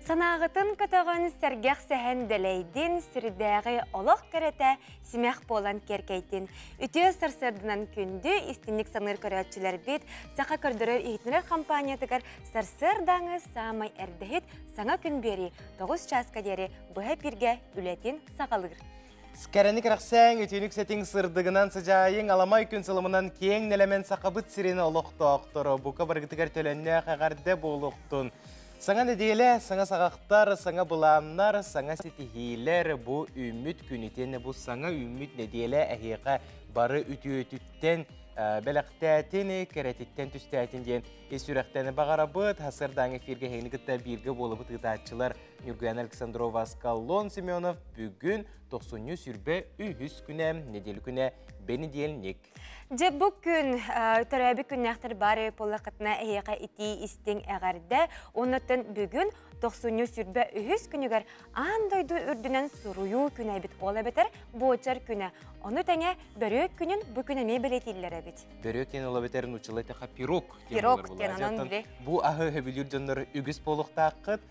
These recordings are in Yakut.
Санааҕытын көтөҕөн сэргэх сэһэн дэлэйдин, сирдээҕи олох кэрэтэ симэх буолан киэркэйтин. Үтүө сарсыарданан күндү, истинник саныыр көрөөччүлэрбит, саха көрдөрөр иһитинэр компаниятыгар сарсыардааҥы саамай эрдэһит саҥа күн биэрии 9 чааска диэри быһа эпииргэ үлэтин саҕалыыр. Кэрэни кэрэхсээҥ, үтүөнүк сэтиҥ сырдыгынан сыдьаайыҥ, аламай күн сылымынан киэҥ нэлэмэн сахабыт сирин олохтоохторо бука барыгытыгар төлөннөөх эҕэрдэ буолуохтун. Саҥа нэдиэлэ, саҥа саҕахтар, саҥа былааннар, саҥа ситиһиилэр бу үүммүт күн итиэннэ бу саҥа үүммүт нэдиэлэ эһиэхэ бары үтүөтүттэн бэлэхтээтин, кэрэтиттэн түстээтин диэн ис сүрэхтэн баҕарабыт. Сарсыардааҥы эфиргэ эһигини кытта бииргэ буолабыт ыытааччылар Ньургуяна Александрова, Скаллон Семенов бүгүн тохсунньу сүрбэ үһүс күнэ, неделя күнэ, бэнидиэлник. Дьэ бу күн төрөөбүт күннээхтэр баар буоллаххытына эһиэхэ итии истиҥ эҕэрдэ. Оннуттан бүгүн тохсунньу сүрбэ үһүс күнүгэр аан дойду үрдүнэн суруйуу күнэ эбит. Ол эбэтэр буочар күнэ. Ону тэҥэ бөрүөк күнүн бу күн эмиэ бэлиэтииллэр эбит. Бөрүөк диэн ол эбэтэр нууччалыы эттэххэ пирог диэн Пирог диэн онон били. Бу аһы сөбүлүүр дьоннор үгүс буолуохтааххыт.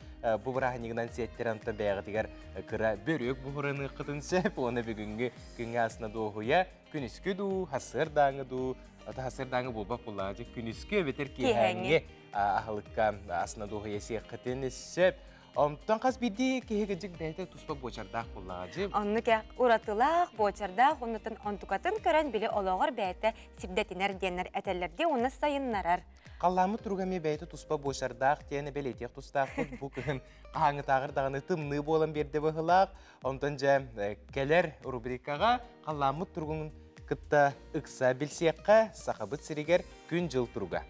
Бу бырааһынньыгынан сиэттэрэн онтон бэйэҕитигэр кыра бөрүөк буһураныаххытын сөп. Уонна бүгүҥҥү күҥҥэ асына дуоһуйа күнүскү дуу, сарсыардааҥы дуу, ата сарсыардааҥы буолбат буоллаҕа, күнүскү эбэтэр киэһээҥҥи аһылыкка асына дуоһуйа сиэххитин сөп. Онтон хас биирдии киһи кыдьык бэйэтэ туспа буочардаах буоллаҕа дьи. Оннук уратылаах, буочардаах, оннуттан онтукатын көрөн били олоҕор бэйэтэ сирдэтинэр диэннэр этэллэр дии, уонна сайыннарар. Халлааммыт туруга эмиэ бэйэтэ туспа буочардаах диэн бэлиэтиэх тустаахпыт. Бу кыһын хаһааҥҥытааҕар даҕаны тымныы буолан биэрдэ быһыылаах. Онтон дьэ кэлэр рубрикаҕа халлааммыт туругун кытта ыкса билсиэххэ Сахабыт сиригэр күн-дьыл туруга.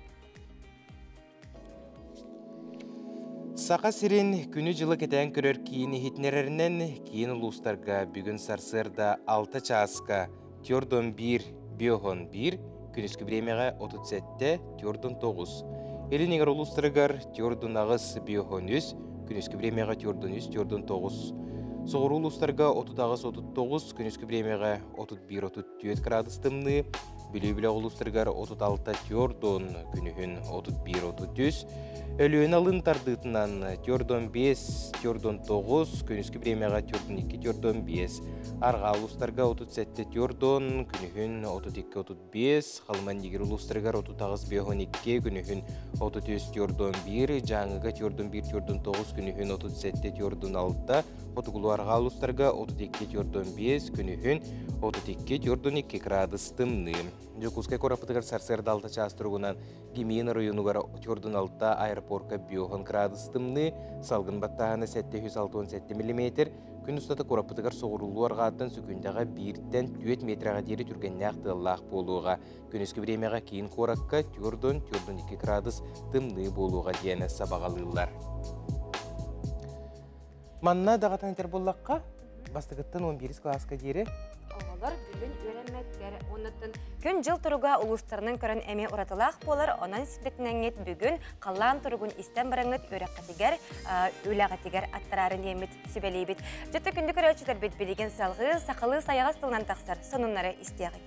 Саха сирин күнү-дьылы кэтээн көрөр киин иһитиннэрэринэн киин улуустарга бүгүн сарсыарда 6 чааска төрдөн 1, биоһон 1, күнүскү бириэмэҕэ 37, төрдөн 9. Илин эҥэр улуустарыгар төрдөн 8, биоһон 3, күнүскү бириэмэҕэ төрдөн 3, төрдөн 9. Соҕуруу улуустарга 38, 39, күнүскү бириэмэҕэ 31, 34 градус тымныы, Бүлүү бөлөх улуустарыгар 36 төрдөн, күнүһүн 31, 33, Өлүөнэ алын тардыытынан төрдөн 5, төрдөн 9, күнүскү бириэмэҕэ төрдөн 2, төрдөн 5, Арҕаа улуустарга 37 төрдөн, күнүһүн 32, 35, Халыман Нигер улуустарыгар 38, 52, күнүһүн 33, төрдөн 1, Дьааҥыга төрдөн 1, төрдөн 9, күнүһүн 37, төрдөн 6, Хотугулуу арҕаа улуустарга 32, төрдөн 5, күнүһүн 32, төрдөн 2 градус тымныы. Дьокуускай куораппытыгар сарсыарда 6 чаас туругунан Гимин оройуонугар төрдөн 6 аэропорка 5 градус тымныы, салгын баттааһына 767 миллиметр, күн устата куораппытыгар соҕуруулуу арҕааттан сөкүүндэҕэ 1-тэн 4 метрэҕэ диэри түргэннээх тыаллаах буолуоҕа. Күнүскү бириэмэҕэ киин куоракка төрдөн 42 градус тымныы буолуоҕа диэн сабаҕалыыллар. Манна даҕатан этэр буоллахха, бастакыттан 11 кылааска диэри Оҕолор бүгүн үөрэммэттэр. Оннуттан күн-дьыл туруга улуустарынан көрөн эмиэ уратылаах буолар. Онон сирдэтинэҥҥит бүгүн халлаан туругун истэн бараҥҥыт үөрэххитигэр, үлэҕитигэр аттараарын диэммит сүбэлиибит. Дьэ күндү көрөөччүлэрбит билигин салҕыы сахалыы сайаҕас тылынан тахсар сонуннары истиэҕиҥ.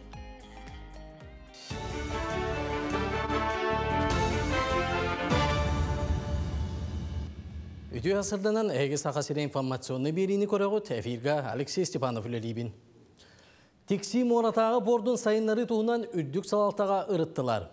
Үтүө сырданан эһиги Саха сирэ информационный биэриини көрөҕүт. Эфирга Алексей Степанов үлэлиибин. Тиксии муоратааҕы пордун сайыннарыы туһунан үрдүк салалтаҕа ырыттылар.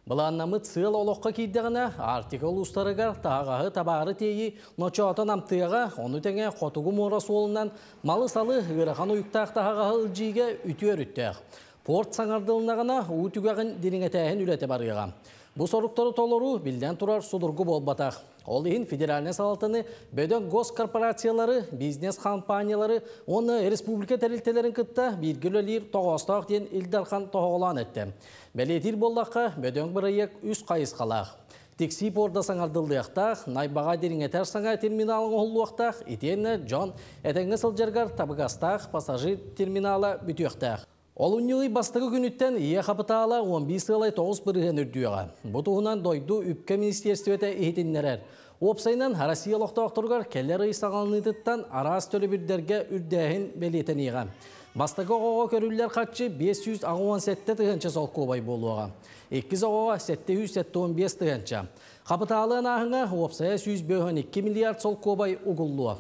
Былааннаммыт сыал олоххо киирдэҕинэ, Арктика улуустарыгар таһаҕаһы табаары тиэйии ночоотон амтыаҕа, ону тэҥэ Хотугу муора суолунан малы-салы ыарахан уйуктаах таһаҕаһы ылдьыыга үтүө өрүттээх. Порт саҥардылыннаҕына, уу түгэҕин дириҥэтээһин үлэтэ барыаҕа. Бу соруктары толоруу, биллэн турар, судургу буолбатах. Ол иһин федеральнай салалтаны бөдөҥ госкорпорациялары, бизнес-компаниялары уонна республика тэрилтэлэрин кытта бииргэ үлэлиир тоҕоостоох диэн Ил Дархан тоһоҕолоон эттэ. Бэлиэтиир буоллахха, бөдөҥ бырайыак үс хайысхалаах. Тиксии порда саҥардыллыахтаах, Найбаҕа дириҥэтэр саҥа терминал оҥоһуллуохтаах, итиэннэ дьон этэҥҥэ сылдьарыгар табыгастаах пассажир терминала бүтүөхтээх. Олунньу ый бастакы күнүттэн Ийэ хапытаала 11 сыалай 9% үрдүөҕэ. Бу туһунан дойду үпкэ министиэристибэтэ иһитиннэрэр. Уопсайынан, Россия олохтоохторугар кэлэр ый саҕаланыытыттан араас төлөбүрдэргэ үрдээһин бэлиэтэниэҕэ. Бастакы оҕоҕо көрүллэр харчы 587 тыһыынча солкуобай буолуоҕа. Иккис оҕоҕо 775 тыһыынча. Хапытаалы анааһыҥҥа уопсайа 152 миллиард солкуобай угуллуо.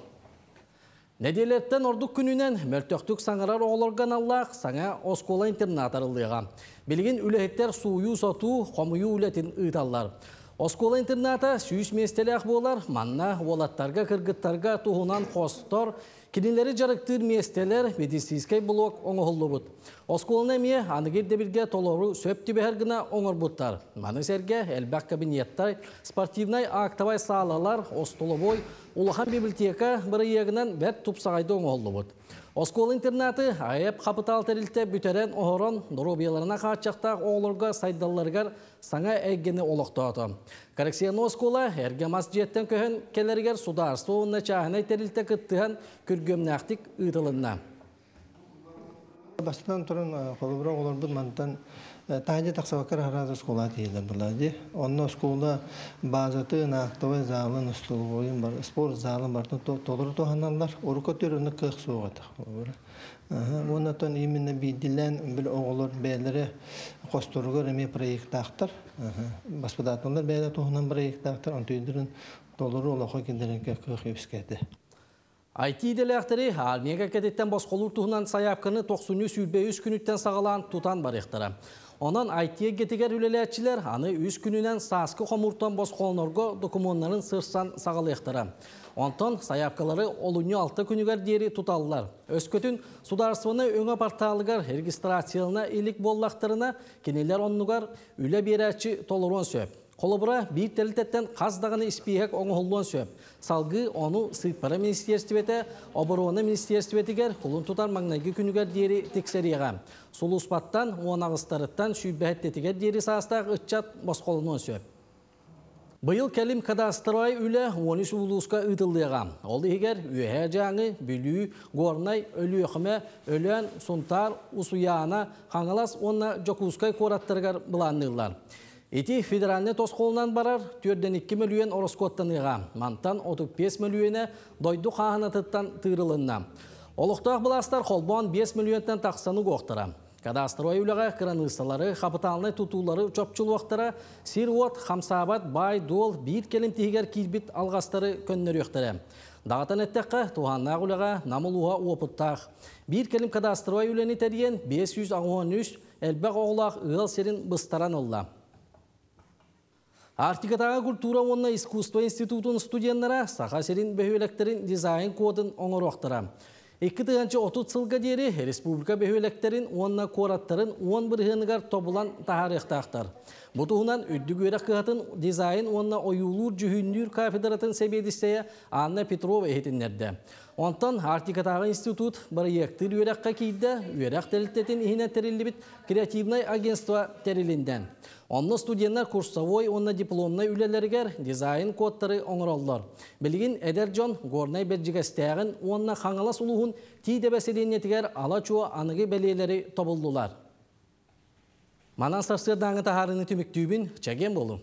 Нэдиэлэттэн ордук күнүнэн мөлтөхтүк саҥарар оҕолорго аналлаах саҥа оскуола-интернат арыллыаҕа. Билигин үлэһиттэр сууйуу-сотуу, хомуйуу үлэтин ыыталлар. Оскуола-интерната 100 миэстэлээх буолар, манна уолаттарга, кыргыттарга туһунан хостор, кинилэри дьарыктыыр миэстэлэр, медицинскэй блок оҥоһуллубут. Оскуоланы эмиэ аныгы ирдэбилгэ толору сөп түбэһэр гына оҥорбуттар. Маны сэргэ элбэх кабинеттар, спортивнай актовай саалалар, остолобуой, улахан библиотека бырайыагынан бэрт тупсаҕайда оҥоһуллубут. Оскуола-интернаты АЭП хапытаал тэрилтэ бүтэрэн оһорон, доруобуйаларына хааччахтаах оҕолорго сайдалларыгар саҥа эйгэни олохтоото. Коррекционный оскуола эргэ мас дьиэттэн көһөн кэлэригэр судаарство уонна чааһынай тэрилтэ кыттыһан күргүөмнээхтик ыытылынна. Бастатан туран, холобура оҕолорбут мантан таһырдьа тахсыбакка араас оскуолаҕа тиийэллэр буоллаҕа дии. Онно оскуола базатын, актовай залын, остолобуойун, бар, спорт залын барытын толору туһаналлар. Урукку өттүгэр оннук кыах суох этэ холобура. Уонна оттон именно биирдиилээн били оҕолор бэйэлэрэ хосторугар эмиэ проектаахтар. Баспыдааталлар бэйэлэрэ туһунан проектаахтар, онтуйдарын толору олоххо киллэрэргэ кыах үөскээтэ. IT идэлээхтэри армия кэккэтиттэн босхолуур туһунан сайаапканы тохсунньу 23 күнүттэн саҕалаан тутан барыахтара. Онон IT эйгэтигэр үлэлээччилэр аны үс күнүнэн сааскы хомууртан босхолонорго докумуоннарын сырсан саҕалыахтара. Онтон сайаапкалары олунньу 6 күнүгэр диэри туталлар. Өскөтүн судаарыстыбаннай өҥө порталыгар регистрациялана илик буоллахтарына, кинилэр оннугар үлэ биэрээччи толоруон сөп. Холобура, биир тэрилтэттэн хас даҕаны испииһэк оҥоһуллуон сөп. Салгыы ону Сыыппара министиэристибэтэ Оборуона министиэристибэтигэр кулун тутар маҥнайгы күнүгэр диэри тиксэриэҕэ. Сулууспаттан уон аҕыстарыттан сүүрбэһэттэтигэр диэри саастаах ыччат босхолонуон сөп. Быйыл кэлим кадастровай үлэ 13 улууска ыытыллыаҕа. Ол иһигэр Үөһээ Дьааҥы, Бүлүү, Горнай, Өлүөхүмэ, Өлөөн, Сунтаар, Усуйаана, Хаҥалас уонна Дьокуускай куораттарыгар былаанныыллар. Ити федеральнай тосхолунан барар 4,2 мөлүйүөн ороскуоттаныаҕа. Мантан 35 мөлүйүөнэ дойду хааһынатыттан тыырылынна. Олохтоох былаастар холбоон 5 мөлүйүөнтэн тахсаны угуохтара. Кадастровай үлэҕэ кыраныыссалары, хапытаалынай тутуулары чопчулуохтара, сир-уот, хамсаабат баай-дуол биир кэлим тиһигэр киирбит алҕастары көннөрүөхтэрэ. Даҕатан эттэххэ, туһааннаах үлэҕэ Нам улууһа уопуттаах. Биир кэлим кадастровай үлэни тэрийэн 583 элбэх оҕолоох ыал сирин быстаран ылла. Арктикатааҕы культура уонна искусство институтун студеннара Саха сирин бөһүөлэктэрин дизайн-кодун оҥоруохтара. 2030 сылга диэри республика бөһүөлэктэрин уонна куораттарын уон бырыһыаныгар тобулан таһаарыахтаахтар. Бу туһунан үрдүк үөрэх кыһатын дизайн уонна ойуулуур-дьүһүннүүр кафедратын сэбиэдиссэйэ Анна Петрова иһитиннэрдэ. Онтон Арктикатааҕы институт бырайыактыыр үөрэххэ киирдэ, үөрэх тэрилтэтин иһинэн тэриллибит креативнай агентство тэрилиннэ. Онно студеннар курсовой уонна дипломнай үлэлэригэр дизайн-кодтары оҥороллор. Билигин эдэр дьон Горнай Бэрдьигэстээҕин уонна Хаҥалас улууһун Тиидэбэ сэлиэнньэтигэр ала-чуо аныгы бэлиэлэри тобуллулар. Манан сарсыардааҥы таһаарыыны түмүктүүбүн, чэгиэн буолуҥ!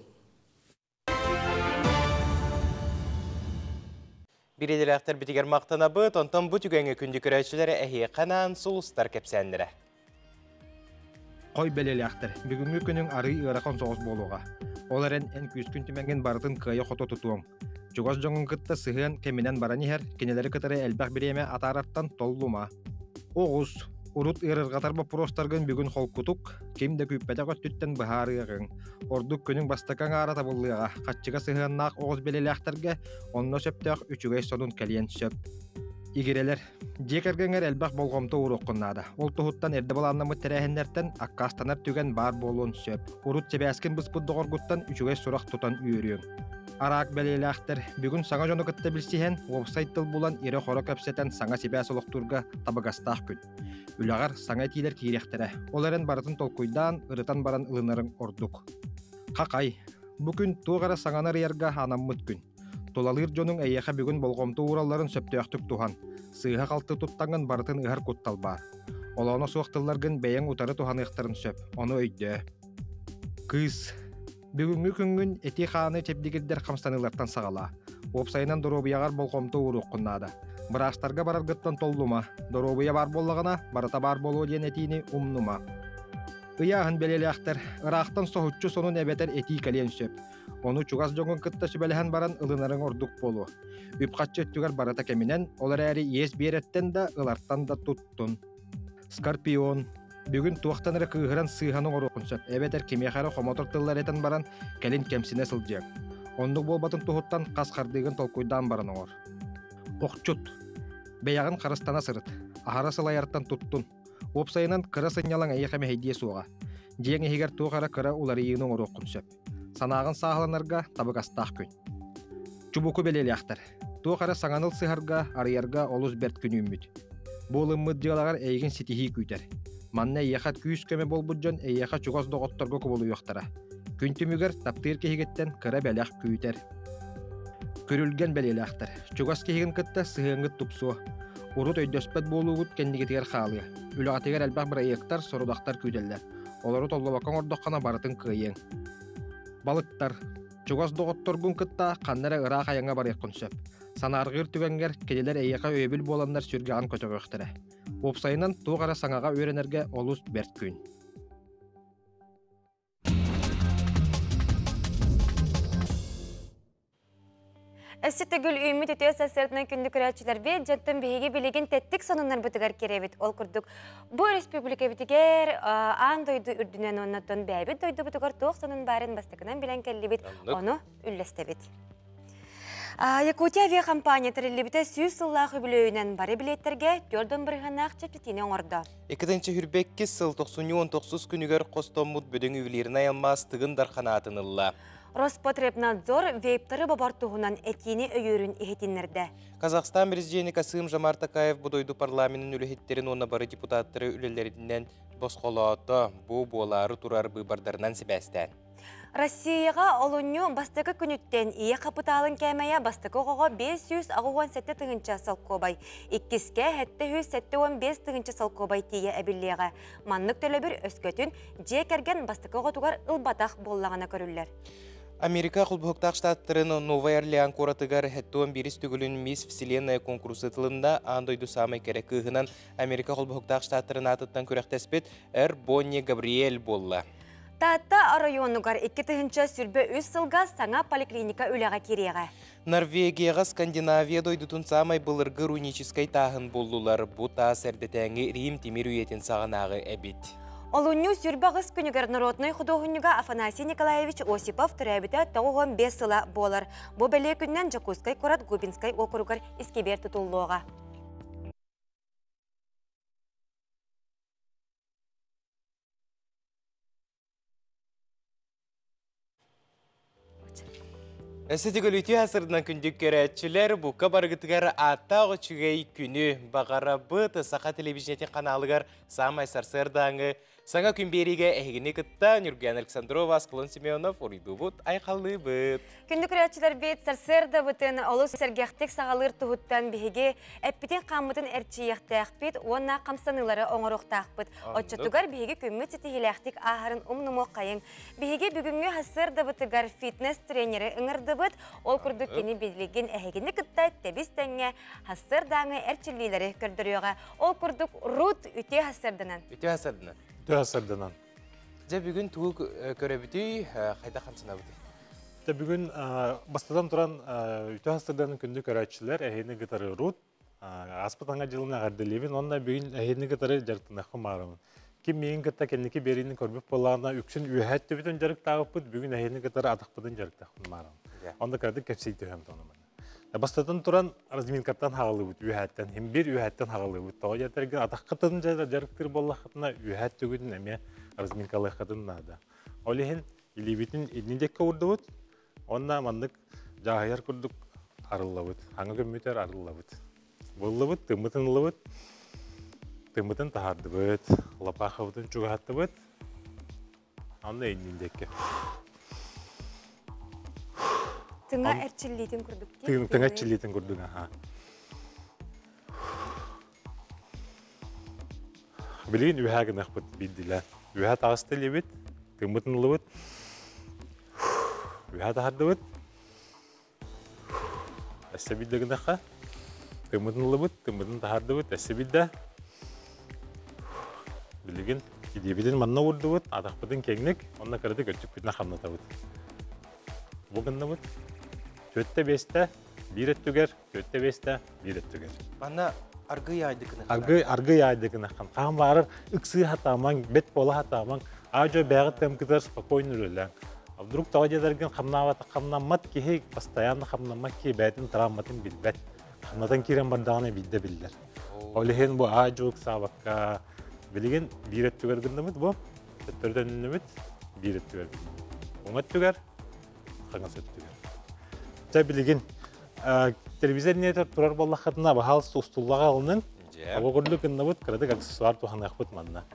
Бириэлээхтэрбитигэр махтанабыт, онтон бу түгэҥҥэ күндү көрөөччүлэрэ эһиэхэ анаан сулустар кэпсээннэрэ. Хой бэлиэлээхтэр, бүгүҥҥү күнүҥ арыый ыарахан соҕус буолуоҕа. Ол эрэн эн күүскүн түмэҥҥин барытын кыайа-хото тутуоҥ. Чугас дьоҥҥун кытта сыһыан кэминэн баран иһэр, кинилэри кытары элбэх бириэмэ атаарартан толлума. Оҕус, урут ыарырҕатар боппуруостаргын бүгүн холкутук, ким да күүппэтэх өттүттэн быһаарыаҕыҥ. Ордук күнүҥ бастакы аҥаара табыллыаҕа, хаччыга сыһыаннаах оҕус бэлиэлээхтэргэ онно сөптөөх үчүгэй сонун кэлиэн сөп. Игирэлэр, дьиэ кэргэҥҥэр элбэх болҕомто ууруоххун наада. Ол туһуттан эрдэ былааннаммыт тэрээһиннэртэн аккаастанар түгэн баар буолуон сөп. Урут сибээскин быспыт доҕоргуттан үчүгэй сурах тутан үөрүөҥ. Араак бэлиэлээхтэр, бүгүн саҥа дьону кытта билсиһэн, уопсай тыл булан, ирэ-хоро кэпсэтэн саҥа сибээс олохтуурга табыгастаах күн. Үлэҕэр саҥа этиилэр киириэхтэрэ. Ол эрэн барытын толкуйдаан, ырытан баран ылынарыҥ ордук. Хахай, бу күн туох эрэ саҥаны арыйарга анаммыт күн. Тулалыыр дьонуҥ эйиэхэ бүгүн болҕомто ууралларын сөптөөхтүк туһан. Сыыһа-халты туттаҥҥын барытын ыһар куттал баар. Олооно суох тылларгын бэйэҥ утары туһаныахтарын сөп, ону өйдөө. Кыыс, бүгүҥҥү күҥҥүн эти-хааны чэбдигирдэр хамсаныылартан саҕалаа. Уопсайынан доруобуйаҕар болҕомто ууруоххун наада. Ыйааһын бэлиэлээхтэр, ыраахтан соһуччу сонун эбэтэр этии кэлиэн сөп. Ону чугас дьоҥҥун кытта сүбэлэһэн баран ылынарыҥ ордук буолуо. Үп-харчы өттүгэр барыта кэминэн, ол эрээри иэс биэрэртэн да, ылартан да туттун. Скорпион. Бүгүн туохтан эрэ кыыһыран сыыһаны оҥоруоххун сөп, эбэтэр кимиэхэ эрэ хомотор тыллар этэн баран, кэлин кэмсинэ сылдьыаҥ. Оннук буолбатын туһуттан хас хардыыгын толкуйдаан баран оҥор. Охчут. Бэйэҕин харыстана сырыт. Аһара сылайартан туттун. Уопсайынан, кыра сынньалаҥ эйиэхэ мэһэйдиэ суоҕа. Дьиэҥ иһигэр туох эрэ кыра уларыйыыны оҥоруоххун сөп. Санааҕын сааһыланарга табыгастаах күн. Чубуку бэлиэлээхтэр. Туох эрэ саҥаны ылсыһарга, арыйарга олус бэрт күн үүммүт. Бу ылыммыт дьыалаҕар эйигин ситиһии күүтэр. Манна эйиэхэ күүс-көмө буолбут дьон эйиэхэ чугас доҕотторго кубулуйуохтара. Күн түмүгэр таптыыр киһигиттэн кыра бэлэх күүтэр. Күрүлгэн бэлиэлээхтэр. Чугас киһигин кытта сыһыаҥҥыт тупсуо. Урут өйдөспөт буолуугут кэннигитигэр хаалыа. Үлэҕитигэр элбэх бырайыактар, сорудахтар күүтэллэр. Олору толлубакка оҥордоххуна барытын кыайыаҥ. Балыктар. Чугас доҕотторгун кытта ханна эрэ ыраах айаҥҥа барыаххын сөп. Санаарҕыыр түгэҥҥэр кинилэр эйиэхэ өйөбүл буоланнар сүргэҕин көтөҕүөхтэрэ. Уопсайынан, туох эрэ саҥаҕа үөрэнэргэ олус бэрт күн. Өссө төгүл үүммүт үтүө сарсыардынан күндү көрөөччүлэрбит, дьонтон биһиги билигин тэттик сонуннарбытыгар кирэбит. Ол курдук, бу республикабитигэр аан дойду үрдүнэн уоннаттан бэйэбит дойдубутугар туох сонун баарын бастакынан билэн кэллибит, ону үллэстэбит. Якутия авиакомпания тэриллибитэ 100 сыллаах үбүлүөйүнэн бары билиэттэргэ 4 бырыһыаннаах чэпчэтиини оҥордо. Иккитинчи хүрбэккис сыл 99 күнүгэр хостоммут бөдөҥ ювелирнай алмаас Тыгын Дархан аатын ылла. Роспотребнадзор вейптары бобор туһунан этиини өйүүрүн иһитиннэрдэ. Казахстан президенэ Касым Жомарт Токаев бу дойду парламенын үлэһиттерин уонна бары депутаттары үлэлэринэн босхолоото. Бу буолаары турар быыбардарынан сибээстээн. Россияҕа олунньу бастакы күнүттэн ийэ хапытаалын кээмэйэ бастакы оҕоҕо 567 тыһыынча солкуобай, иккискэ 775 тыһыынча солкуобай тиийэ эбиллиэҕэ. Маннык төлөбүр өскөтүн дьиэ кэргэн бастакы оҕотугар ылбатах буоллаҕына көрүллэр. Америка Холбоһуктаах Штаттарын Новай Орлеан куоратыгар 71 төгүлүн Мисс Вселенная конкурсы тылында аан дойду саамай кэрэ кыыһынан Америка Холбоһуктаах Штаттарын аатыттан күрэхтэспит Эр Бонни Габриэль буолла. Таатта оройуонугар 2023 сылга саҥа поликлиника үлэҕэ киириэҕэ. Норвегияҕа Скандинавия дойдутун саамай былыргы руническай тааһын буллулар. Бу таас эрдэтээҥи Рим тимир үйэтин саҕанааҕы эбит. Олунньу 28 күнүгэр народнай худуоһунньуга Афанасий Николаевич Осипов төрөөбүтэ 95 сыла буолар. Бу бэлиэ күнүнэн Дьокуускай куорат Губинскай уокуругар искибиэр тутуллуоҕа. Өссө төгүл үтүө сырдынан күндү көрөөччүлэр, бука барыгытыгар ааттаах үчүгэй күнү баҕарабыт. Саха телевидениетин каналыгар саамай сарсыардааҥы саҥа күн биэриигэ эһигини кытта Нюргуян Александрова, Аскалон Семенов уруйдуубут, айхаллыыбыт. Күндү көрөөччүлэрбит, сарсыардабытын олус сэргэхтик саҕалыыр туһуттан биһиги эппитин-хааммытын эрчийиэхтээхпит уонна хамсаныылары оҥоруохтаахпыт. Оччотугар биһиги күммүт ситиһиилээхтик ааһарын умнумуоххайыҥ. Биһиги бүгүҥҥү сарсыардабытыгар фитнес-тренери ыҥырдыбыт. Ол курдук кини билигин эһигини кытта тэбис-тэҥҥэ сарсыардааҥы эрчиллиилэри көрдөрүөҕэ. Ол курдук Рут үтүө сарсыарданан. Үтүө сарсыарданан. Үтүө сарсыарданан. Дьэ бүгүн тугу көрөбүтүй, хайдах хамсанабытый? Дьэ бүгүн бастатан туран үтүө сарсыарданан күндү көрөөччүлэр, эһигини кытары Рут ааспыт аҥа дьылын эҕэрдэлиибин уонна бүгүн эһигини кытары дьарыктаныахпын баҕарабын. Ким миигин кытта кэнники биэриини көрбүт буоллаҕына, үксүн үөһээ өттүбүтүн дьарыктаабыппыт, бүгүн эһигини кытары атахпытын дьарыктаахпын баҕарабын. Онно кыратык кэпсии түһэм тону. Бастатан туран разминкаттан хаҕалыыбыт үөһээттэн, хим бир үөһээттэн хаҕалыыбыт. Тоҕо диэтэргэ атаххытын дьарыктыыр буоллаххытына үөһээ өттүгүтүн эмиэ разминкалыаххытын наада. Ол иһин илиибитин инни диэкки уурдубут, уонна маннык дьааһыйар курдук арыллабыт. Аҥа көммүтэр арыллабыт. Буллубут, тыммытын ыллыбыт, тыммытын таһаардыбыт, лапаахабытын чугаһаттыбыт. Анна иннин диэкки. Тыҥа эрчиллиитин курдук. Тыҥа эрчиллиитин курдук, аха. Билигин үһээ гынахпыт биирдилээн. Үһээ таҕыста илибит, тыыммытын ыллыбыт, үһээ таһардыбыт. Өссө биирдэ гынахха, тыыммытын ыллыбыт, тыыммытын таһардыбыт, өссө биирдэ. Билигин Илиибитин манна уурдубут, атахпытын киэҥник, онно кыратык өттүкпүтүнэн хамнатабыт. Бу гынныбыт. Түөттэ биэстэ биир өттүгэр, түөттэ биэстэ биир өттүгэр. Манна аргый аайдыкыны Аргый аргый аайдыкыны хан. Хаан баарар ыксыы хатаамаҥ, бэт буола хатаамаҥ, аа-дьуо бэйэҕит тыамкытыгар спокойно үлэлээҥ. А вдруг тоҕо диэтэргин хамнаабата хамнаммат киһи, постоянно хамнаммат киһи бэйэтин травматын билбэт. Хамнатан киирэн бардаҕына биирдэ биллэр. Ол иһин бу аа-дьуо ыксаабакка билигин биир өттүгэр гынныбыт бу, төттөрү төнүннүбүт, биир өттүгэр гынныбыт. Уҥа өттүгэр, хаҥас өттүгэр. Чэ билигин телевизор иннигэр турар буоллаххытына баһаалыста устуллаҕа ылынын. Оҕо курдук гынныбыт, кыратык аксессуар туһаныахпыт манна.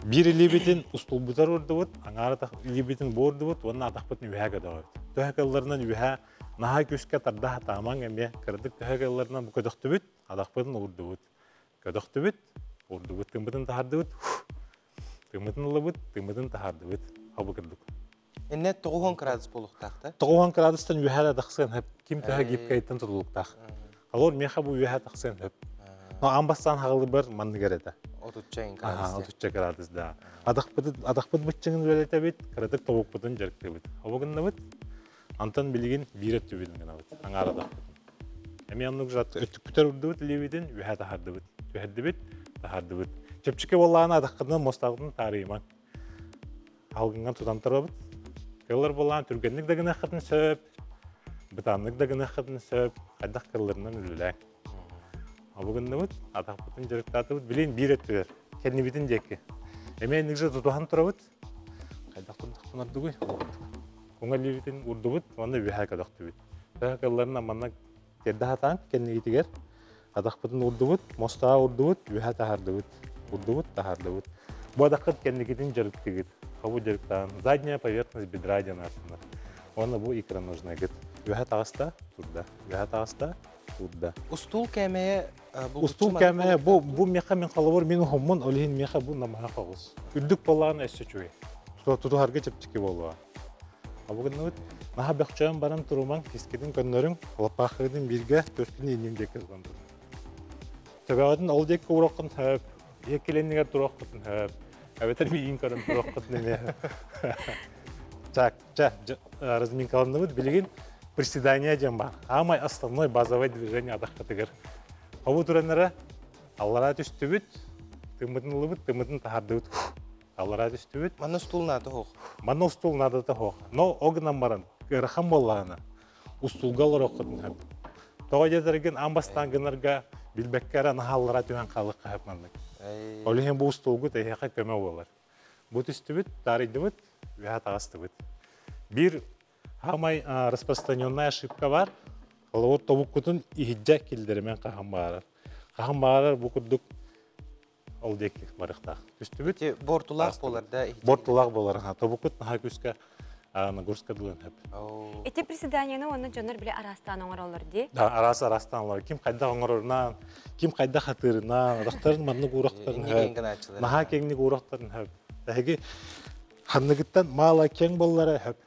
Биир илиибитин устулбутар уурдубут, аҥаар илиибитин буордубут уонна атахпытын үөһээ көтөҕөбүт. Төһө кылларынан үөһээ наһаа күүскэ тарда сатаамаҥ эмиэ кыратык төһө кылларынан бу көтөхтүбүт, атахпытын уурдубут. Көтөхтүбүт, уурдубут, тыыммытын таһардыбыт, тыыммытын ыллыбыт, тыыммытын таһардыбыт. Хобу курдук. Инне 90 градус буолуохтаах да? 90 градустан үөһээ да тахсыан сөп. Ким төһө гибкайыттан тутулуктаах. Алор миэхэ бу үөһээ тахсыан сөп. Но аан бастаан хаҕылыбар манныгар этэ. 30 градус. 30 градус да. Атахпыт атахпыт быччыҥын үлэлэтэбит, кыратык тобукпутун дьарыктыыбыт. Обу гыннабыт. Антон билигин биир өттүбүтүн гынабыт, аҥаар атахпытын. Эмиэ оннук жат өттүкпүтэр урдубут илиибитин үөһээ таһардыбыт. Түһэрдибит, таһардыбыт. Чэпчэки буоллаҕына атаххытынан муостаҕытын таарыйымаҥ. Алгыҥҥа тутан турабыт. Кыллар буоллаан түргэнник да гыныаххытын сөп, бытааннык да гыныаххытын сөп, хайдах кылларынан үлэлээҥ. Обугуннубут, атахпытын дьарыктаатыбыт, билин биир өттүгэр, кэннибитин диэки. Эмиэ инник же тутуһан турабыт. Хайдах турдахпын ордугуй? Уҥа илиибитин урдубут уонна үөһээ көтөхтүбүт. Төһө кылларынан манна тиэрдэ сатаан кэннигитигэр атахпытын урдубут, мостаҕа урдубут, үөһэ таһардыбыт, урдубут, таһардыбыт. Бу атаххыт кэнникитин дьарыктыгыт. Хобу дьарыктаан задняя поверхность бедра диэн ааттанар. Уонна бу икроножнайгыт. Үөһэ таҕыста, турда. Үөһэ таҕыста, турда. Устуул кээмэйэ Устуул кээмэйэ бу бу миэхэ мин холобур мин уһуммун, ол иһин миэхэ бу намыһах оҕус. Үрдүк буоллаҕына өссө үчүгэй. Тутуһарга чэпчэки буолуоҕа. Абыгынныбыт наһаа бөхчөөн баран турумаҥ, кискитин көннөрүҥ, лаппаахыгытын бииргэ төркүн ииннин диэки тутан турун. Төбөҕүтүн ол диэки уураххын сөп, биэккилэннигэр туруоххутун сөп, эбэтэр миигин көрөн туруоххутун эмиэ. Так, чэ, разминкаланныбыт. Билигин приседание диэн баар. Аамай основной базовое движение атаххытыгар. Хобу тураннара аллараа түстүбүт, тыммытын ылыбыт, тыммытын таһардыбыт. Аллараа түстүбүт. Манна устуул наада хоох. Манна устуул наадата хоох. Но ол гынан баран, ыарахан буоллаҕына, устуулга олороххутун сөп. Тоҕо диэтэргин аан бастаан гынарга билбэккэ эрэ наһаа аллараа түһэн хаалыахха сөп маннык. Ол иһин бу устуулгут эһиэхэ көмө буолар. Бу түстүбүт, таарыйдыбыт, үөһэ таҕыстыбыт. Биир Хаамай распространенная ошибка бар. Холобур тобуккутун иһирдьэ киллэримэн хаһан баарар. Хаһан баарар бу курдук ол диэки барыахтаах. Түстүбүт. Бортулаах буолар да. Бортулаах буолар. Тобуккут наһаа күүскэ нагрузка дылын хөп. Ити приседанияны уонна дьоннор биле араастаан оҥороллор дии. Да, араас араастаан оҥорор. Ким хайдах оҥорорунан, ким хайдах хатыырынан, атахтарын маннык уурахтарын хөп. Наһаа киэҥник уурахтарын хөп. Эһиги ханныгыттан маала киэҥ буоллара хөп.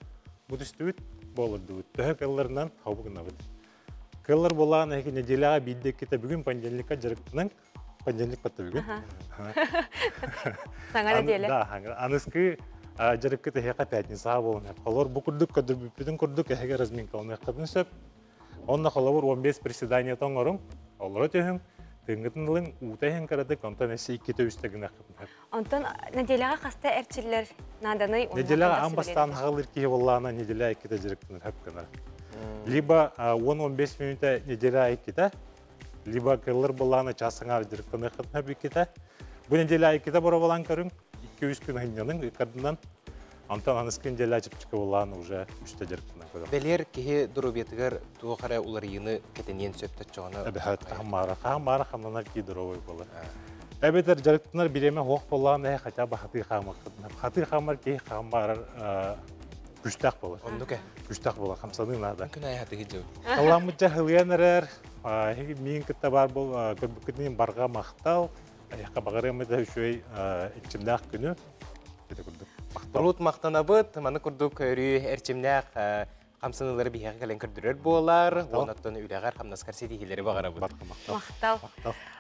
Бу түстүбүт, буолурдубут. Төһө кылларынан хобу гынабыт. Кыллар буолаан эһиги неделяҕа биирдэ иккитэ бүгүн понедельникка дьарыктаныҥ. Понедельник батта бүгүн. Саҥа неделя. Да, аныскы дьарыккыт эһиэхэ пятницаҕа буолан сөп. Холор бу курдук көрдөрбүппүтүн курдук эһиги разминкаланыаххытын сөп. Онно холобур 15 приседаниета оҥоруҥ, олоро түһүҥ, тыыҥҥытын ылыҥ, уута иһин кыратык, онтон өссө иккитэ үстэ гыныаххытын сөп. Онтон неделяҕа хаста эрчиллэр нааданый? Неделяҕа аан бастаан хаҕылыыр киһи буоллаҕына неделя иккитэ дьарыктанар хөп гынар. Либо 10-15 мүнүүтэ неделя иккитэ, либо кыллар буоллаҕына час аҥаар дьарыктаныаххытын сөп иккитэ. Бу неделя иккитэ боробалаан көрүҥ, 2-3 күн сынньаныҥ ыккардынан. Онтон аныскы неделя чыпчыка буоллаҕына уже үстэ дьарыктанан көрөҕүн. Бэлиэр киһи доруобуйатыгар туох эрэ уларыйыыны кэтэниэн сөп төччөҕүнэ. Эбэһээт хаһан хаһан маара хамнанар киһи доруобай буолар. Эбэтэр дьарыктанар бириэмэ суох буоллаҕына эһэ хотя бы хатыы хаамыаххытын. Хатыы хаамар киһи хаһан баарар күстээх буолар. Оннук э. Күстээх буолар, хамсаныы наада. Күн аайы хатыы сылдьабыт. Талааммытча хылыйан эрэр, миин кытта баар бол көрбүккүтүн барҕа махтал, эһиэхэ баҕарыам этэ үчүгэй эрчимнээх күнү. Ити курдук. Махтал. Урут махтанабыт, маны курдук өрүү эрчимнээх. Хамсаныылары биһиэхэ кэлэн көрдөрөр буолар. Уонаттан үлэҕэр хамнаскар ситиһиилэри баҕарабыт. Махтал.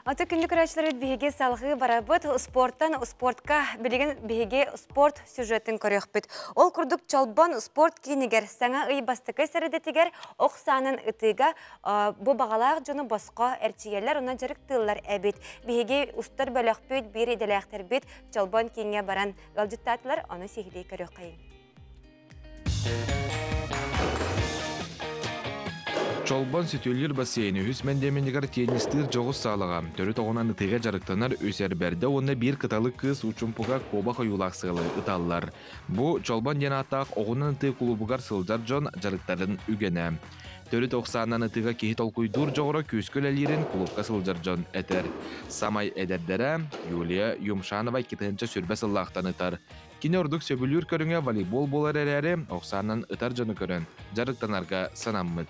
Аты күндү көрөөччүлэрбит биһиги салҕыы барабыт. Спорттан спортка билигин биһиги спорт сюжетын көрүөхпүт. Ол курдук Чолбон спорт киинигэр саҥа ый бастакы сэрэдэтигэр ох саанан ытыыга бу баҕалаах дьону босхо эрчийэллэр уонна дьарыктыыллар эбит. Биһиги устар бөлөхпүт, биир идэлээхтэрбит Чолбон кииҥҥэ баран ыалдьыттаатылар, ону сиһилии көрүөххэйиҥ. Чолбон сүтүллүүр бассейн үһүс мэндиэмэнигэр теннистыыр дьоҕус саалаҕа төрүт оҕунан ытыыга дьарыктанар үс эр бэрдэ уонна биир кыталык кыыс учумпуга куобах ойуулаах сыалы ыталлар. Бу Чолбон диэн ааттаах оҕунан ытыы кулуубугар сылдьар дьон дьарыктарын үгэнэ. Төрүт ох саанан ытыыга киһи толкуйдуур дьоҕура күүскэ үлэлиирин кулуупка сылдьар дьон этэр. Самай эдэрдэрэ Юлия Юмшанова 2 сүүрбэ сыллаахтан ытар. Кини ордук сөбүлүүр көрүҥэ волейбол буолар эрээри, ох саанан ытар дьону көрөн, дьарыктанарга санаммыт.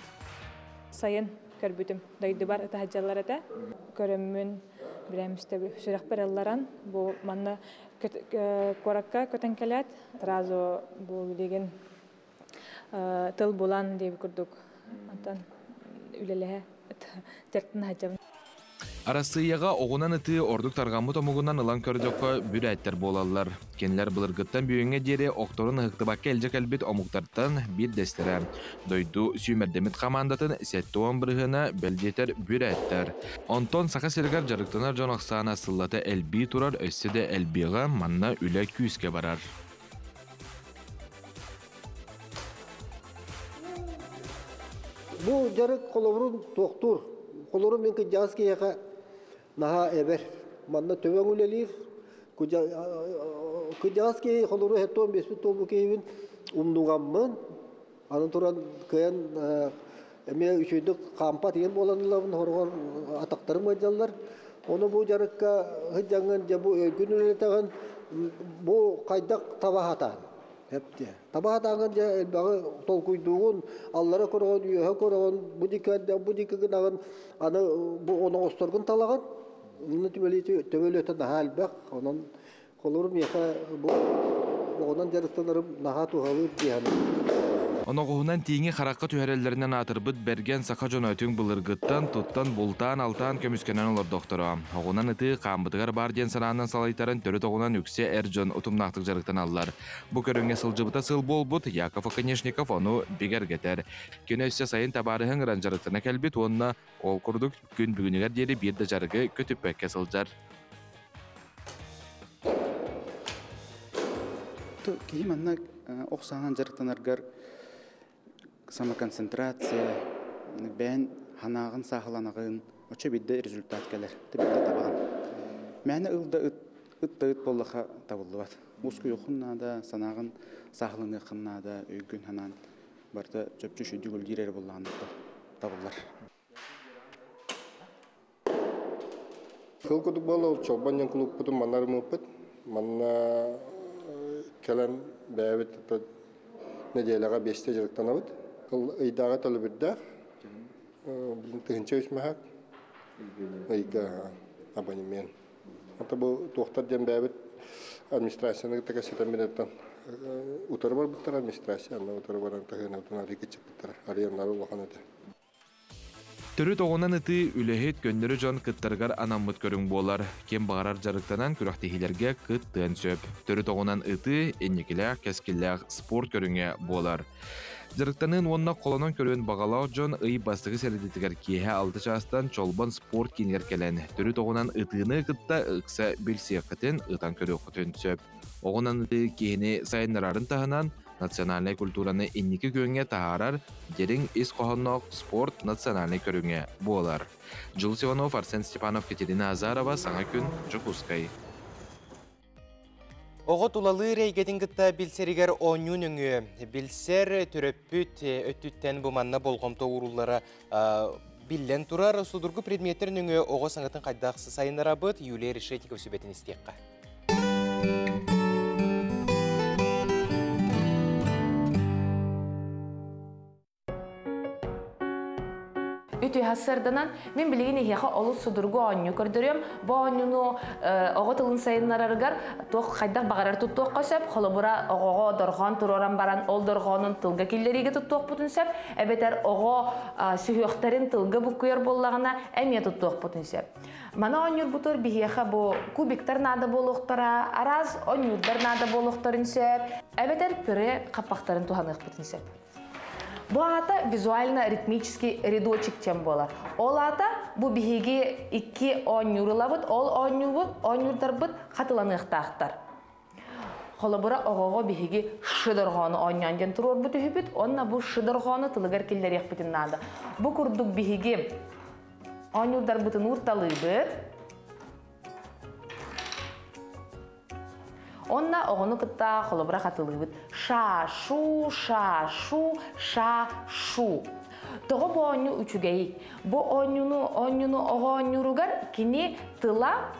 Сайын көрбүтүм. Дойдубар ытаһадьаллар этэ. Көрөммүн, билэмистэ сүрэхпэр ылларан, бу манна куоракка көтөн кэлээт, сразу бу билигин тыл булан диэби курдук антан үлэлэһэ дьарыктана сылдьабын. Арассыыйаҕа оҕунан ытыы ордук тарҕаммыт омугунан ылан көрдөххө, бүрээттэр буолаллар. Кинилэр былыргыттан бүгүҥҥэ диэри охторун ыһыктыбакка илдьэ кэлбит омуктартан биирдэстэрэ. Дойду сүүмэрдэммит хамаандатын 70 бырыһыана бэлдиэтэр бүрээттэр. Онтон Саха сиригэр дьарыктанар дьон ахсаана сыллата элбии турар, өссө да элбиэҕэ, манна үлэ күүскэ барар. Бу дьарык холобурун туохтуур. Холобурун мин кырдьаҕас киһиэхэ наһаа эбэр. Манна төбөҥ үлэлиир. Кырдьаҕас киһи холобуру хеттон биэспит туолбут киһибин умнугаммын. Аны туран кыайан эмиэ үчүгэйдик хаампат иһин буолан ылабын, хороҕор атахтарым ыалдьаллар. Ону бу дьарыкка сылдьаҥҥын дьэ бу өйгүн үлэлэтэҕин, бу хайдах таба сатаан. Эптиэ. Таба сатааҥҥын дьэ элбэҕи толкуйдуугун, аллара көрөҕүн, үөһэ көрөҕүн, бу диэки бу диэки гынаҕын, аны бу оноҕосторгун талаҕын. Онно төбөлүөтэ наһаа элбэх. Онон холобур миэхэ бу оҕонон дьарыктанарым наһаа туһалыыр дии саныыбын. Оноҕоһунан тииҥи харахха түһэрэллэринэн аатырбыт бэргэн саха дьоно түҥ былыргыттан туттан бултаан-алтаан көмүскэнэн олордохторо. Оҕунан ытыы хааммытыгар баар диэн санаанан салайтаран төрүт оҕунан үксэ эр дьон утумнаахтык дьарыктаналлар. Бу көрүҥҥэ сылдьыбыта сыл буолбут Яков Оконешников ону бигэргэтэр. Кини өссө сайын табаарыһын ыран дьарыктана кэлбит уонна ол курдук күн бүгүнүгэр диэри биир да дьарыгы көтүппэккэ сылдьар. Киһи манна ох саанан дьарыктанаргар самоконцентрация, бэйэн санааҕын сааһыланаҕын, оччо биирдэ результат кэлэр, биирдэ табаҕын. Мээнэ ыл да ыт, ыт да ыт буоллаха табыллыбат. Ускуйуоххун наада, санааҕын сааһыланыаххын наада, өйгүн санаан барыта чопчу үчүгүйдүк үлэлиир эрэ буоллаҕына табыллар. Сыл курдук буолла, ол Чолбон диэн кулууппутун манна арыммыппыт. Манна кэлэн бэйэбит нэдиэлэҕэ биэстэ дьарыктанабыт. Ыйдааҕы төлөбүрдээх, 1003 маһак, ыйга абонемент. Ата бу туохтар диэн бэйэбит администрацияны кытта кэпсэтэн билэртэн утары барбыттар администрация, анна утары баран таһыынабытын арыый кыччаппыттара. Арыйаннары улахан этэ. Төрүт оҕунан ытыы үлэһит көннөрү дьон кыттарыгар анаммыт көрүҥ буолар. Ким баҕарар дьарыктанан күрэхтэһиилэргэ кыттыан сөп. Төрүт оҕунан ытыы инникилээх, кэскиллээх спорт көрүҥэ буолар. Дьарыктаныан уонна холонон көрүөн баҕалаах дьон ый бастакы сэрэдэтигэр киэһэ 6 чаастан Чолбон спорт киинигэр кэлэн, төрүт оҕунан ытыыны кытта ыкса билсиэххитин, ытан көрүөххүтүн сөп. Оҕунан ытыы киһини сайыннарарын таһынан, национальнай культураны инники күөҥҥэ таһаарар дириҥ ис хоһоонноох спорт национальнай көрүҥэ буолар. Дьулус Иванов, Арсен Степанов, Катерина Азарова, Саҥа күн, Дьокуускай. Оҕо тулалыыр эйгэтин кытта билсэригэр оонньуу нөҥүө билсэр төрөппүт өттүттэн бу манна болҕомто ууруллара биллэн турар. Судургу предметтэр нөҥүө оҕо саҥатын хайдах сайыннарабыт Юлия Решетникова сүбэтин истиэххэ. Үтүө. Үтүө сарсыарданан мин билигин эһиэхэ олус судургу оонньуу көрдөрүөм. Бу оонньууну оҕо тылын сайыннарарыгар туох хайдах баҕарар туттуохха сөп. Холобура, оҕоҕо дорҕоон туруоран баран ол дорҕоонун тылга киллэриигэ туттуохпутун сөп. Эбэтэр оҕо сүһүөхтэрин тылга буккуйар буоллаҕына эмиэ туттуохпутун сөп. Маны оонньуурбутугар биһиэхэ бу кубиктар наада буолуохтара, араас оонньуурдар наада буолуохтарын сөп. Эбэтэр пюре хаппахтарын туһаныахпытын сөп. Бу аата визуально-ритмический рядочек диэн буолар. Ол аата бу биһиги икки оонньуур ылабыт, ол оонньуубут, оонньуурдарбыт хатыланыахтаахтар. Холобура, оҕоҕо биһиги ш дорҕоону оонньоон диэн туруорбут үһүбүт, уонна бу ш дорҕоону тылыгар киллэриэхпитин наада. Бу курдук биһиги оонньуурдарбытын уурталыыбыт. Онна оҕону кытта холобура хатылыыбыт. Ша-шу, ша-шу, ша-шу. Тоҕо бу оонньуу үчүгэй? Бу оонньууну оонньууну оҕо оонньууругар кини тыла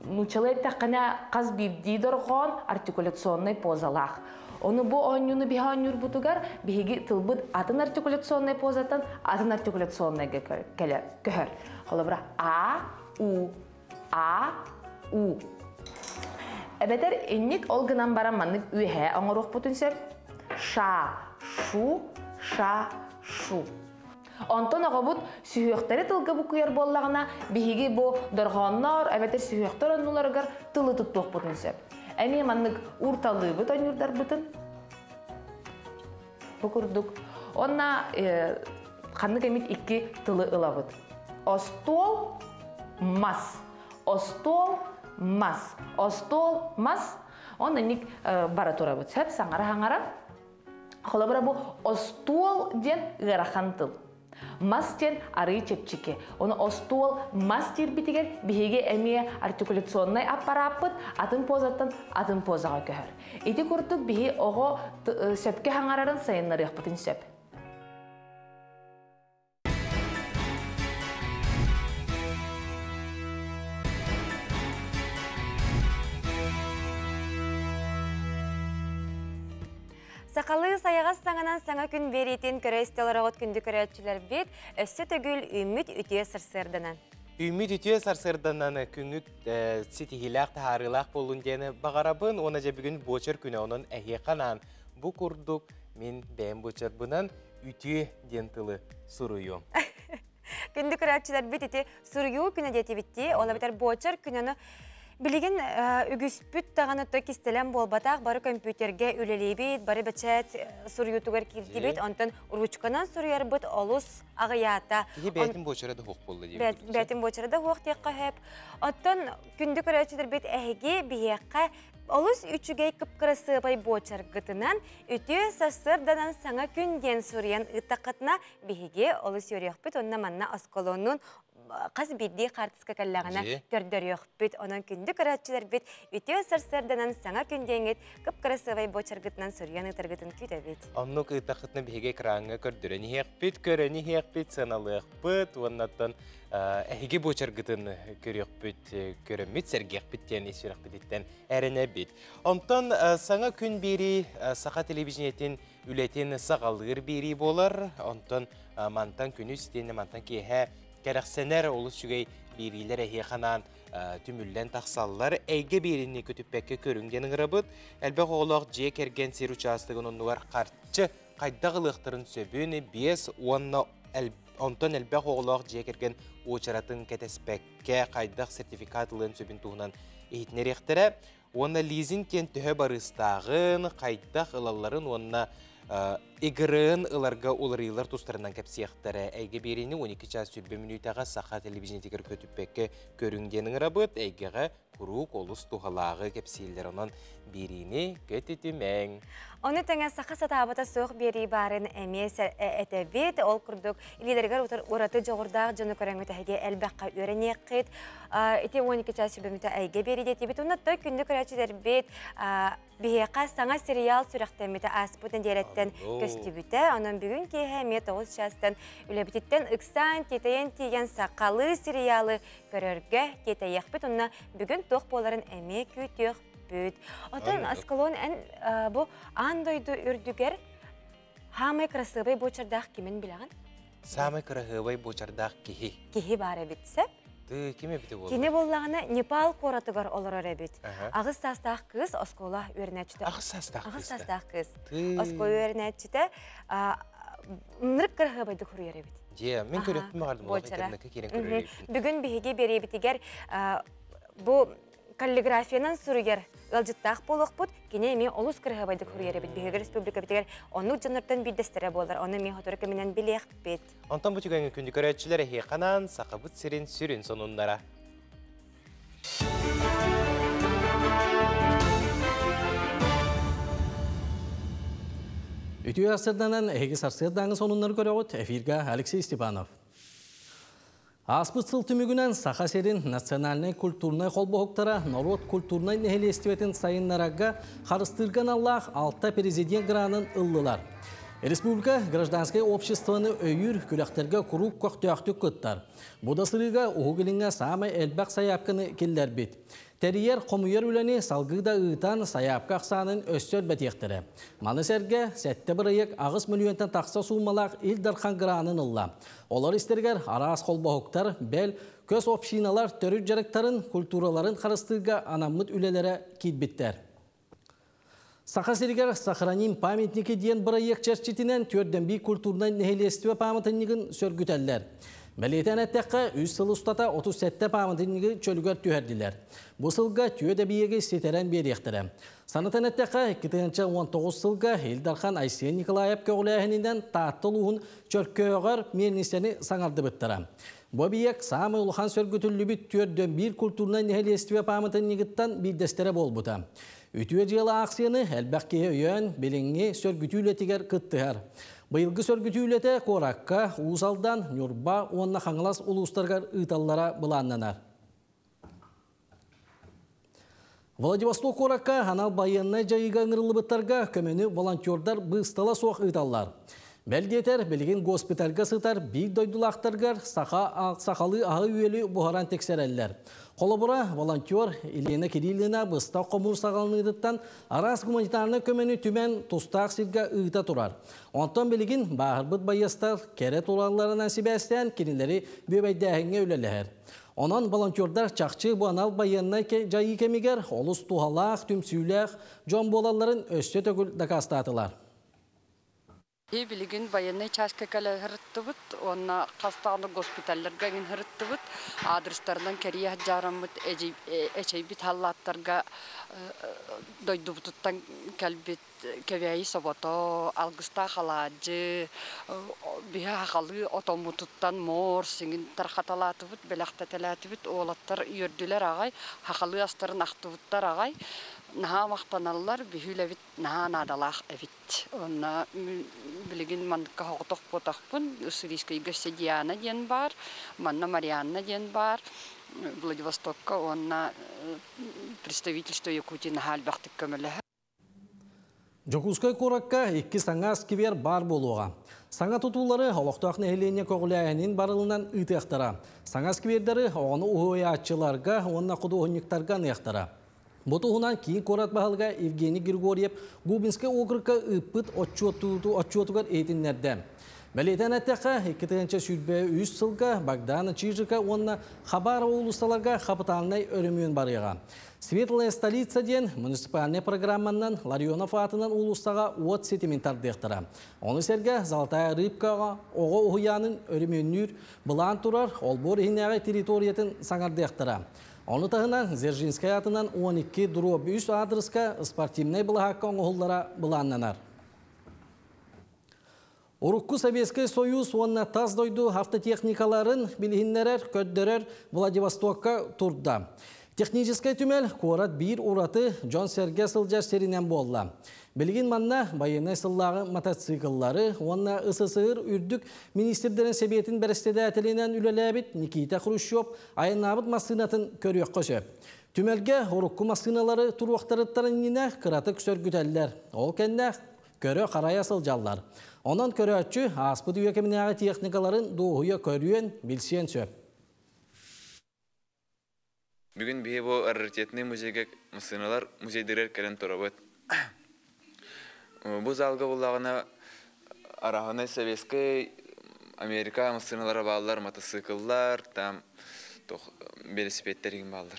нууччалыы эттэххинэ хас биирдии дорҕоон артикуляционнай позалаах. Ону бу оонньууну биһи оонньуурбутугар биһиги тылбыт атын артикуляционнай позаттан атын артикуляционнайга көһөр. Холобура А, У, А, У. Эбэтэр инник ол гынан баран маннык үөһээ оҥоруохпутун сөп. Ша, шу, ша, шу. Онтон оҕобут сүһүөхтэри тылга буккуйар буоллаҕына, биһиги бу дорҕооннор эбэтэр сүһүөхтэр оннуларыгар тылы туттуохпутун сөп. Эмиэ маннык уурталыыбыт ойнуурдарбытын. Бу курдук. Онна ханнык эмит икки тылы ылабыт. Остуол, мас. Остуол, мас. Остуол, мас. Онно инник бара турабыт. Сөп саҥара-саҥара. Холобура бу остуол диэн ыарахан тыл. Мас диэн арыы чэпчэки. Ону остуол мас диирбитигэр биһиги эмиэ артикуляционнай аппарааппыт атын позаттан атын позаҕа көһөр. Ити курдук биһи оҕо сөпкө хаҥарарын сайыннарыахпытын сөп. Сахалыы сайаҕас саҥанан саҥа күн биэриитин көрө истэ олороҕут күндү көрөөччүлэрбит, өссө төгүл үүммүт үтүө сарсыарданан. Үүммүт үтүө сарсыарданан күҥҥүт ситиһиилээх таһаарыылаах буоллун диэн баҕарабын уонна дьэ бүгүн буочар күнэ онон эһиэхэ анаан бу курдук мин бэйэм буочарбынан үтүө диэн тылы суруйуом. Күндү көрөөччүлэрбит ити суруйуу күнэ диэтибиттии, ол эбэтэр буочар күнү билигин үгүспүт даҕаны то кистэлэн буолбатах, бары көмпүүтэргэ үлэлиибит, бары бэчээт суруйуутугар киирдибит, онтон ручканан суруйарбыт олус аҕыйаата. Киһи бэйэтин буочара да хуох буолла диэбит. Бэйэтин буочара да хуох диэххэ сөп. Оттон күндү көрөөччүлэрбит эһиги биһиэхэ олус үчүгэй кып-кырасыабай буочаргытынан үтүө сарсыарданан саҥа күн диэн суруйан ыыттаххытына биһиги олус үөрүөхпүт уонна манна осколонун хас биирдии хаартыска кэллэҕинэ көрдөрүөхпүт. Онон күндү көрөөччүлэрбит үтүө сарсыарданан саҥа күн диэҥҥит кып-кырасыабай буочаргытынан суруйан ыытаргытын күүтэбит. Оннук ыытаххытына биһиги экраҥҥа көрдөрөн иһиэхпит, көрөн иһиэхпит, сыаналыахпыт уоннаттан эһиги буочаргытын көрүөхпүт, көрөммүт, сэргиэхпит диэн ис сүрэхпититтэн эрэнэбит. Онтон саҥа күн биэрии саха телевидениетин үлэтин саҕалыыр биэрии буолар. Онтон мантан күнүс итиэннэ мантан киэһэ кэрэхсэнэр олус үчүгэй биэриилэр эһиэхэ анаан түмүллэн тахсаллар. Эйгэ биэриини көтүппэккэ көрүҥ диэн ыҥырабыт. Элбэх оҕолоох дьиэ кэргэн сир учаастагын оннугар харчы хайдах ылыахтарын сөбүн биэс уонна онтон элбэх оҕолоох дьиэ кэргэн уочаратын кэтэспэккэ хайдах сертификат ылыан сөбүн туһунан иһитиннэриэхтэрэ. Уонна лизинг диэн төһө барыыстааҕын, хайдах ылалларын уонна игрын ыларга уларыйыылар тустарынан кэпсиэхтэрэ. Эйгэ биэриини 12 чаас 20 мүнүүтэҕэ саха телевидениетигэр көтүппэккэ көрүҥ диэн ыҥырабыт. Эйгэҕэ куруук олус туһалааҕы кэпсииллэр. Онон биэриини көтүтүмэҥ. Ону тэҥэ саха сатаабата суох биэрии баарын эмиэ этэбит. Ол курдук илиилэригэр ураты дьоҕурдаах дьону көрөҥҥүт эһиги элбэххэ үөрэниэххит. Ити 12 чаас сүбэммитэ эйгэ биэрии диэтибит. Онно той күндү көрөөччүлэрбит биһиэхэ саҥа сериал сүрэхтэммитэ ааспыт нэдиэлэттэн көстүбүтэ. Онон бүгүн киэһэ эмиэ 9 чаастан үлэбититтэн ыксаан, тиэтэйэн тиийэн сахалыы сериалы көрөргө тиэтэйиэхпит. Онно бүгүн туох буоларын эмиэ күүтүөхпүт. Оттон Аскалон эн бу аан дойду үрдүгэр хаамай кырасыабай буочардаах кимин билэҕин? Самай кыраһыабай буочардаах киһи. Киһи баар эбит сөп. Ты ким эбити буолла? Кини буоллаҕына Непал куоратыгар олорор эбит. Аҕыс саастаах кыыс оскуола үөрэнээччитэ. Аҕыс саастаах кыыс. Аҕыс саастаах кыыс. Оскуола үөрэнээччитэ ынырык кыраһыабайдык суруйар эбит. Дьиэ, мин көрөппүн баҕардым, олох интернекке киирэн көрөр эбиппин. Бүгүн биһиги биэриэбитигэр бу каллиграфиянан суруйар ыалдьыттаах буолуохпут. Кини эмиэ олус кыраһыабайдык суруйар эбит. Биһиги республикабытыгар оннук дьоннортон биирдэстэрэ буолар. Ону эмиэ сотору кэминэн билиэхпит. Онтон бу түгэҥҥэ күндү көрөөччүлэр эһиэхэ анаан Сахабыт сирин сүрүн сонуннара. Үтүө сарсыарданан эһиги сарсыардааҥы сонуннары көрөҕүт. Эфиргэ Алексей Степанов. Ааспыт сыл түмүгүнэн Саха сирин национальнай культурнай холбоһуктара норуот культурнай нэһилиэстибэтин сайыннарарга харыстыырга аналлаах алта президент гранын ыллылар. Республика гражданскай обществоны өйүүр күрэхтэргэ куруук көхтөөхтүк кыттар. Бу да сырыыга Уһук Илиҥҥэ саамай элбэх сайаапканы киллэрбит. Тэрийэр, хомуйар үлэни салгыы да ыытан, сайаапка ахсаанын өссө элбэтиэхтэрэ. Маны сэргэ, сэттэ бырайыак аҕыс мөлүйүөнтэн тахса суумалаах Ил Дархан гранын ылла. Олор истэригэр араас холбоһуктар, бэл, көс общиналар төрүт дьарыктарын, культураларын харыстыырга анаммыт үлэлэрэ киирбиттэр. Саха сиригэр «Сохраним памятники» диэн бырайыак чэрчитинэн түөрдэн культурнай нэһилиэстибэ пааматынньыгын сөргүтэллэр. Бэлиэтээн эттэххэ, үс сыл устата 37 пааматынньыгы чөлүгэр түһэрдилэр. Бу сылга түө эбийиэги ситэрэн биэриэхтэрэ. Санатан эттэххэ, 2019 сылга Ил Дархан Айсен Николаев көҕүлээһининэн Таатта улууһун Чөркөөҕөр миэлниссэни саҥардыбыттара. Бу эбийиэк саамай улахан сөргүтүллүбүт түөрдөн биир культурнай нэһилиэстибэ пааматынньыгыттан биирдэстэрэ буолбута. Үтүө дьыала аахсыйаны элбэх киһи өйөөн, билиҥҥи сөргүтүү үлэтигэр кыттыһар. Быйылгы сөргүтүү үлэтэ куоракка, Уус Алдан, Ньурба уонна Хаҥалас улуустарыгар ыыталлара былааннанар. Владивосток куоракка анал байыаннай дьайыыга ыҥырыллыбыттарга көмөнү волонтердар быыстала суох ыыталлар. Бэл диэтэр, билигин госпитальга сытар биир дойдулаахтаргар саха сахалыы аһы-үөлү буһаран тиксэрэллэр. Холобура, волонтер Елена Кириллина быстах хомуур саҕаланыытыттан араас гуманитарнай көмөнү түмэн тустаах сиргэ ыыта турар. Онтон билигин бааһырбыт байыастар кэрэ туралларынан сибээстээн кинилэри бүөбэйдээһиҥҥэ үлэлэһэр. Онон волонтердар чахчы бу анал байыаннай дьайыы кэмигэр олус туһалаах, түмсүүлээх дьон буолалларын өссө төгүл дакаастаатылар. Билигин военнай чааска кэлэ сырыттыбыт уонна хас даҕаны госпиталларга эҥин сырыттыбыт. Аадырыстарынан кэрийэ сылдьараммыт эчэйбит халлааттарга дойдубутуттан кэлбит Кэбээйи собото, алгыстаах алаадьы, биһи хахалыы отоммутуттан моор сиҥин тархаталаатыбыт, бэлэхтэтэлээтибит. Уолаттар үөрдүлэр аҕай, хахалыы астарын ахтыбыттар аҕай. Наһаа махтаналлар, биһи үлэбит наһаа наадалаах эбит. Онно билигин манныкка соҕотох буотахпын. Уссурийскайга өссө Диана диэн баар, манна Марианна диэн баар. Владивостокка уонна представительство Якутии наһаа элбэхтик көмөлөһөр. Дьокуускай куоракка икки саҥа сквер баар буолуоҕа. Саҥа тутуулары олохтоох нэһилиэнньэ көҕүлээһинин барылынан ыытыахтара. Саҥа сквердэри оҕону уһуйааччыларга уонна худуоһунньуктарга аныахтара. Бу туһунан киин куорат баһылыга Евгений Григорьев Губинскай округка ыыппыт отчуотугар иһитиннэрдэ. Бэлиэтээн эттэххэ, 2023 сылга Богдана Чижика уонна Хабарова уулуссаларга хапытаалынай өрөмүөн барыаҕа. Светлая столица диэн муниципальнай программанан Ларионов аатынан уулуссаҕа уот ситимин тардыахтара. Ону сэргэ Золотая рыбкаҕа оҕо уһуйаанын өрөмүөннүүр былаан турар, олбуор иһинээҕи территориятын саҥардыахтара. Ону таһынан Дзержинскэй аатынан 12 дробь үс аадырыска спортивнай былаһаакка оҥоһуллара былааннанар. Урукку Советскай Союз уонна тас дойду автотехникаларын билиһиннэрэр, көрдөрөр Владивостокка турда. Техническэй түмэл куорат биир ураты дьон-сэргэ сылдьар сиринэн буолла. Билигин манна байыаннай сыллааҕы мотоцикллары уонна СССР үрдүк министрдэрин сэбиэтин бэрэссэдээтэлинэн үлэлээбит Никита Хрущев айаннаабыт массыынатын көрүөххэ сөп. Түмэлгэ урукку массыыналары туруохтарыттан иннинэ кыратык сөргүтэллэр. Ол кэннэ көрө-харайа сылдьаллар. Онон көрөөччү ааспыт үйэ кэминээҕи техникаларын дуоһуйа көрүөн, билсиэн сөп. Бүгүн биһи бу раритетный музейга массыыналар музейдэригэр кэлэн турабыт. Бу залга буллаҕына араһынай советскай Америка массыыналара бааллар, матасыыкыллар, там туох велосипедтэр игин бааллар.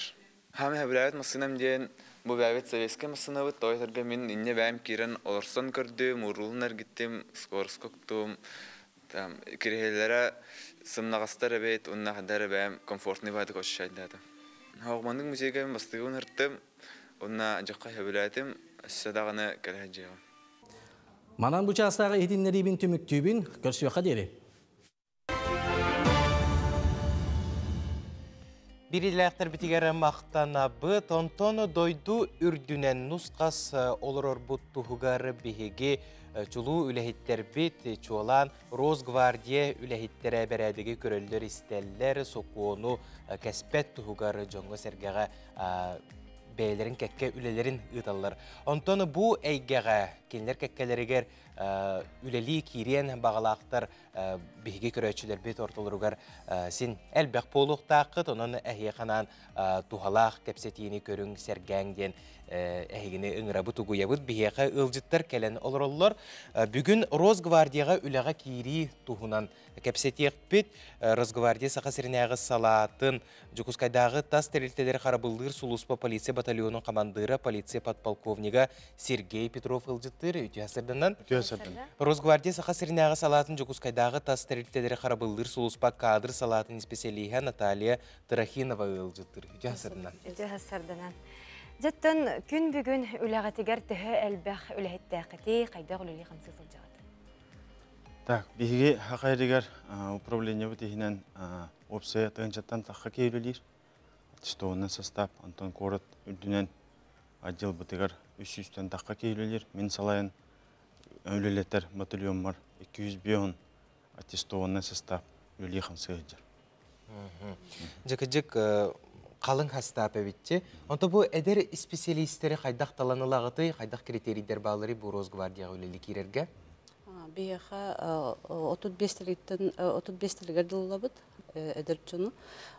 Хаам сөбүлээбит массыынам диэн бу бэйэбит советскай массыынабыт, тоҕо мин инньэ бэйэм киирэн олорсон көрдүм, уруулун эргиттим, скоростка уктум, там кириһэллэрэ сымнаҕастар эбит, уонна ханна эрэ бэйэм комфортный баайдык ощущайдаатым. Оҕманнык музейга мин бастыгыбын ыртым, уонна дьахха сөбүлээтим, өссө даҕаны кэлэ сылдьыаҕым. Манан бу чаастааҕы иһитиннэриибин түмүктүүбүн, көрсүөххэ диэри. Бириилээхтэрбитигэр махтанабыт, онтон дойду үрдүнэн нус-хас олорорбут туһугар биһиги чулуу үлэһиттэрбит, чуолаан Росгвардия үлэһиттэрэ бэрээдэги көрөллөр-истэллэр, сокуону кэспэт туһугар дьоҥҥо-сэргэҕэ бэйэлэрин кэккэ үлэлэрин ыыталлар. Онтон бу эйгэҕэ кинилэр кэккэлэригэр үлэлии киириэн баҕалаахтар биһиги көрөөччүлэрбит ортолоругар син элбэх буолуохтааххыт, онон эһиэхэ анаан туһалаах кэпсэтиини көрүҥ, сэргээҥ диэн эһигини ыҥырабыт, угуйабыт. Биһиэхэ ыалдьыттар кэлэн олороллор. Бүгүн Росгвардияҕа үлэҕэ киирии туһунан кэпсэтиэхпит. Росгвардия Саха сиринээҕи салаатын Дьокуускайдааҕы тас тэрилтэлэри харабыллыыр сулууспа полиция батальонун хамандыыра, полиция подполковнига Сергей Петров ыалдьыттыыр. Үтүө сырдынан. Үтүө сырдынан. Росгвардия Саха сиринээҕи салаатын Дьокуускайдааҕы тас тэрилтэлэри харабыллыыр сулууспа кадр салаатын исписэлииһэ Наталья Трохинова ыалдьыттыыр. Үтүө сырдынан. Үтүө сырдынан. Дьэттэн күн бүгүн үлэҕитигэр төһө элбэх үлэһиттээххитий, хайдах үлэлии хамсыы сылдьаҕыт? Так, биһиги хахайрыгар управлениебыт иһинэн уопсайа тыһыынчаттан тахха киһи үлэлиир. Аттестованный состав, онтон куорат үрдүнэн отделбытыгар 300-тэн тахха киһи үлэлиир. Мин салайан үлэлэтэр батальоммар 205 аттестованный состав үлэлии хамсыы сылдьар. Дьыкыдьык халыҥ хастаап эбитчи. Онто бу эдэр исписэлиистэри хайдах талан ылаҕытый, хайдах критерийдэр баалларый бу Росгвардияҕа үлэлии киирэргэ? Биһиэхэ 35 тылыттан 35 тылыгар дылылабыт эдэр дьону.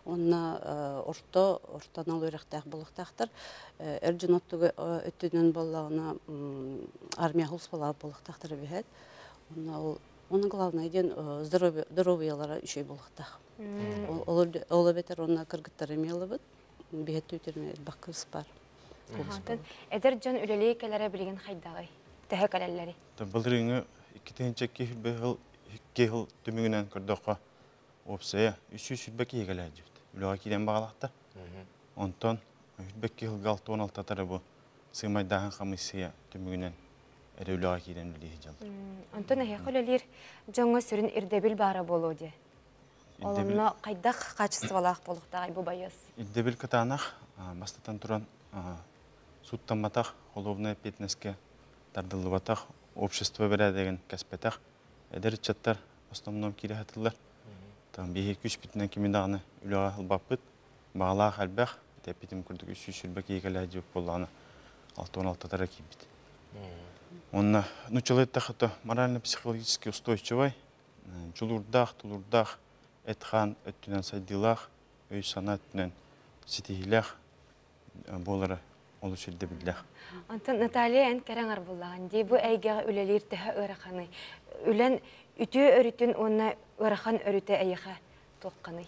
Уонна орто орто анал үөрэхтээх буолуохтаахтар. Эр дьон өттүнэн буоллаҕына армия сулууспалаах буолуохтаахтар эбиһээт. Уонна ол Уонна главное диэн здоровьелара үчүгэй буолуохтаах. Ол эбэтэр уонна кыргыттары эмиэ ылабыт. Биһэт үүтүрмэ элбэх кыыс бар. Эдэр дьон үлэлии кэлэрэ билигин хайдаҕый? Төһө кэлэллэрий? Былырыыҥҥы 2002 икки сыл түмүгүнэн көрдөххө, уопсайа 320 киһи кэлээдьибит. Үлэҕэ киирэн баҕалаахтар. Онтон 102 сылга 66 тары бу сыымайдааһын хамыыссыйа түмүгүнэн эрэ үлэҕэ киирэн үлэлии сылдьаллар. Онтон эһиэхэ үлэлиир дьоҥҥо сүрүн ирдэбил баара буолуо дии. Олонно хайдах хаачыстыбалаах буолуохтааҕый бу байыас? Ирдэбил кытаанах, бастатан туран, сууттамматах, холуобунай эппиэтинэскэ тардыллыбатах, общество бэрээдэгин кэспэтэх эдэр ыччаттар основном киирэ сатыыллар. Там биһиги күүспүтүнэн кими даҕаны үлэҕэ ылбаппыт. Баҕалаах элбэх, тэппитим курдук 320 киһи кэлээдьибит буоллаҕына, 66 тара киирбит. Уонна нуччалыы эттэххэ морально-психологически устойчивай, дьулуурдаах, тулуурдаах, эт-хаан өттүнэн сайдыылаах, өй-санаа өттүнэн ситиһиилээх буолара олус ирдэбиллээх. Онтон Наталья эн кэрэ аҥар буллаҕын дии бу эйгэҕэ үлэлиир төһө ыараханый? Үлэн үтүө өрүтүн уонна ыарахан өрүтэ эйиэхэ туохханый?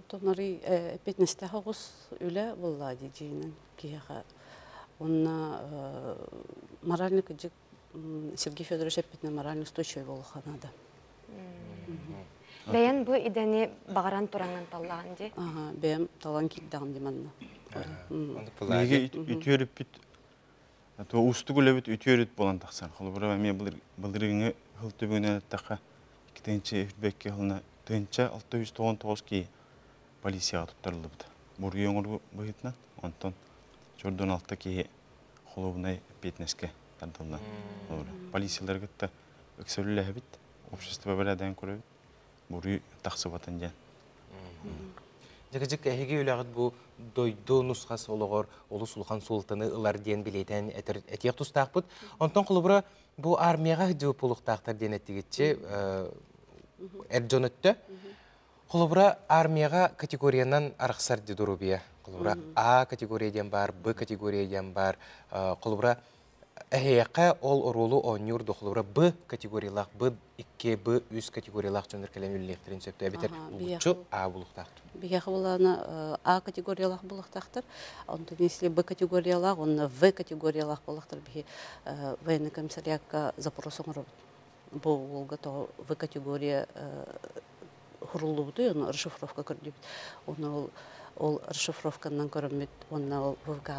Тонорый эппиэтинэстээх оҕус үлэ буолла дии дьиинэн киһиэхэ. Уонна морально кыдьык Сергей Федорович эппитинэн морально устойчивый буолуохха наада. Бэйэн бу идэни баҕаран тураҥҥын таллаҕын дии? Аха, бэйэм талан киирдэҕим дии манна. Биһиги үтүөрүппүт то уустук үлэбит үтүөрүт буолан тахсар. Холобура эмиэ былырыыҥҥы сыл түбүгүнэн эттэххэ, 2002 сылына 1699 киһи полицияҕа туттарыллыбыта. Буруйу оҥоруу быһыытынан, онтон чордон алта киһи холуобунай эппиэтинэскэ тардыллан. Полициялары кытта ыкса үлэлэһэбит, общество бэрээдэгин көрөбүт, буруй тахсыбатын диэн. Дьыгыдьык эһиги үлэҕит бу дойду нусхас олоҕор олус улахан суолтаны ылар диэн билиэтэн этиэх тустаахпыт. Онтон холобура бу армияҕа сылдьыбыт буолуохтаахтар диэн эттигитчи эр дьон өттө. Холобура армияҕа категориянан арахсар ди дурубия. Холобура А категория диэн бар, Б категория диэн бар. Холобура Эһиэхэ ол оруолу оонньуур дохлура Б категориялаах, Б2, Б3 категориялаах дьоннор кэлэн үлэлиэхтэрин сөптөө эбэтэр улгуччу А булуктаахтар. Биһиэхэ булаана А категориялаах булуктаахтар. Онтон если Б категориялаах, онно В категориялаах булуктар биһи военный комиссариатка запрос оҥоробут. Бу уолга тоҕо В категория хуруллубутуй, ону расшифровка көрдүбүт. Оны ол расшифровканан көрөммүт, уонна ол ВВК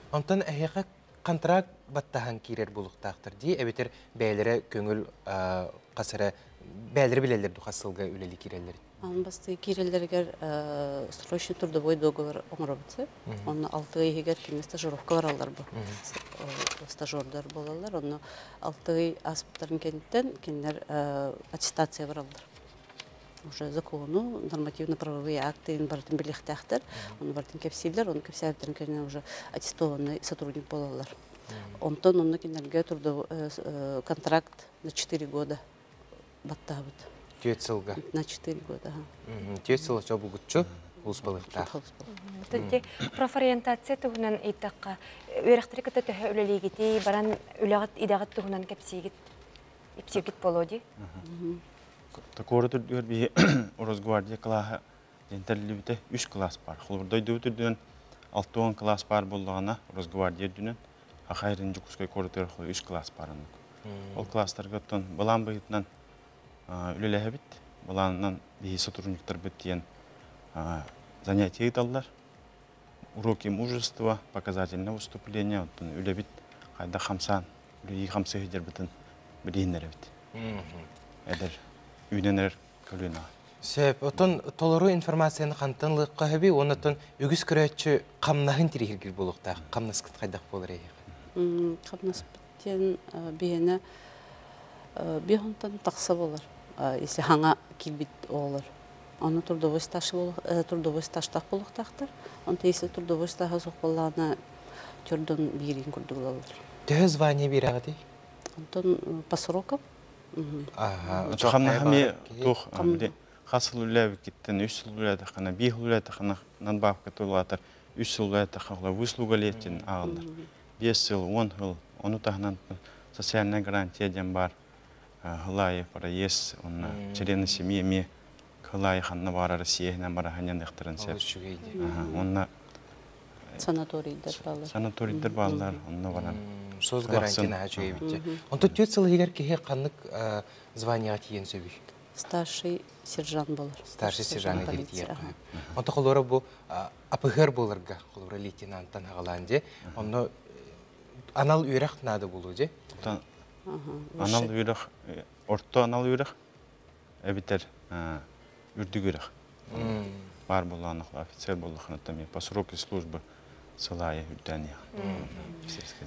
Онтон эһиэхэ контракт баттаһан киирэр булуктаахтар дии, эбэтэр бэйэлэрэ көҥүл хас эрэ бэйэлэрэ билэллэр ду хас сылга үлэли киирэллэр? Ан басты киирэллэригэр срочный трудовой договор оҥоробут. Онно 6 ый иһигэр кини стажировка бараллар бу. Стажердар буолаллар. Онно 6 ый ааспыттарын кэнниттэн кинилэр аттестация бараллар. Уже закону, нормативно-правовые акты барытын билиэхтээхтэр, ону барытын кэпсииллэр, ону кэпсээбиттэрин кэннэ уже аттестованный сотрудник буолаллар. Онтон онно кинилэргэ контракт на 4 года баттаабыт. Түөрт сылга? На 4 года. 4 сыл очо булгуччу улус балыктаах. Төнти профориентация туһунан ыйдахха, үөрэхтэри кытта төһө үлэлиигити, баран үлэҕит идэҕит туһунан кэпсиигит, ипсиигит болуо дии? Куорат үрдүгэр биһи Росгвардия кылааһа диэн тэриллибитэ үс кылаас бар. Холобур, дойдубут үрдүнэн 60 кылаас баар буоллаҕына, Росгвардия үрдүнэн Хахайрын Дьокуускай куоратыгар үс кылаас баар оннук. Ол кылаастарга оттон былаан быһыытынан үлэлэһэбит. Былаанынан биһи сотрудниктарбыт диэн занятия ыыталлар. Уроки мужества, показательное выступление, оттон үлэбит хайдах хамсаан, үлэлии хамсыы сылдьарбытын билиһиннэрэбит. Эдэр, үүнэн эрэр көлүөнэҕэ. Сөп, отон толору информацияны хантан ылыахха сөбүй, оннотон үгүс көрөөччү хамнаһын тириһиргир буолуохтаах. Хамнаскыт хайдах буолар эһиэхэ? Хамнаспыт диэн биһиэнэ биһонтон тахса болар. Если хаҥа киирбит оҕолор. Ону трудовой стаж трудовой стажтаах буолуохтаахтар. Онто если трудовой стажа суох буоллаҕына төрдөн биирин курдук ылаллар. Төһө звание биэрэҕитий? Онтон по срокам. Хамнаһа эмиэ туох хас сыл үлэлээбиккиттэн үс сыл үлэлээтэххинэ, 5 сыл үлэлээтэххинэ надбавка тулаатар, 3 сыл үлэлээтэххэ выслуга лет диэн ааҕаллар. 5 сыл, 10 сыл, ону таһынан социальная гарантия диэн бар, хылайы проезд, онно члены семьи эмиэ хылайы ханна баар Россия бараханьан ыхтарын сеп. Онно санаторийдар бааллар. Санаторийдар бааллар, онно баран. Соц гарантия наһаа үчүгэй эбит. Онто 4 сыл иһигэр киһи ханнык званияҕа тиийэн сөбүй? Старший сержант болар. Старший сержант тиийэр. Онто холура бу апыһыр боларга, холура лейтенанттан хагалаан же, онно анал үөрэх наада болуу же? Анал үөрэх, орто анал үөрэх, эбитер үрдүк үөрэх. Бар боллаан офицер боллахан по сроку службы сылайы үрдән.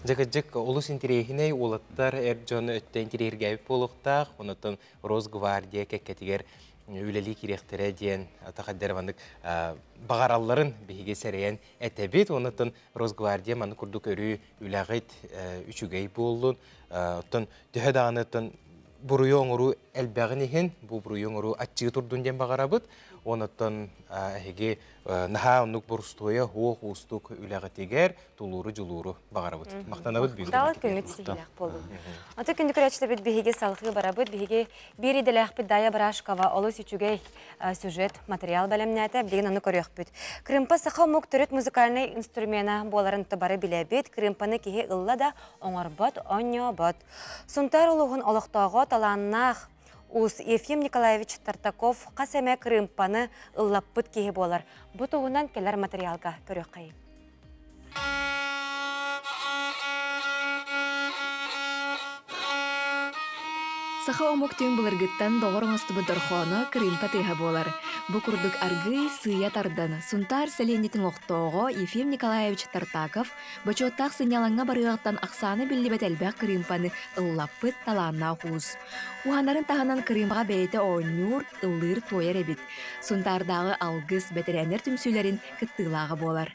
Жакыджык олус интириэһинэй уолаттар эр дьон өттен интириэһиргээбит буолуохтаах, онотон Росгвардия кэккэтигэр үлэлии кириэхтэрэ диэн атахаддер маннык бағаралларын биһиги сэрэйэн этэбит, онотон Росгвардия маны курдук өрүү үлэҕит үчүгэй буоллун, оттон төһө даҕаны буруйу оҥоруу элбэҕин иһин, бу буруйу оҥоруу аччыы турдун диэн баҕарабыт, онотон эһиги наһаа оннук борустуойа хуох уустук үлэҕитигэр тулууру дьулууру баҕарабыт. Махтанабыт бүгүн. Тал көҥүт сиһилээх буолун. Аты күндү көрөөччүлэрбит биһиги салхыы барабыт, биһиги биир иделээхпит Дая Барашкова олус үчүгэй сюжет материал бэлэмнээтэ, билигин ону көрүөхпүт. Крымпа саха омук төрүт музыкальнай инструмена буоларын бары билэбит. Крымпаны киһи ылла да оҥорбот, оонньообот. Сунтаар улууһун олохтооҕо талааннаах уус Ефим Николаевич Тартаков хас эмэ крымпаны ыллаппыт киһи буолар. Бу туһунан кэлэр материалга көрүөххэйин. Саха омук түҥ былыргыттан доҕор оҥостубут дорхооно кырыымпа тыаһа буолар. Бу курдук аргыый сыыйа тардан, Сунтаар сэлиэнньэтин олохтооҕо Ефим Николаевич Тартаков бочуоттаах сынньалаҥҥа барыаҕыттан ахсаана биллибэт элбэх кырыымпаны ыллаппыт талааннаах уус. Уһанарын таһынан кырыымпаҕа бэйэтэ оонньуур, ыллыыр-туойар эбит. Сунтаардааҕы Алгыс бэтэрээннэр түмсүүлэрин кыттыылааҕа буолар.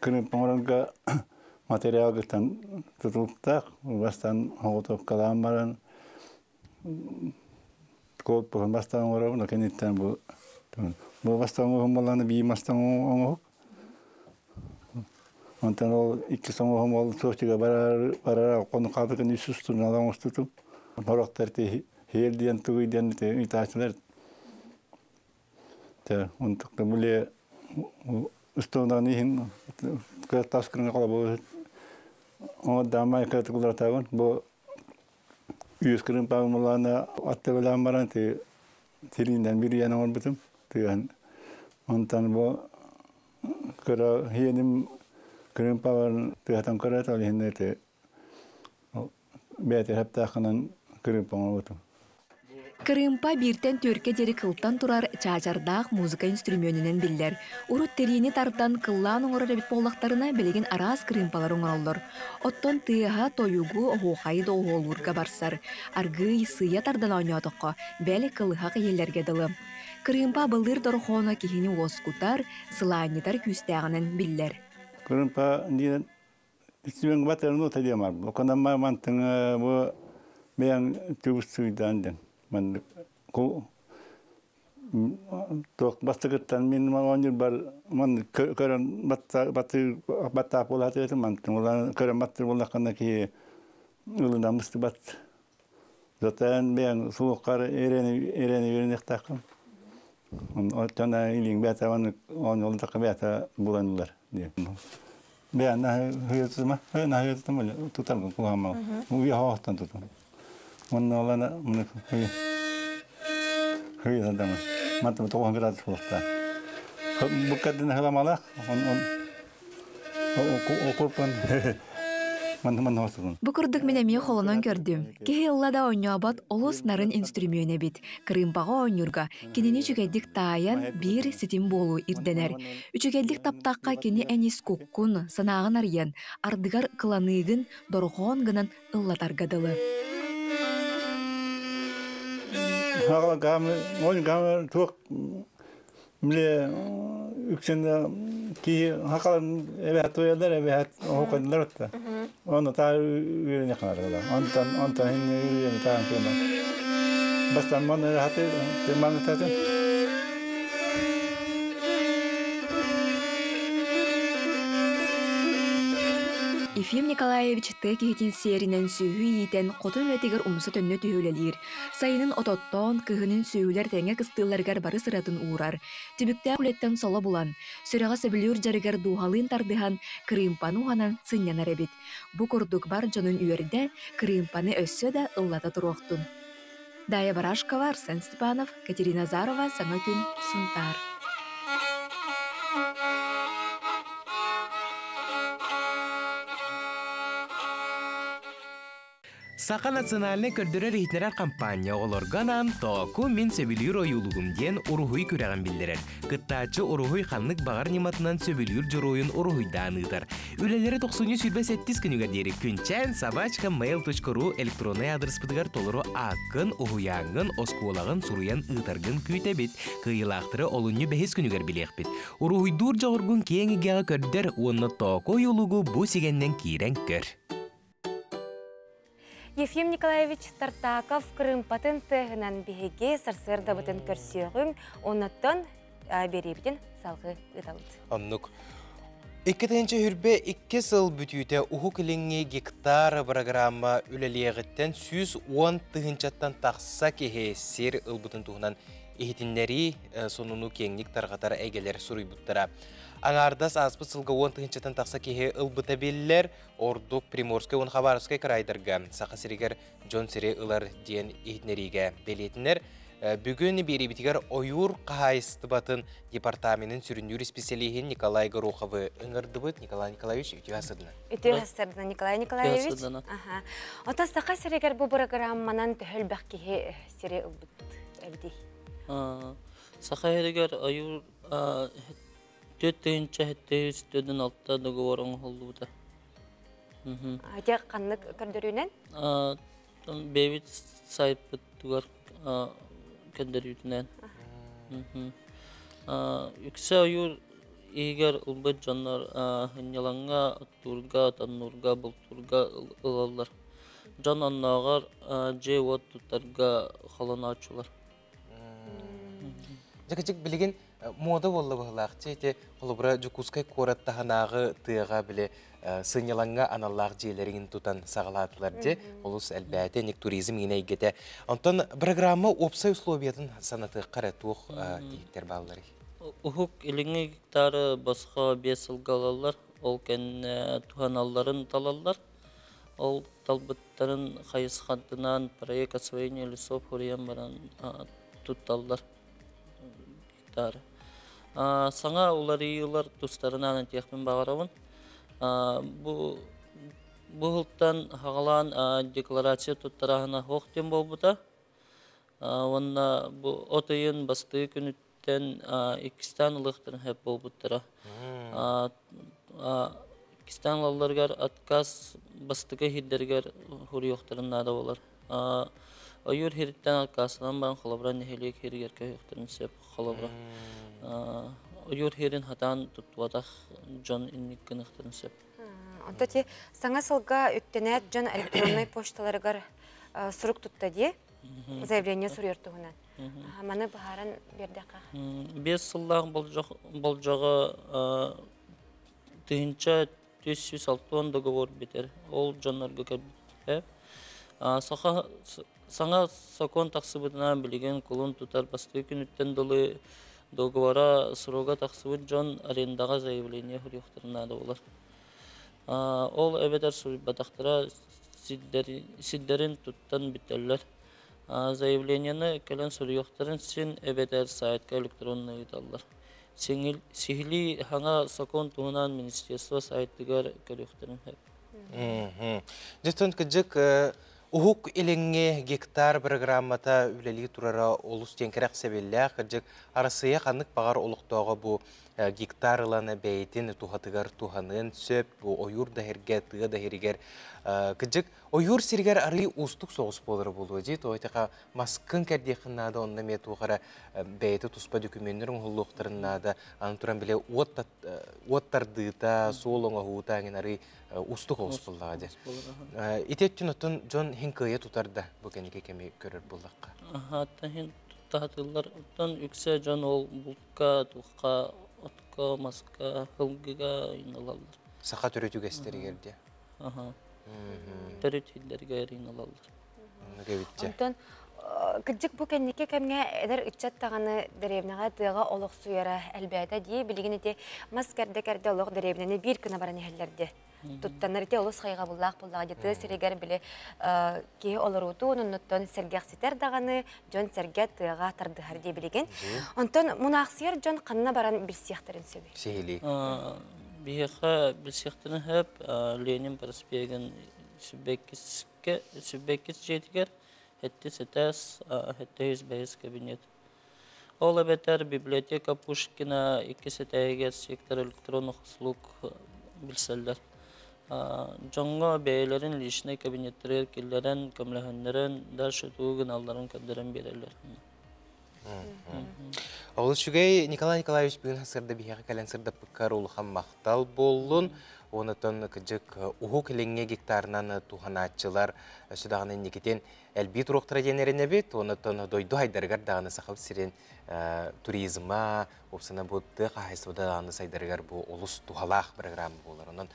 Кырыымпа оҥорорго материалгыттан тутулуктаах, бастаан оҕотуопкалаан баран корпуһун бастаан оҥоробун, кэнниттэн бу бастаан оҥоһун буоллаҕына бии мастан оҥоһук. Онтон ол икки соҥоһум ол Сочига барар барар кону кабыкын үс устунан оҥостутум. Сорохтор ти хиэл диэн тугуй диэн ыйтааччылар. Те онтукта буле устунан иһин тас кырыңа колобу о дамай кытыгылар бу үс кырын пагымылана атты белән баран ти тиринен бир яна оңорбутум тыган. Онтан бу кыра хиеним кырын пагын тыгатан кыра тал хинне те бәте хаптахынан кырын пагымылытым. Кырыымпа бииртэн түөркэ диэри кылтан турар чаачардаах музыка инструменинэн биллэр. Урут тэриини тардан кыллаан оҥорор эбит буоллахтарына, билигин араас кырыымпалары оҥороллор. Оттон тыаһа тойугу, оһуохайы да оһуолуурга барсар. Аргыый сыыйа тардан оонньоотоххо, бэл, кылыһах иһиллэргэ дылы. Кырыымпа абылыыр дорохооно киһини уоскутар, сылаанньытар күүстээҕинэн биллэр. Кырыымпа диэн үчүгэй батырну тадиамар. Оконамма мантыңа бу бэйэҥ түбүс диэн. Маннык туох бастакыттан мин оонньуур бар ман көрөн батта баты батта буолааты мантын улан көрөн баттыр буоллаххына киһи ылынан мыстыбат. Затан бэйэҥ суоххар эрени эрени үйренехтааххын. Оттон илиҥ бэйэтэ маннык оонньуулдахха бэйэтэ буланылар диэн. Бэйэн наһыйытыма, наһыйытыма тутаргын куһаамал. Уйа хоохтон тутун. Онно олана муну хый хый дама. Мантан тоҕон градус буолта. Буккадын халамалах он он окурпан ман ман хосун. Бу курдук мин эмиэ холонон көрдүм. Киһи ылла да оонньообот олус нарын инструмент эбит. Кырыымпаҕа оонньуурга кинини үчүгэйдик таайан биир ситим буолуу ирдэнэр. Үчүгэйдик таптахха кини эн ис куккун, санааҕын арыйан, ардыгар кыланыыгын дорҕоон гынан ыллатарга дылы. Хагала гамы, он гамы туох миле үксен ки хакала эбэт туялар эбэт хоконлар отта. Оны та үйрөне канаргала. Онтон онтон хин үйрөне таан кема. Бастан мон хаты теманы татын. Ефим Николаевич тыа киһитин сиэринэн сүөһү иитэн хотун үлэтигэр умса төннө түһүүлэлиир. Сайынын ототтоон, кыһынын сүөһүлэр тэҥэ кыстыылларыгар бары сыратын уурар. Түбүктээх үлэттэн соло булан, сүрэҕэ сөбүлүүр дьарыгар дууһалыын тардыһан, кырыымпаны уһанан сынньанар эбит. Бу курдук бар дьонун үөрдэ, кырыымпаны өссө да ыллата туруохтун. Дая Барашкова, Арсен Степанов, Катерина Азарова, Саҥа күн, Сунтаар. Саха национальнай көрдөрөр иһитиннэрэр хампаанньа оҕолорго анаан Тооку мин сөбүлүүр ойуулугум диэн уруһуй күрэҕин биллэрэр. Кыттааччы уруһуй ханнык баҕар ньыматынан сөбүлүүр дьоруойун уруһуйдаан ыытар. Үлэлэри тохсунньу 27 күнүгэр диэри күнчээн собачка mail.ru электроннай аадырыспытыгар толору ааккын, уһуйааҥҥын, оскуолаҕын суруйан ыытаргын күүтэбит. Кыайыылаахтары олунньу бэһис күнүгэр билиэхпит. Уруһуйдуур дьоҕургун киэҥ эйгэҕэ көрдөр уонна Тооку ойуулугу бу сигэннэн киирэн көр. Ефим Николаевич Тартаков кырыымпатын тыаһынан биһиги сарсыардабытын көрсүөҕүҥ, оннуттан биэриибитин салгыы ыытабыт. Оннук. 2022 сыл бүтүүтэ Уһук Илиҥҥи гектар программа үлэлиэҕиттэн 110 тыһыынчаттан тахса киһи сир ылбытын туһунан иһитиннэрии сонуну киэҥник тарҕатар эйгэлэр суруйбуттара. Аҥаардас ааспыт сылга 10 тыһыынчаттан тахса киһи ылбыта биллэр, ордук Приморскай уонна Хабаровскай крайдарга Саха сиригэр дьон сири ылар диэн иһитиннэриигэ бэлиэтинэр. Бүгүн биэриибитигэр ойуур хаһаайыстыбатын департаменын сүрүннүүр исписэлииһин Николай Гороховы ыҥырдыбыт. Николай Николаевич, үтүө сырдына. Үтүө сырдына, Николай Николаевич. Аха. Ота Саха сиригэр бу программанан төһөлбөх киһи сири ылбыт эбитий? Саха сиригэр ойуур 4746 договор оҥоһуллубута. Ате ханнык көрдөрүүнэн? Бэйэбит сайтпытыгар көрдөрүүтүнэн. Үксэ ойуур иһигэр ылбыт дьоннор ынньалаҥҥа, оттуурга, тоннуурга, бултуурга ылаллар. Дьон оннооҕор дьиэ-уот туттарга холонооччулар. Дьэ, кычык билигин Мода буолла быһыылаах дьэ ити холобура Дьокуускай куорат таһынааҕы тыаҕа били сынньалаҥҥа аналлаах дьиэлэрин тутан саҕалаатылар дьэ олус элбээтэ ник туризм иҥин эйгэтэ. Онтон программа уопсай условиятын санатыахха эрэ туох тиһиктэр баалларый? Уһук Илиҥҥи гектары босхо 5 сылга ылаллар, ол кэннэ туһаналларын талаллар. Ол талбыттарын хайысхатынан проект освоения лесов хуруйан баран тутталлар гектары. Саҥа уларыйыылар тустарынан этиэхпин баҕарабын. Бу бу сылтан хаҕалаан декларация туттарааһына суох диэн буолбута. Уонна бу от ыйын бастакы күнүттэн иккистээн ылыахтарын сөп буолбуттара. Иккистээн ылалларыгар отказ бастакы иһирдэригэр суруйуохтарын наада буолар. Ойуур иһириттэн аккаастанан баран холобура нэһилиэк иһиригэр көһүөхтэрин сөп. Холобура ойуур иһирин хатаан туттубатах дьон инник гыныахтарын сөп. Онто ти саҥа сылга үктэнээт дьон электроннай почталарыгар сурук тутта дии заявление суруйар туһунан. Маны быһааран биэрдэххэ. 5 сыллаах болдьоҕо 1160 договор бүтэр. Ол дьоннорго кэлбитэ. Саха саҥа сокуон тахсыбытынан билигин кулун тутар бастакы күнүттэн дылы договора срога тахсыбыт дьон арендаҕа заявление суруйуохтарын наада буолар. Ол эбэтэр суруйбатахтара сирдэрин туттан бүтэллэр. Заявлениены кэлэн суруйуохтарын син эбэтэр сайтка электронно ыыталлар. Сиһилии саҥа сокуон туһунан министерство сайтыгар көрүөхтэрин сөп. Дьэ, кыдьык Уһук Илиҥҥи гектар программата үлэлии турара олус диэн кэрэхсэбиллээх. Кырдьык, Арассыыйа ханнык баҕар олохтооҕо бу гектар ылан бэйэтин туһатыгар туһаныан сөп. Бу ойуур да иһиргэ, тыа да иһиригэр. Кырдьык, ойуур сиригэр арыый уустук соҕус буолара буолуо дии. Тоҕо диэтэххэ, маскын кэрдиэххин наада, онно эмиэ туох эрэ бэйэтэ туспа дөкүмүөннэр оҥоһуллуохтарын наада. Аны туран, били уот тардыыта, суол оҥоһуута эҥин арыый уустук оҕус буоллаҕа дии. Ити өттүн оттон дьон иһин кыайа тутар да бу кэнники кэми көрөр буоллахха. Аха, иһин туттаһатыллар. Оттон үксэ дьон ол булка, тухха, отко, маска, сылгыга ылаллар. Саха төрүт үгэстэригэр дии. Аха. Төрүт хиллэригэр ылаллар. Онтон кырдьык бу кэнники кэмҥэ эдэр ыччат даҕаны дэриэбинэҕэ тыаҕа олохсуйара элбээтэ дии. Билигин ити мас кэрдэ-кэрдэ олох дэриэбинэни биир гына баран иһэллэр дии. Туттанар ити олус хайҕабыллаах буоллаҕа дии. Тыа сиригэр били киһи олоруутун оннуттан сэргэхситэр даҕаны дьон-сэргэ тыаҕа тардыһар дии билигин. Онтон мунаахсыйар дьон ханна баран билсиэхтэрин сөбүй? Сиһилии. Биһиэхэ билсиэхтэрин сөп Ленин проспегын 22 22 дьиэтигэр сэттис этээс, 705 кабинет. Ол эбэтэр библиотека Пушкина иккис этээһигэр сектор электронных услуг билсэллэр. Дьоҥҥо бэйэлэрин личнэй кабинеттарыгар киллэрэн, көмөлөһөннөрөн, дальше тугу гыналларын көрдөрөн биэрэллэр. Олус үчүгэй Николай Николаевич бүгүн сырда биһиэхэ кэлэн сырдаппыккар улахан махтал буоллун. Онотон кыдьык Уһук Илиҥҥи гектарынан туһанааччылар өссө даҕаны инникитин элбии туруохтара диэн эрэнэбит. Онотон дойду хайдарыгар даҕаны Саха сирин туризма, уопсана бу тыа хаһаайыстыбата даҕаны сайдарыгар бу олус туһалаах программа буолар. Онон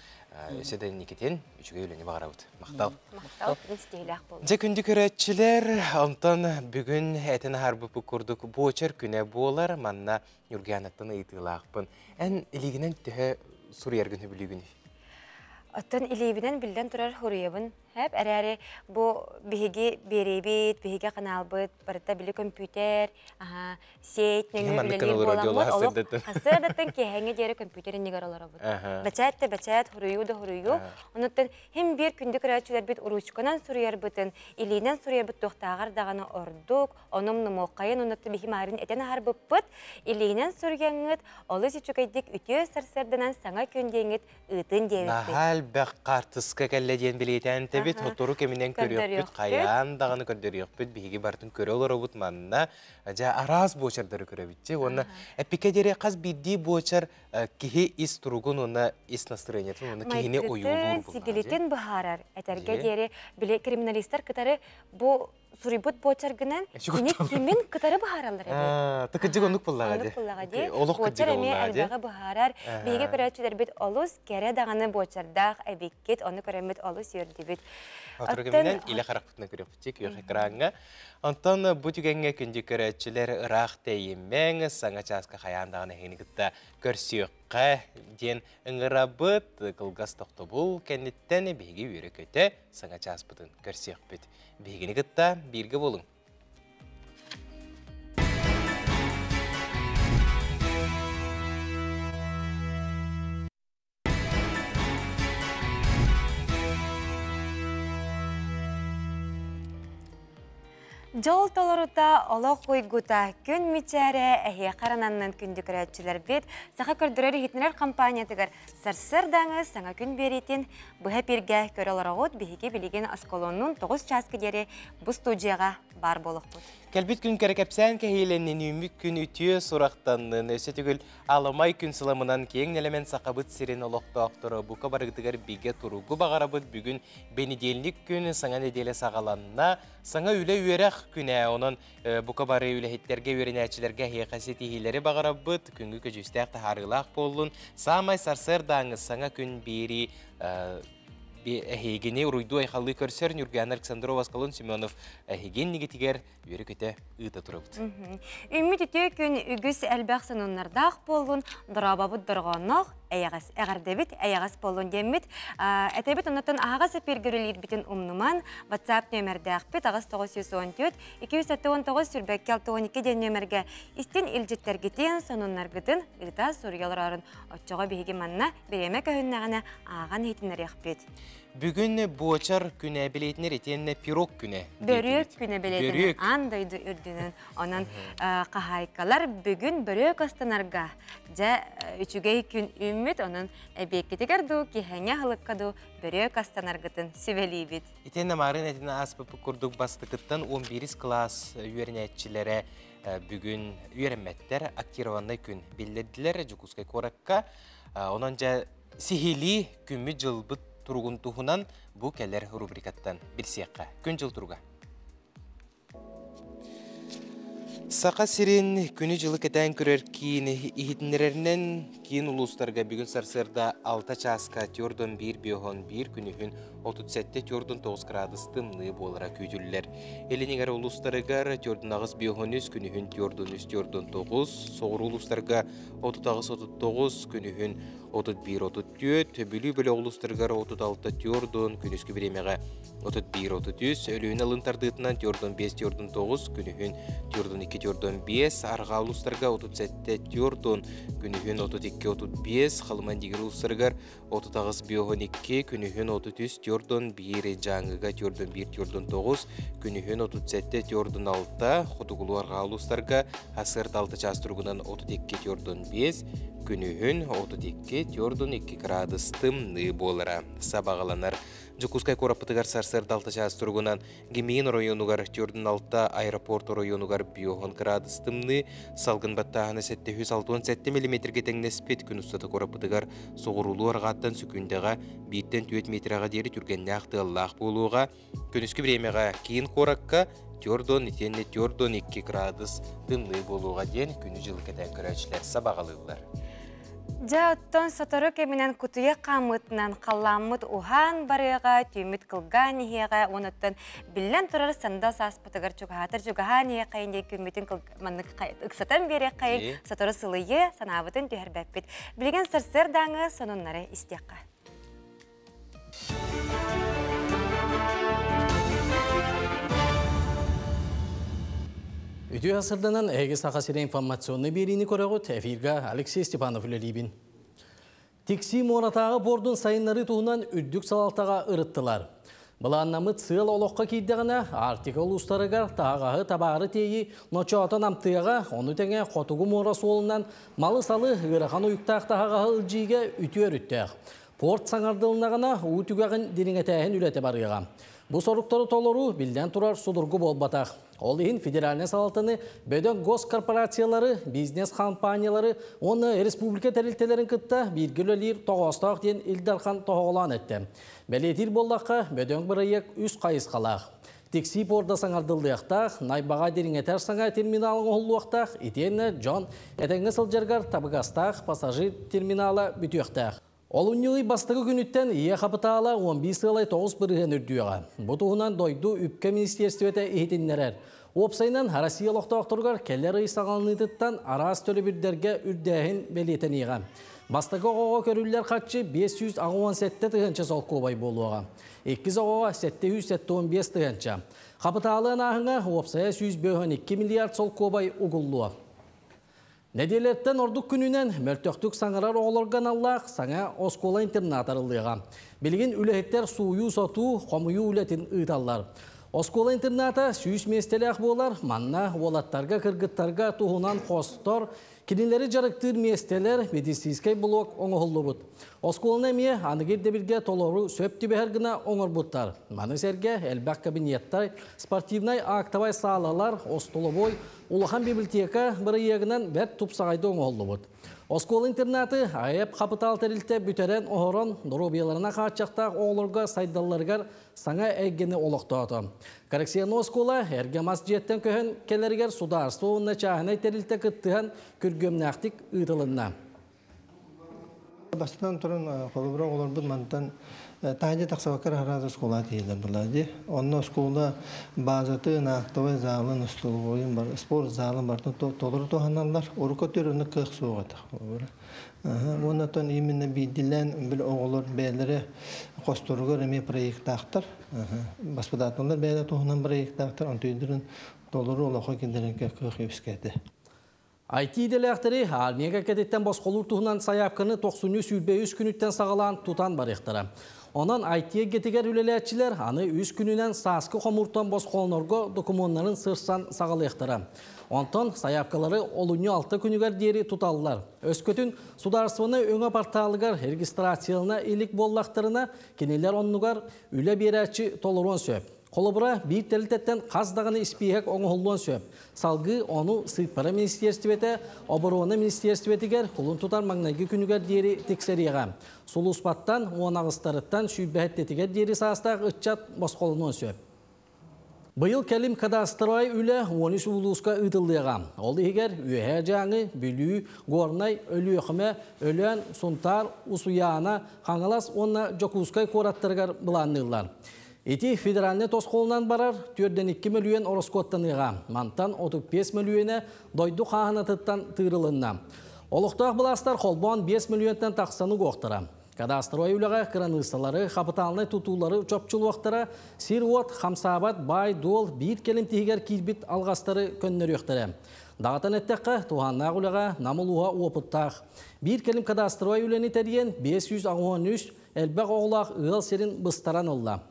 өссө да инникитин үчүгэй үлэни баҕарабыт. Махтал. Махтал, истиилээх буолла. Дьэ күндү көрөөччүлэр, онтон бүгүн этин аһарбыппыт курдук буочар күнэ буолар. Манна Ньургуянаттан ыйытыылаахпын. Эн илиигинэн төһө суруйаргын сөбүлүүгүнүй? Оттон илиибинэн биллэн турар суруйабын. Хэп эрээри бу биһиги биэриибит, биһиги ханаалбыт барыта били көмпүүтэр, сеть нөҥүө үлэлиир буоламмыт олох сарсыардаттан киэһээҥҥэ диэри көмпүүтэр иннигэр олоробут. Бэчээт да бэчээт, суруйуу да суруйуу. Онуттан хим биир күндү көрөөччүлэрбит уруучуканан суруйарбытын, илиинэн суруйарбыт туохтааҕар даҕаны ордук, онум нумуоххайын онуттан биһи маарын этэн аһарбыппыт, илиинэн суруйаҥҥыт олус үчүгэйдик үтүө сарсыарданан саҥа күн диэҥҥит ыытын диэбиппит. Наһаа элбэх хаартыска кэллэ диэн бэлиэтээн этэбит. Сотору кэминэн көрүөхпүт, хайаан даҕаны көрдөрүөхпүт. Биһиги барытын көрө олоробут манна. Дьэ, араас буочардары көрөбүт. Дьэ, уонна эппиккэ диэри хас биирдии буочар киһи ис туругун уонна ис настроениетын уонна киһини ойуулуур сигилитин быһаарар. Этэргэ диэри били криминалистар кытары бу Суруйбут буочаргынан кини кимин кытары быһаараллар эбит. Тыкыдьык оннук буллаҕа Оннук буллаҕа дии. Олох Буочар эмиэ элбэҕи быһаарар. Биһиги көрөөччүлэрбит олус кэрэ даҕаны буочардаах эбиккит, ону көрөммүт олус үөрдүбүт. Оттон кэминэн илэ харахпытынан көрүөхпүт күөх экраҥҥа. Онтон бу түгэҥҥэ күндү көрөөччүлэр ыраах тэйимэҥ, саҥа чааска хайаан даҕаны эһигини кытта көрсүөххэ диэн ыҥырабыт. Кылгас тохтобул кэнниттэн биһиги үөрэ-көтө саҥа чааспытын көрсүөхпүт. Биһигини кытта бииргэ буолуҥ. Дьол толорута, олох уйгута, күн мичээрэ эһиэхэ арананнын күндү көрөөччүлэрбит Саха көрдөрөр иһитинэр компаниятыгар сарсыардааҥы саҥа күн биэриитин быһа эпииргэ көрө олороҕут. Биһиги билигин осколоннун 9 чааска диэри бу студияҕа баар буолуохпут. Кэлбит күн кэрэ кэпсээн кэһиилэннин, үүммүт күн үтүө сурахтаннын, өссө түгүл Аламай күн сыламынан киэҥ нэлэмэн Сахабыт сирин олохтоохторо бука барыгытыгар бигэ туругу баҕарабыт. Бүгүн бэнидиэлник күн, саҥа нэдиэлэ саҕаланна. Саҥа үлэ-үөрэх күнэ. Онон бука бары үлэһиттэргэ, үөрэнээччилэргэ эһиэхэ ситиһиилэри баҕарабыт. Күнгү көдьүүстээх таһаарыылаах буоллун. Саамай сарсыардааҥы саҥа күн биэрии эһигини уруйдуу-айхаллыы көрсөр Ньургуяна Александрова, Аскалон Семенов эһигин нигитигэр үөрэ-көтө ыыта турабыт. Үммүт үтүө күн үгүс элбэх сонуннардаах буоллун, дорообобут дорҕоонноох, эйэҕэс эҕэрдэбит эйэҕэс буоллун диэммит. Этэбит оннуттан аһаҕас эпииргэ үлэлиирбитин умнуман, WhatsApp нүөмэрдээхпит 8914 279 сүрбэккэ 62 диэн нүөмэргэ истин илдьиттэргитин, сонуннаргытын ыыта суруйа олороорун оччоҕо биһиги манна бириэмэ көһүннэҕинэ ааҕан иһитиннэриэхпит. Бүгүн буочар күнэ билиэтинэр итиэннэ пирог күнэ. Бөрүөк күнэ билиэтинэр аан дойду үрдүнэн. Онон хаһаайкалар бүгүн бөрүөк астанарга дьэ үчүгэй күн үүммүт. Онон эбиэккитигэр дуу, киһэҥэ аһылыкка дуу бөрүөк астанаргытын сүбэлиибит. Итиэннэ маарын этин ааспыппыт курдук бастакыттан 11 кылаас үөрэнээччилэрэ бүгүн үөрэммэттэр актированнай күн биллэрдилэр Дьокуускай куоракка. Онон дьэ Сиһилии күммүт-дьылбыт туругун туһунан бу кэлэр рубрикаттан билсиэххэ. Күн-дьыл туруга. Саха сирин күнү-дьылы кэтээн көрөр киин иһитиннэрэринэн киин улуустарга бүгүн сарсыарда 6 чааска 4 1 5 1 күнүһүн 37 49 градус тымныы буолара күүтүллэр. Илин улуустарыгар 48 5 күнүһүн 43 49, соҕуруу улуустарга 38 39 күнүһүн 31-34, Бүлүү бөлөх улуустарыгар 36-4, күнүскү бириэмэҕэ 31-33, Өлүөнэ алын тардыытынан 45-49, күнүһүн 42-45, Арҕаа улуустарга 37-4, күнүһүн 32-35, Халыма-Индигир улуустарыгар 38-52, күнүһүн 33-41, Дьааҥыга 41-49, күнүһүн 37-46, Хотугулуу-Арҕаа улуустарга сарсыарда 6 чаас туругунан 32-45, күнүһүн 32-42 градус тымныы буолара сабаҕаланар. Дьокуускай куораппытыгар сарсыарда 6 чаас туругунан Гимин оройуонугар 46 аэропорт оройуонугар 5 градус тымныы, салгын баттааһына 767 миллиметргэ тэҥнэспит күн устата куораппытыгар соҕуруулуу арҕааттан сүкүндэҕэ 1-тэн 4 метрэҕэ диэри түргэннээх тыаллаах буолуоҕа. Күнүскү бириэмэҕэ киин куоракка 4 итиэннэ 4-2 градус тымныы буолуоҕа диэн күнү-дьылы кэтээн көрөөччүлэр сабаҕалыыллар. Дьэ, оттон сотору кэминэн кутуйах хаамыытынан халлааммыт уһаан барыаҕа, түүммүт кылгаан иһиэҕэ, уонуттан биллэн турар сандал сааспытыгар чугаһаатар чугаһаан иһиэххэйин диэн күммүтүн маннык ыксатан биэриэххэйин, сотору сылыйыы санаабытын түһэрбэппит. Билигин сарсыардааҥы сонуннары истиэххэ. Үтүө асырданан эһиги Саха сирэ информационный биэриини көрөҕүт. Эфирга Алексей Степанов үлэлиибин. Тиксии муоратааҕы пордун сайыннарыы туһунан үрдүк салалтаҕа ырыттылар. Былааннаммыт сыал олоххо киирдэҕинэ, Арктика улуустарыгар таһаҕаһы табаары тиэйии ночоото намтыаҕа, ону тэҥэ Хотугу муора суолунан малы-салы ыарахан уйуктаах таһаҕаһы ылдьыыга үтүө өрүттээх. Порт саҥардылыннаҕына, уу түгэҕин дириҥэтээһин үлэтэ барыаҕа. Бу соруктары толоруу, биллэн турар, судургу буолбатах. Ол иһин федеральнай салалтаны бөдөҥ госкорпорациялары, бизнес-компаниялары уонна республика тэрилтэлэрин кытта бииргэ үлэлиир тоҕоостоох диэн Ил Дархан тоһоҕолоон эттэ. Бэлиэтиир буоллахха, бөдөҥ бырайыак үс хайысхалаах. Тиксии порда саҥардыллыахтаах, Найбаҕа дириҥэтэр саҥа терминал оҥоһуллуохтаах, итиэннэ дьон этэҥҥэ сылдьарыгар табыгастаах пассажир терминала бүтүөхтээх. Олунньу ый бастакы күнүттэн ийэ хапытаала 11,9% үрдүөҕэ. Бу туһунан дойду үпкэ министиэристибэтэ иһитиннэрэр. Уопсайынан, Россия олохтоохторугар кэлэр ый саҕаланыытыттан араас төлөбүрдэргэ үрдээһин бэлиэтэниэҕэ. Бастакы оҕоҕо көрүллэр харчы 587 тыһыынча солкуобай буолуоҕа. Иккис оҕоҕо 775 тыһыынча. Хапытаалы анааһыҥа уопсайа 152 миллиард солкуобай угуллуо. Нэдиэлэттэн ордук күнүнэн мөлтөхтүк саҥарар оҕолорго аналлаах саҥа оскуола-интернат арыллыаҕа. Билигин үлэһиттэр сууйуу-сотуу, хомуйуу үлэтин ыыталлар. Оскуола-интерната 100 миэстэлээх буолар, манна уолаттарга, кыргыттарга туһунан хостор, кинилэри дьарыктыыр миэстэлэр, медицинскэй блок оҥоһуллубут. Оскуоланы эмиэ аныгы ирдэбилгэ толору сөп түбэһэр гына оҥорбуттар. Маны сэргэ элбэх кабинеттар, спортивнай актовай саалалар, остолобуой, Улахан библиотека бырайыагынан бэрт тупсаҕайда оҥоһуллубут. Оскуола-интернаты АЭП хапытаал тэрилтэ бүтэрэн-оһорон, доруобуйаларына хааччахтаах оҕолорго сайдалларыгар саҥа эйгэни олохтоото. Коррекционнай оскуола эргэ мас дьиэттэн көһөн кэлэригэр судаарство уонна чааһынай тэрилтэ кыттыһан күргүөмнээхтик ыытылынна. Бастатан туран, холобура оҕолорбут мантан таһырдьа тахсыбакка араас оскуолаҕа тиийэллэр буоллаҕа дии. Онно оскуола базатын, актовай залын, остолобуойун, спорт залын барытын толору туһаналлар. Урукку өттүгэр оннук кыах суох этэ холобура. Уонна оттон именно биирдиилээн били оҕолор бэйэлэрэ хосторугар эмиэ проектаахтар. Баспытааталлар бэйэлэрэ туһунан проектаахтар. Онтуйдарын толору олоххо киллэрэргэ кыах үөскээтэ. IT идэлээхтэри армия кэккэтиттэн босхолуур туһунан сайаапканы тохсунньу 23 күнүттэн саҕалаан тутан барыахтара. Онон IT эйгэтигэр үлэлээччилэр аны үс күнүнэн сааскы хомууртан босхолонорго докумуоннарын сырсан саҕалыахтара. Онтон сайаапкалары олунньу 6 күнүгэр диэри туталлар. Өскөтүн судаарыстыбаннай өҥө порталыгар регистрациялана илик буоллахтарына, кинилэр оннугар үлэ биэрээччи толоруон сөп. Холобура, биир тэрилтэттэн хас даҕаны испииһэк оҥоһуллуон сөп. Салгыы ону Сыыппара министиэристибэтэ Оборуона министиэристибэтигэр кулун тутар маҥнайгы күнүгэр диэри тиксэриэҕэ. Сулууспаттан 18-тарыттан сүүрбэһэттэтигэр диэри саастаах ыччат босхолонуон сөп. Быйыл кэлим кадастровай үлэ 13 улууска ыытыллыаҕа. Ол иһигэр Үөһээ Дьааҥы, Бүлүү, Горнай, Өлүөхүмэ, Өлөөн, Сунтаар, Усуйаана, Хаҥалас уонна Дьокуускай куораттарыгар былаанныыллар. Ити федеральнай тосхолунан барар 4,2 мөлүйүөн ороскуоттаныаҕа. Мантан 35 мөлүйүөнэ дойду хааһынатыттан тыырылынна. Олохтоох былаастар холбоон 5 мөлүйүөнтэн тахсаны угуохтара. Кадастровай үлэҕэ кыраныыссалары, хапытаалынай тутуулары чопчулуохтара, сир-уот, хамсаабат баай-дуол биир кэлим тиһигэр киирбит алҕастары көннөрүөхтэрэ. Даҕатан эттэххэ, туһааннаах үлэҕэ Нам улууһа уопуттаах. Биир кэлим кадастровай үлэни тэрийэн 583 элбэх оҕолоох ыал сирин быстаран ылла.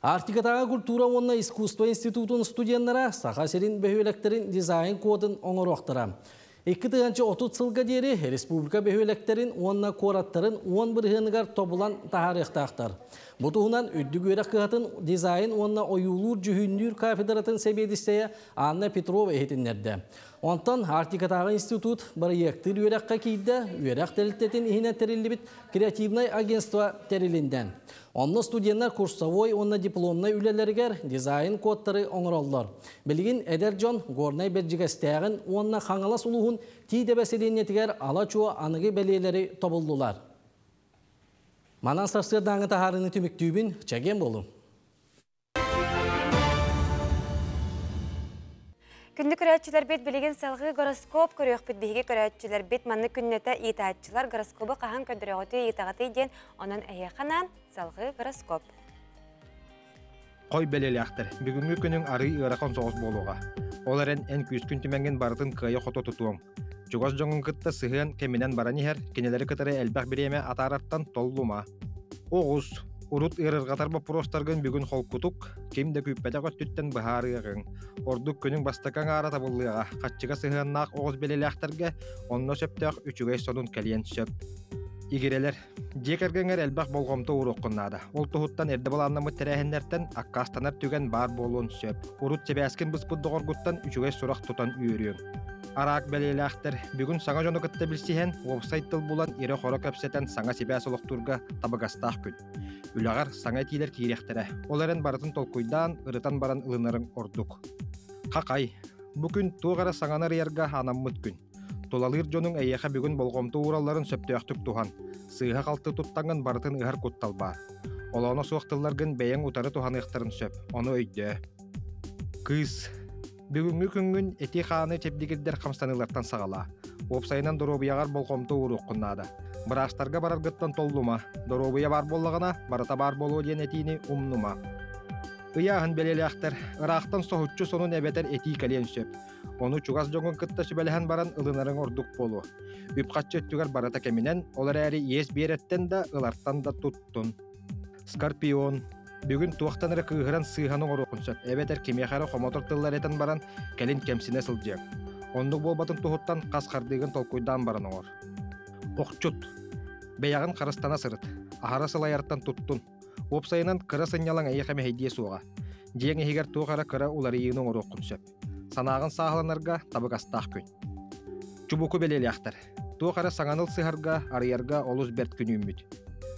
Арктикатааҕы культура уонна искусство институтун студеннара Саха сирин бөһүөлэктэрин дизайн-кодун оҥоруохтара. 2030 сылга диэри республика бөһүөлэктэрин уонна куораттарын 10 бырыһыаныгар тобулан таһаарыахтаахтар. Бу туһунан үрдүк үөрэх кыһатын дизайн уонна ойуулуур-дьүһүннүүр кафедратын сэбиэдиссэйэ Анна Петрова иһитиннэрдэ. Онтон Арктикатааҕы институт бырайыактыыр үөрэххэ киирдэ, үөрэх тэрилтэтин иһинэн тэриллибит креативнай агентство тэрилиннэ. Онно студеннар курсовой уонна дипломнай үлэлэригэр дизайн-кодтары оҥороллор. Билигин эдэр дьон Горнай Бэрдьигэстээҕин уонна Хаҥалас улууһун Тиидэбэ сэлиэнньэтигэр ала-чуо аныгы бэлиэлэри тобуллулар. Манан сарсыардааҥы таһаарыыны түмүктүүбүн, чэгиэн буолуҥ! Күндү көрөөччүлэрбит билигин салгыы гороскоп көрүөхпүт биһиги көрөөччүлэрбит маннык күннэтэ ыытааччылар гороскобу хаһан көрдөрөҕүтүй ыытаҕытый диэн онон эһиэхэ анаан салгыы гороскоп. Хой бэлиэлээхтэр бүгүҥҥү күнүҥ арыый ыарахан соҕус буолуоҕа. Ол эрэн эн күүскүн түмэҥҥин барытын кыайа-хото тутуоҥ. Чугас дьоҥҥун кытта сыһыан кэминэн баран иһэр, кинилэри кытары элбэх бириэмэ атаарартан толлума. Оҕус, урут ыарырҕатар боппуруостаргын бүгүн холкутук, ким да күүппэтэх өттүттэн быһаарыаҕыҥ. Ордук күнүҥ бастакы аҥаара табыллыаҕа, хаччыга сыһыаннаах оҕус бэлиэлээхтэргэ онно сөптөөх үчүгэй сонун кэлиэн сөп. Игирэлэр, дьиэ кэргэҥҥэр элбэх болҕомто ууруоххун наада. Ол туһуттан эрдэ былааннаммыт тэрээһиннэртэн аккаастанар түгэн баар буолуон сөп. Урут сибээскин быспыт доҕоргуттан үчүгэй сурах тутан үөрүөҥ. Араак бэлиэлээхтэр бүгүн саҥа дьону кытта билсиһэн, уопсай тыл булан, ирэ-хоро кэпсэтэн саҥа сибээс олохтуурга табыгастаах күн. Үлэҕэр саҥа этиилэр киириэхтэрэ. Ол эрэн барытын толкуйдаан, ырытан баран ылынарыҥ ордук. Хахай. Бу күн туох эрэ саҥаны арыйарга анаммыт күн. Тулалыыр дьонуҥ эйиэхэ бүгүн болҕомто ууралларын сөптөөхтүк туһан. Сыыһа-халты туттаҥҥын барытын ыһар куттал баар. Олооно суох тылларгын бэйэҥ утары туһаныахтарын сөп, ону өйдөө. Кыыс. Бүгүҥҥү күҥҥүн эти-хааны чэбдигирдэр хамсаныылартан саҕалаа. Уопсайынан доруобуйаҕар болҕомто ууруоххун наада. Быраастарга бараргыттан толлума, доруобуйа баар буоллаҕына, барыта баар буолуо диэн этиини умнума. Ыйааһын бэлиэлээхтэр, ыраахтан соһуччу сонун эбэтэр этии кэлиэн сөп. Ону чугас дьоҥҥун кытта сүбэлэһэн баран ылынарыҥ ордук буолуо. Үп-харчы өттүгэр барыта кэминэн, ол эрээри иэс биэрэртэн да, ылартан да туттун. Скорпион. Бүгүн туохтан эрэ кыыһыран сыыһаны оҥоруоххун сөп, эбэтэр кимиэхэ эрэ хомотор тыллар этэн баран, кэлин кэмсинэ сылдьыаҥ. Оннук буолбатын туһуттан хас хардыыгын толкуйдаан баран оҥор. Охчут. Бэйэҕин харыстана сырыт. Аһара сылайартан туттун. Уопсайынан, кыра сынньалаҥ эйиэхэ мэһэйдиэ суоҕа. Дьиэҥ иһигэр туох эрэ кыра уларыйыыны оҥоруоххун сөп. Санааҕын сааһыланарга табыгастаах күн. Чубуку бэлиэлээхтэр. Туох эрэ саҥаны ылсыһарга, арыйарга олус бэрт күн үүммүт.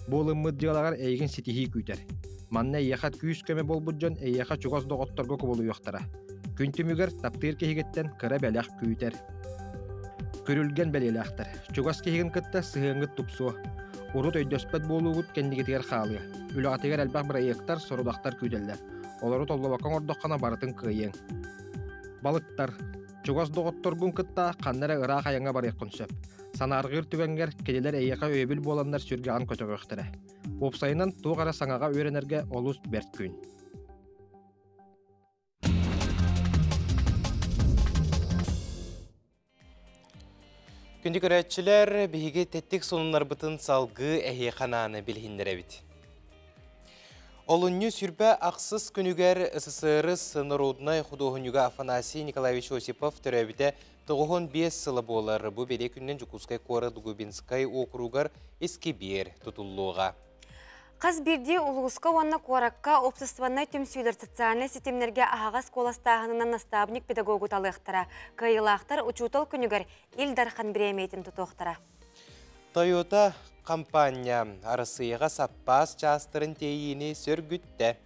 Бу ылыммыт дьыалаҕар эйигин ситиһии күүтэр. Манна эйиэхэ күүс-көмө буолбут дьон эйиэхэ чугас доҕотторго кубулуйуохтара. Күн түмүгэр таптыыр киһигиттэн кыра бэлэх күүтэр. Күрүлгэн бэлиэлээхтэр. Чугас киһигин кытта сыһыаҥҥыт тупсуо. Урут өйдөспөт буолуугут кэннигитигэр хаалыа. Үлэҕитигэр элбэх бырайыактар, сорудахтар күүтэллэр. Олору толлубакка оҥордоххуна барытын кыайыаҥ. Балыктар. Чугас доҕотторгун кытта ханна эрэ ыраах айаҥҥа барыаххын сөп. Санаарҕыыр түгэҥҥэр кинилэр эйиэхэ өйөбүл буоланнар сүргэҕин көтөҕүөхтэрэ. Уопсайынан, туох эрэ саҥаҕа үөрэнэргэ олус бэрт күн. Күндү көрөөччүлэр, биһиги тэттик сонуннарбытын салгыы эһиэхэ анааны билиһиннэрэбит. Олунньу сүрбэ ахсыс күнүгэр СССР норуодунай худуоһунньуга Афанасий Николаевич Осипов төрөөбүтэ 95 сыла буолар. Бу бэлиэ күнүнэн Дьокуускай куорат Губинскай уокуругар искибиэр тутуллуоҕа. Хас биирдии улууска уонна куоракка уопсастыбаннай түмсүүлэр социальнай ситимнэргэ аһаҕас куоластааһынынан наставник-педагогу талыахтара. Кыайыылаахтар учуутал күнүгэр Ил Дархан бириэмийэтин тутуохтара. Toyota компания Арассыыйаҕа саппаас чаастарын тиэйиини сөргүттэ.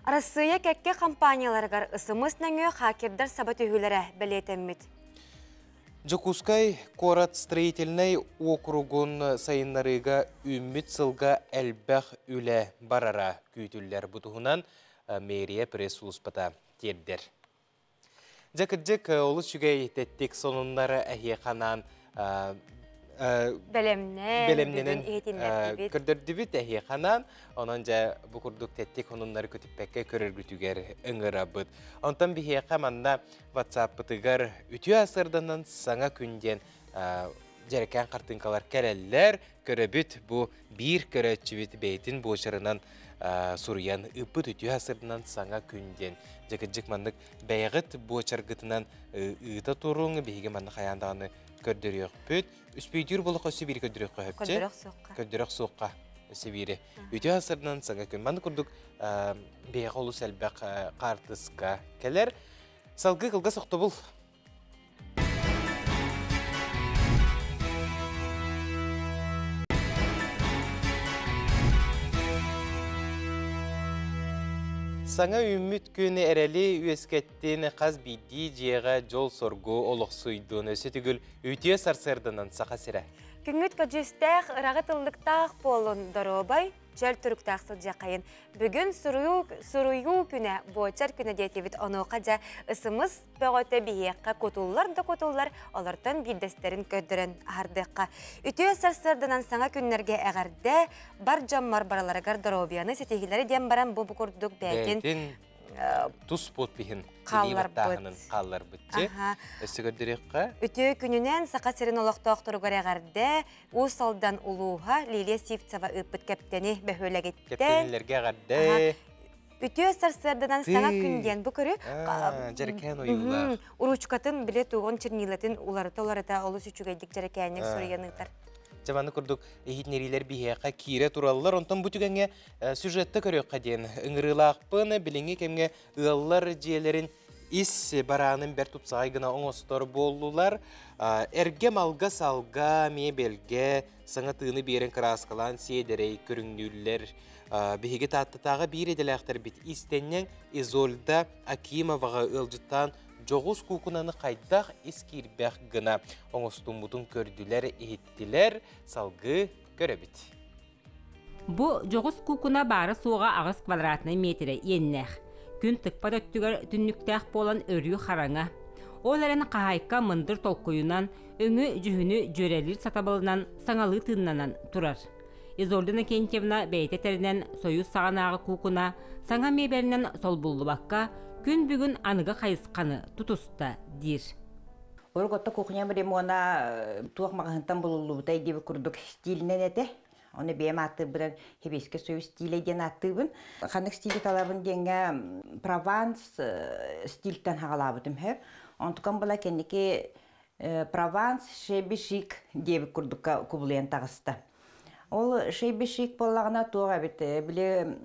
Арассыыйа кэккэ компанияларыгар ысымыс нөҥүө хакердар саба түһүүлэрэ бэлиэтэммит. Дьокуускай куорат строительнай уокуругун сайыннарыыга үүммүт сылга элбэх үлэ барара күүтүллэр. Бу туһунан мэрия пресс-сулууспата тиэрдэр. Дьэ, кырдьык, олус үчүгэй тэттик сонуннары эһиэхэ анаан бэлэмнэн, бэлэмнэнэн көрдөрдүбүт эһиэхэ анаан. Онон дьэ бу курдук тэттик сонуннары көтүппэккэ көрөргүтүгэр ыҥырабыт. Онтон биһиэхэ манна WhatsApp-пытыгар үтүө сырданан саҥа күн диэн дьэрэкээн хартыынкалар кэлэллэр. Көрөбүт бу биир көрөөччүбүт бэйэтин буочарынан суруйан ыыппыт үтүө сырданан саҥа күн диэн. Дьэ маннык бэйэҕит буочаргытынан ыыта туруҥ, биһиги манна хайаан даҕаны көрдөрүөхпүт. Үспүйдүүр болох өссө биири көрдөрүөххэ хөпчө. Көрдөрөх суохха. Көрдөрөх суохха өссө биири. Үтүө сырданан саҥа күн. Маннык курдук бэйэҕэ олус элбэх хаартыска кэлэр. Салгыы кылгас охтобул. Саҥа үүммүт күн эрэли үөскэттин, хас биирдии дьиэҕэ дьол-соргу олохсуйдун, өссө төгүл үтүө сарсыарданан Саха сирэ. Күҥҥүт көдьүүстээх, ыраҕы тыллыктаах буолун, доруобай, чөл туруктаах сылдьыаххайын. Бүгүн суруйуу, суруйуу күнэ, буочар күнэ диэтибит. Онуоха дьэ ысымыс бөҕөтө биһиэххэ кутуллар да кутуллар, олортон биирдэстэрин көрдөрөн аһардыахха. Үтүө сарсыарданан саҥа күннэргэ эҕэрдэ, бар дьоммор барыларыгар доруобуйаны ситиһиилэри диэн баран бу бу курдук бэйэтин тус подпиһин хаалларбыт. Хаалларбытчы. Өссө көрдөрүөххэ. Үтүө күнүнэн Саха сирин олохтоохторугар эҕэрдэ, Уус Алдан улууһа Лилия Сивцева ыыппыт Кэптэни бөһүөлэгиттэн. Кэптэнилэргэ эҕэрдэ. Үтүө сарсыарданан саҥа күн диэн бу көрү дьэрэкээн ойуулаах. Уручкатын биле тугун чернилатын уларыта-уларыта олус үчүгэйдик дьэрэкээнник суруйан ыытар. Дьэ маннык курдук иһитиннэриилэр биһиэхэ киирэ тураллар. Онтон бу түгэҥҥэ сюжетта көрүөххэ диэн ыҥырыылаахпын. Билиҥҥи кэмҥэ ыаллар дьиэлэрин Ис бараанын бэрт тупсаҕай гына оҥостор буоллулар. Эргэ малга-салга, миэбэлгэ саҥа тыыны биэрэн кырааскалаан сиэдэрэй көрүҥнүүллэр. Биһиги Тааттатааҕы биир идэлээхтэрбит иистэнньэҥ Изольда Акимоваҕа ыалдьыттаан дьоҕус куукунаны хайдах ис киирбэх гына оҥостуммутун көрдүлэр-иһиттилэр, салгыы көрөбүт. Бу дьоҕус куукуна баара-суоҕа аҕыс квадратнай миэтэрэ иэннээх. Күн тыкпат өттүгэр түннүктээх буолан өрүү хараҥа. Ол эрэн хаһаайка мындыр толкуйунан, өҥү-дьүһүнү дьүөрэлиир сатабылынан саҥалыы тыыннанан турар. Изольда Иннокентьевна бэйэтэ тэринэн Союз саҕанааҕы куукуна саҥа миэбэлинэн солбуллубакка, күн бүгүн аныгы хайысханы тутуста диир. Уруккутта кухням ремона туох маҕаһыынтан булуллубутай диэбит курдук стилинэн этэ. Оны бэйэм ааттыырбынан Хебейский союз стилэ диэн ааттыыбын. Ханнык стили талабын диэҥҥэ Прованс стильтэн хаҕалаабытым сөп. Онтукам була кэнники Прованс шебби шик диэбит курдукка кубулуйан таҕыста. Ол шебби шик буоллаҕына туох эбит били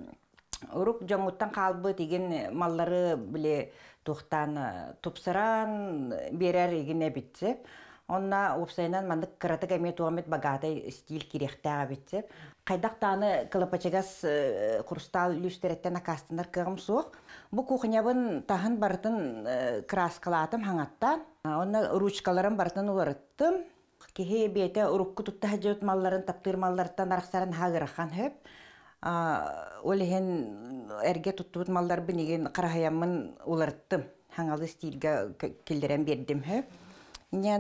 урук дьоҥҥуттан хаалбыт игин маллары били туохтаан тупсаран биэрэр игин эбит сөп. Онно уопсайынан маннык кыратык эмиэ туох эмит богатый стиль кириэхтээх эбит сөп. Хайдах даҕаны кылапачыгас хрусталь лүүстэриттэн акаастанар кыаҕым суох. Бу кухнябын таһын барытын краскалаатым хаҥаттаан. Онно ручкаларын барытын уларыттым. Киһи бэйэтэ урукку тутта сылдьыбыт малларын таптыыр малларыттан арахсарын наһаа ыарахан сөп. Ол иһин эргэ туттубут малларбын игин хараһыйаммын уларыттым. Хаҥалы стильгэ киллэрэн биэрдим сөп. Инньэ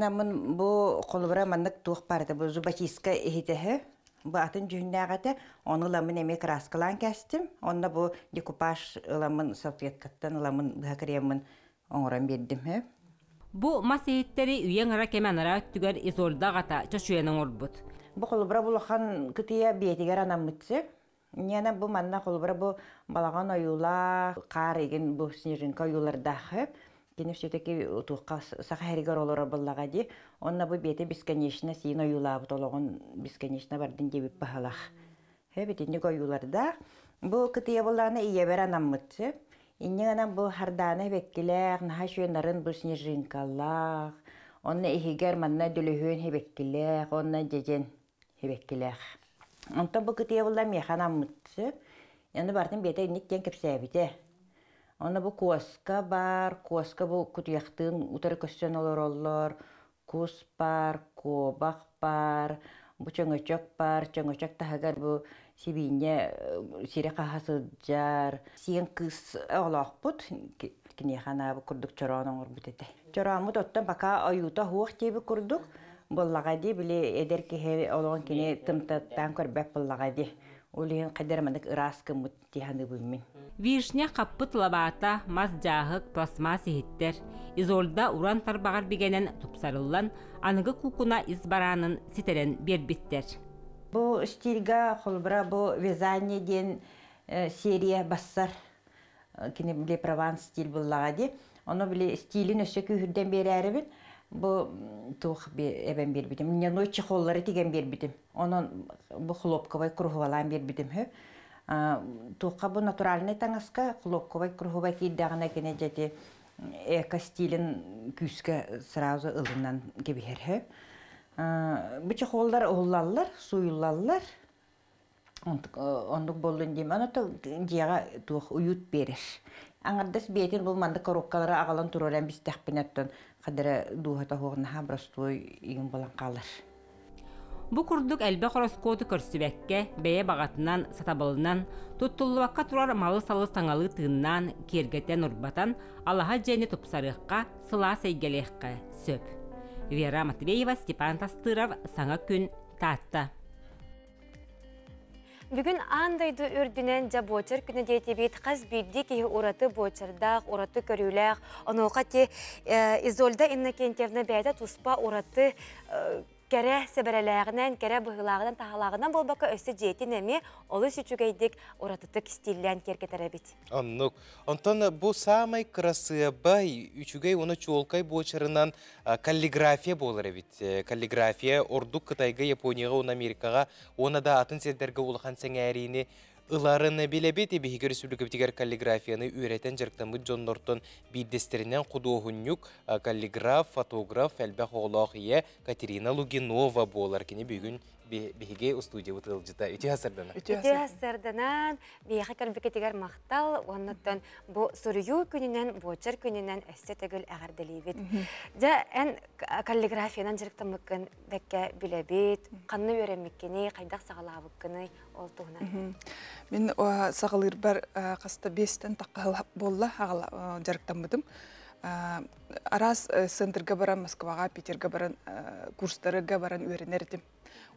бу холобура маннык туох баар этэ бу зубочистка иһитэ сөп. Бу атын дьүһүннээх этэ. Ону ыламмын эмиэ краскалаан кээстим. Онно бу декупаж ыламмын салфеткаттан ыламмын быһа кырыйаммын оҥорон биэрдим сөп. Бу мас иһиттэри үйэ аҥара кэм анараа өттүгэр Изольда аҕата чочуйан оҥорбут. Бу холобура бу улахан кытыйа биэтигэр анаммыт сөп. Инньэ бу манна холобура бу балаҕан ойуулаах, хаар игин бу снежинка ойуулардаах сөп. Кини все-таки туохха саха сиригэр олорор буоллаҕа дии. Онно бу биэтэ бесконечно сиин ойуулаабыт олоҕун бесконечно бардын диэбит баһылах. Сөп итинник ойуулардаах. Бу кытыйа буоллаҕына ийэбэр анаммыт сөп. Инньэ гынан бу хардаана эбэккилээх, наһаа үчүгэй нарын бу снежинкалаах, онно иһигэр манна дөлүһүөн эбэккилээх, уонна дьэдьэн эбэккилээх. Онтон бу кытыйа булла миэхэ анаммыт сөп. Аны барытын бэйэтэ инник диэн кэпсээбитэ. Онно бу куоска баар, куоска бу кутуйахтыын утары көссөн олороллор, кус баар, куобах баар, бу чөҥөчөк баар, чөҥөчөк таһыгар бу сибиинньэ сири хаһа сылдьар. Сиэн кыыс оҕолоохпут, киниэхэ анаабыт курдук чороон оҥорбут этэ. Чорооммут оттон пока ойуута суох диэбит курдук буоллаҕа дии, били эдэр киһи олоҕун кини тымтаттаан көрбөт буоллаҕа дии. Ол иһин хайдах эрэ маннык ыраас гыммыт дии саныыбын мин. Вишня хаппыт лабаата, мас дьааһык, пластмасс иһиттэр. Изольда уран тарбаҕар бигэнэн тупсарыллан, аныгы куукуна ис бараанын ситэрэн биэрбиттэр. Бу стильга холобура бу вязание диэн серия бассар кини били прованс стиль буллаҕа дии. Ону били стилин өссө күүһүрдэн биэрээрибин бу туох эбэн биэрбитим. Льняной чехоллары тигэн биэрбитим. Онон бу хлопковай круговалаан биэрбитим үһү. Туохха бу натуральнай таҥаска хлопковай круговай киирдэҕинэ кини дьэти эко стилин күүскэ сразу ылынан кэбиһэр үһү. Бу чехоллар уһуллаллар, сууйуллаллар. Оннук буоллун диим. Аны дьиэҕэ туох уют биэрэр. Аҥардас биэтин бу маннык коробкалары аҕалан туруоран бистэхпинэ оттон хадара дууһата суох наһаа боростуой игин буолан хаалар. Бу курдук элбэх ороскуоту көрсүбэккэ, бэйэ баҕатынан, сатабылынан, туттуллубакка турар малы-салы саҥалыы тыыннаан, киэргэтэн-урбатан, алаһа дьиэни тупсарыахха, сылаас эйгэлиэххэ сөп. Вера Матвеева, Степан Тастыров, Саҥа күн, Таатта. Бүгүн аан дойду үрдүнэн дьэ буочар күнэ диэтибит хас биирдии киһи ураты буочардаах, ураты көрүүлээх. Онуоха ти Изольда Иннокентьевна бэйэтэ туспа ураты кэрэ сэбэрэлээҕинэн, кэрэ быһыылааҕынан, таһаалааҕынан буолбакка, өссө дьиэтин эмиэ олус үчүгэйдик, уратытык стиллээн киэргэтэр эбит. Оннук. Онтон бу саамай кырасыабай, үчүгэй уонна чуолкай буочарынан каллиграфия буолар эбит. Каллиграфия ордук Кытайга, Японияҕа уонна Америкаҕа уонна да атын сирдэргэ улахан сэҥээриини Ыларын билэбит, биһиги республикабытыгар каллиграфияны үөрэтэн дьарыктаммыт дьоннортон биирдэстэринэн худуоһунньук, каллиграф, фотограф, элбэх оҕолоох ийэ Катерина Лугинова буолар. Кини бүгүн биһиги устудиябыт ыалдьыта. Үтүө сарданан. Үтүө сарданан, биһиэхэ кэлбикитигэр махтал, оннуттан бу суруйуу күнүнэн, буочар күнүнэн өссө төгүл эҕэрдэлиибит. Дьэ, эн каллиграфиянан дьарыктаммыккын бэккэ билэбит, ханна үөрэммиккиний, хайдах саҕалаабыккыный? Ол туһунан. Мин саҕалыырбар хаста биэстэн тахха буолла дьарыктаммытым. Араас центрга баран, Москваҕа, Питерга баран, курстарга баран үөрэнэр этим.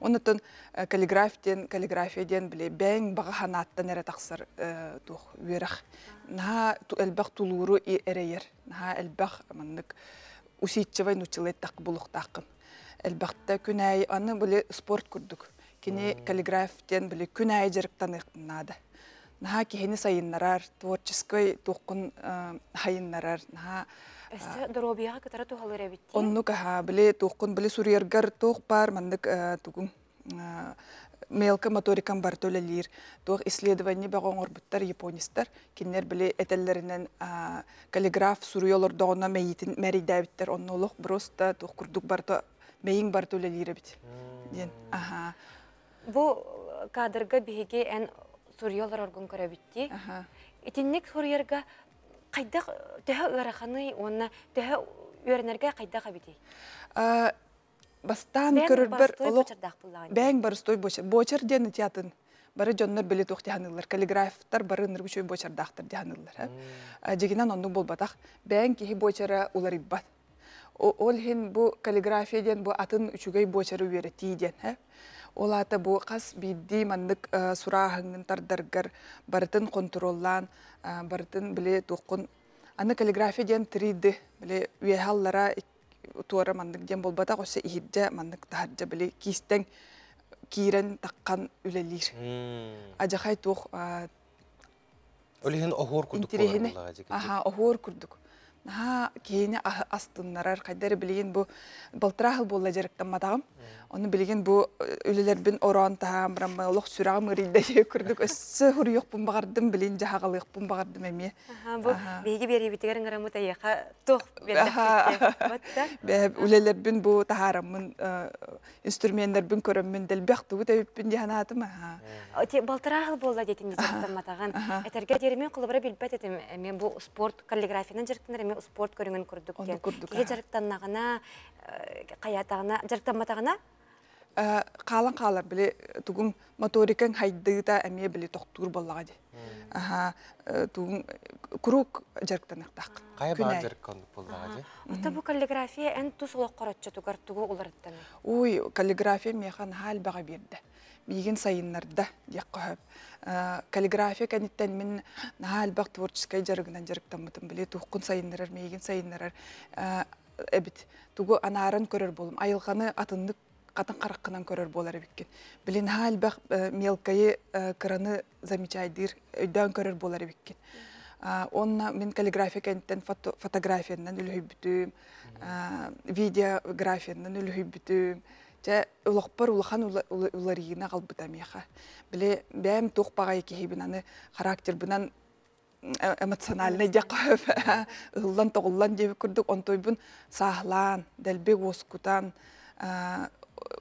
Оннуттан каллиграф диэн, каллиграфия диэн били бэйэҥ баҕа санааттан эрэ тахсар туох үөрэх. Наһаа элбэх тулууру эрэйэр. Наһаа элбэх маннык усидчивай нууччалыы эттэххэ булуохтааххын. Элбэхтэ күн аайы аны били спорт курдук. Кини каллиграф диэн били күн аайы дьарыктаныахпын наада. Наһаа киһини сайыннарар, творческой туоххун хайыннарар, наһаа Өссө доруобуйаҕа кытары туһалыыр эбит дии. Оннук аһаа, били туоххун били суруйаргар туох баар маннык тугуҥ мелко моторикам барыта үлэлиир. Туох исследование бөҕө оҥорбуттар японистар. Кинилэр били этэллэринэн каллиграф суруйа олордоҕуна мэйиитин мэрийдээбиттэр. Онно олох просто туох курдук барыта мэйиҥ барыта үлэлиир эбит диэн. Аха. Бу кадрга биһиги эн суруйа олороргун көрөбүт дии. Итинник суруйарга хайдах төһө ыараханый уонна төһө үөрэнэргэ хайдах эбитий? Бастаан көрөрбөр олох бэйэҥ барыстой буочар. Буочар диэн ити атын. Бары дьоннор били туох дьаһаныыллар. Каллиграфтар бары ынырык үчүгэй буочардаахтар дьаһаныыллар. Дьигинэн оннук буолбатах. Бэйэҥ киһи буочара уларыйбат. Ол иһин бу каллиграфия диэн бу атын үчүгэй буочары үөрэтии диэн. Ол аата бу хас биирдии маннык сурааһыҥҥын тардаргар барытын хонтуруоллаан, барытын били туоххун аны каллиграфия диэн 3D били үөһэ аллара туора маннык диэн буолбатах, өссө иһирдьэ маннык таһырдьа били киистэҥ киирэн таххан үлэлиир. Адьахай туох Ол иһин оһуор курдук буолар. Аха, оһуор курдук. Наһаа киһини астыннарар, хайда эрэ билигин бу балтараа сыл буолла дьарыктамматаҕым. Ону билигин бу үлэлэрбин ороон таһаан бараммын олох сүрэҕим ыарыйда диye курдук өссө хуруйуохпун баҕардым, билин дьаһаҕалыахпын баҕардым эмиэ. Бу биһиги биэриибитигэр ыҥыраммыт эйиэхэ туох биэрдэхпит Үлэлэрбин бу таһаараммын инструменнарбын көрөммүн дэлбэх тугу тэбиппин диэн аатым. Балтараа сыл буолла диэтин дьарыктамматаҕын. Этэргэ диэри мин холобура билбэт этим. Эмиэ бу спорт каллиграфиянан дьарыктанар эмиэ спорт көрүҥүн курдук диэн. Киһи дьарыктаннаҕына, хайаатаҕына, дьарыктамматаҕына хаалан хаалар били тугуҥ моторикаҥ хайдыыта эмиэ били тохтуур буоллаҕа дии. Аха, тугуҥ куруук дьарыктаныахтааххын. Хайа баар дьарыкка оннук буоллаҕа дии. Ото бу каллиграфия эн тус олоххор оччотугар тугу уларыттаный? Ой, каллиграфия миэхэ наһаа элбэҕи биэрдэ. Миигин сайыннарда диэххэ сөп. Каллиграфия кэнниттэн мин наһаа элбэх творческай дьарыгынан дьарыктаммытым. Били туоххун сайыннарар, миигин сайыннарар эбит. Тугу анааран көрөр буолум. Айылҕаны атыннык хатын хараххынан көрөр буолар эбиккин. Билин наһаа элбэх мелкайы кыраны замечайдыыр, өйдөөн көрөр буолар эбиккин. Онно мин каллиграфия кэнниттэн фотографиянан үлүһүйбүтүм, видеографиянан үлүһүйбүтүм. Дьэ, олохпор улахан уларыйыыны аҕалбыта миэхэ. Били бэйэм туох баҕайы киһибин аны характербынан эмоциональнай диэххэ ыһыллан-тоҕуллан диэбит курдук онтуйбун сааһылаан, дэлби уоскутан,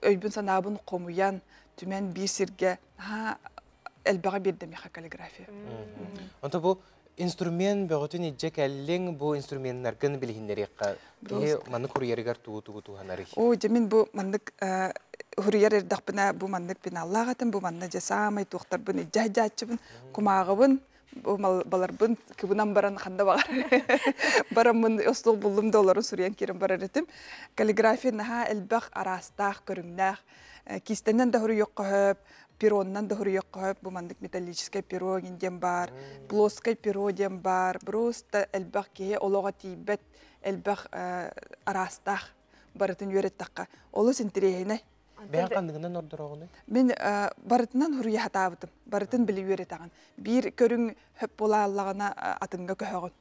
өйбүн-санаабын хомуйан, түмэн биир сиргэ наһаа элбэҕи биэрдэ миэхэ каллиграфия. Онто бу инструмент бөҕөтүн илдьэ кэллиҥ, бу инструменнаргын билиһиннэриэххэ. Киһи маннык хуруйарыгар тугу-тугу туһанарый? Оо, дьэ мин бу маннык хуруйар эрдэхпинэ бу маннык пеналлаах этим, бу манна дьэ саамай туохтарбын илдьэ сылдьааччыбын, кумааҕыбын, бу баларбын кыбынан баран ханна баҕар бараммын остуол буллум да олору суруйан киирэн барар этим. Каллиграфия наһаа элбэх араастаах, көрүҥнээх. Киистэнэн да хуруйуохха сөп, пероннан да хуруйуохха сөп. Бу маннык металлическай перо диэн баар, плоскай перо диэн баар. Просто элбэх киһи олоҕо тиийбэт элбэх араастаах барытын үөрэттэххэ олус интэриэһинэй. Бэйэҥ ханныгынан ордороҕунуй? Мин барытынан хуруйа сатаабытым. Барытын били үөрэтэҕин. Биир көрүҥ хөп буолааллаҕына атыҥҥа көһөҕүн.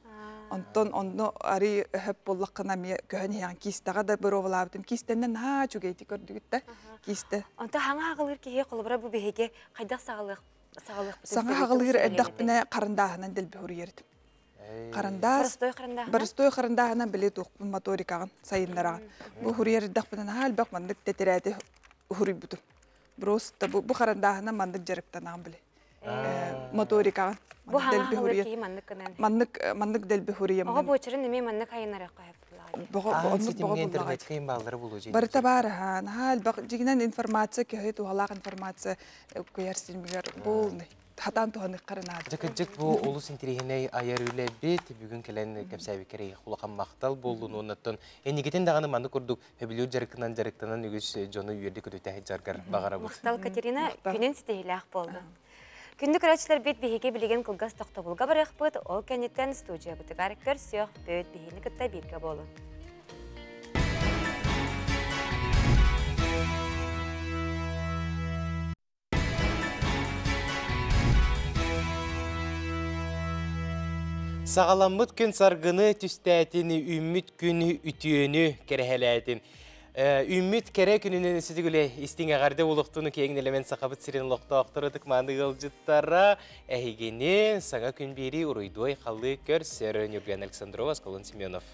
Онтон онно арый хөп буоллаххына эмиэ көһөн иһэҕин. Киистэҕэ да боруобалаабытым. Киистэннэн наһаа үчүгэйдик көрдүгүт да киистэ. Онто хаҥа хаҕылыыр киһи холобура бу биһиги хайдах саҕалыах саҕалыахпытын Саҥа сөбүй? хаҕылыыр Туох сүбэлиэҥ этэй? эрдэхпинэ харандааһынан дэлби хуруйар этим. Харандаас, Боростуой харандааһынан? боростуой харандааһынан били туохпун моторикаҕын сайыннараҕын. Бу хуруйар эрдэхпинэ наһаа элбэх маннык тэтэрээти хуруйбутум. Просто бу, бу харандааһынан маннык дьарыктанаҕын били. Моторикаҕын. Бу Маннык хаҥа дэлби хаҕылыыр хуруйар. киһи маннык гынан. Маннык маннык дэлби Оҕо хуруйаммын. буочарын эмиэ маннык хайынарыахха сөп буоллаҕа дии. Боҕо Аан оннук боҕо ситимҥэ буллаҕа интернетка имбааллары булуу Барыта дьиҥнээччи. баар аһаа, наһаа элбэх дьиҥинэн информация киһи туһалаах информация куйар ситимигэр полный хатаан туһаныаххара наада. Дьэ кырдьык бу олус интириэһинэй айар үлэбит бүгүн кэлэн кэпсээбиккэр эйиэхэ улахан махтал буоллун уоннаттан энигитин даҕаны маннык курдук сөбүлүүр дьарыккынан дьарыктанан үгүс дьону үөрдэ көтүтэ сылдьаргар баҕарабыт. Махтал, Катерина, күнүн ситиһиилээх буоллун. Күндү көрөөччүлэрбит биһиги билигин кылгас тохтобулга барыахпыт, ол кэнниттэн студиябытыгар көрсүөхпүт, биһигини кытта бииргэ буолун. Саҕаламмыт күн саргыны түстээтин, үүммүт күн үтүөнү кэрэһэлээтин. Үүммүт кэрэ күнүнэн сүтүгүлэ истиҥ эҕэрдэ улуктуну киэҥ нэлэмэн Сахабыт сирин олохтоохторо ытык-мааны ыалдьыттара эһигини саҥа күн биэрии уруйдуой халыы көрсөр Ньургуяна Александрова, Аскалон Семенов.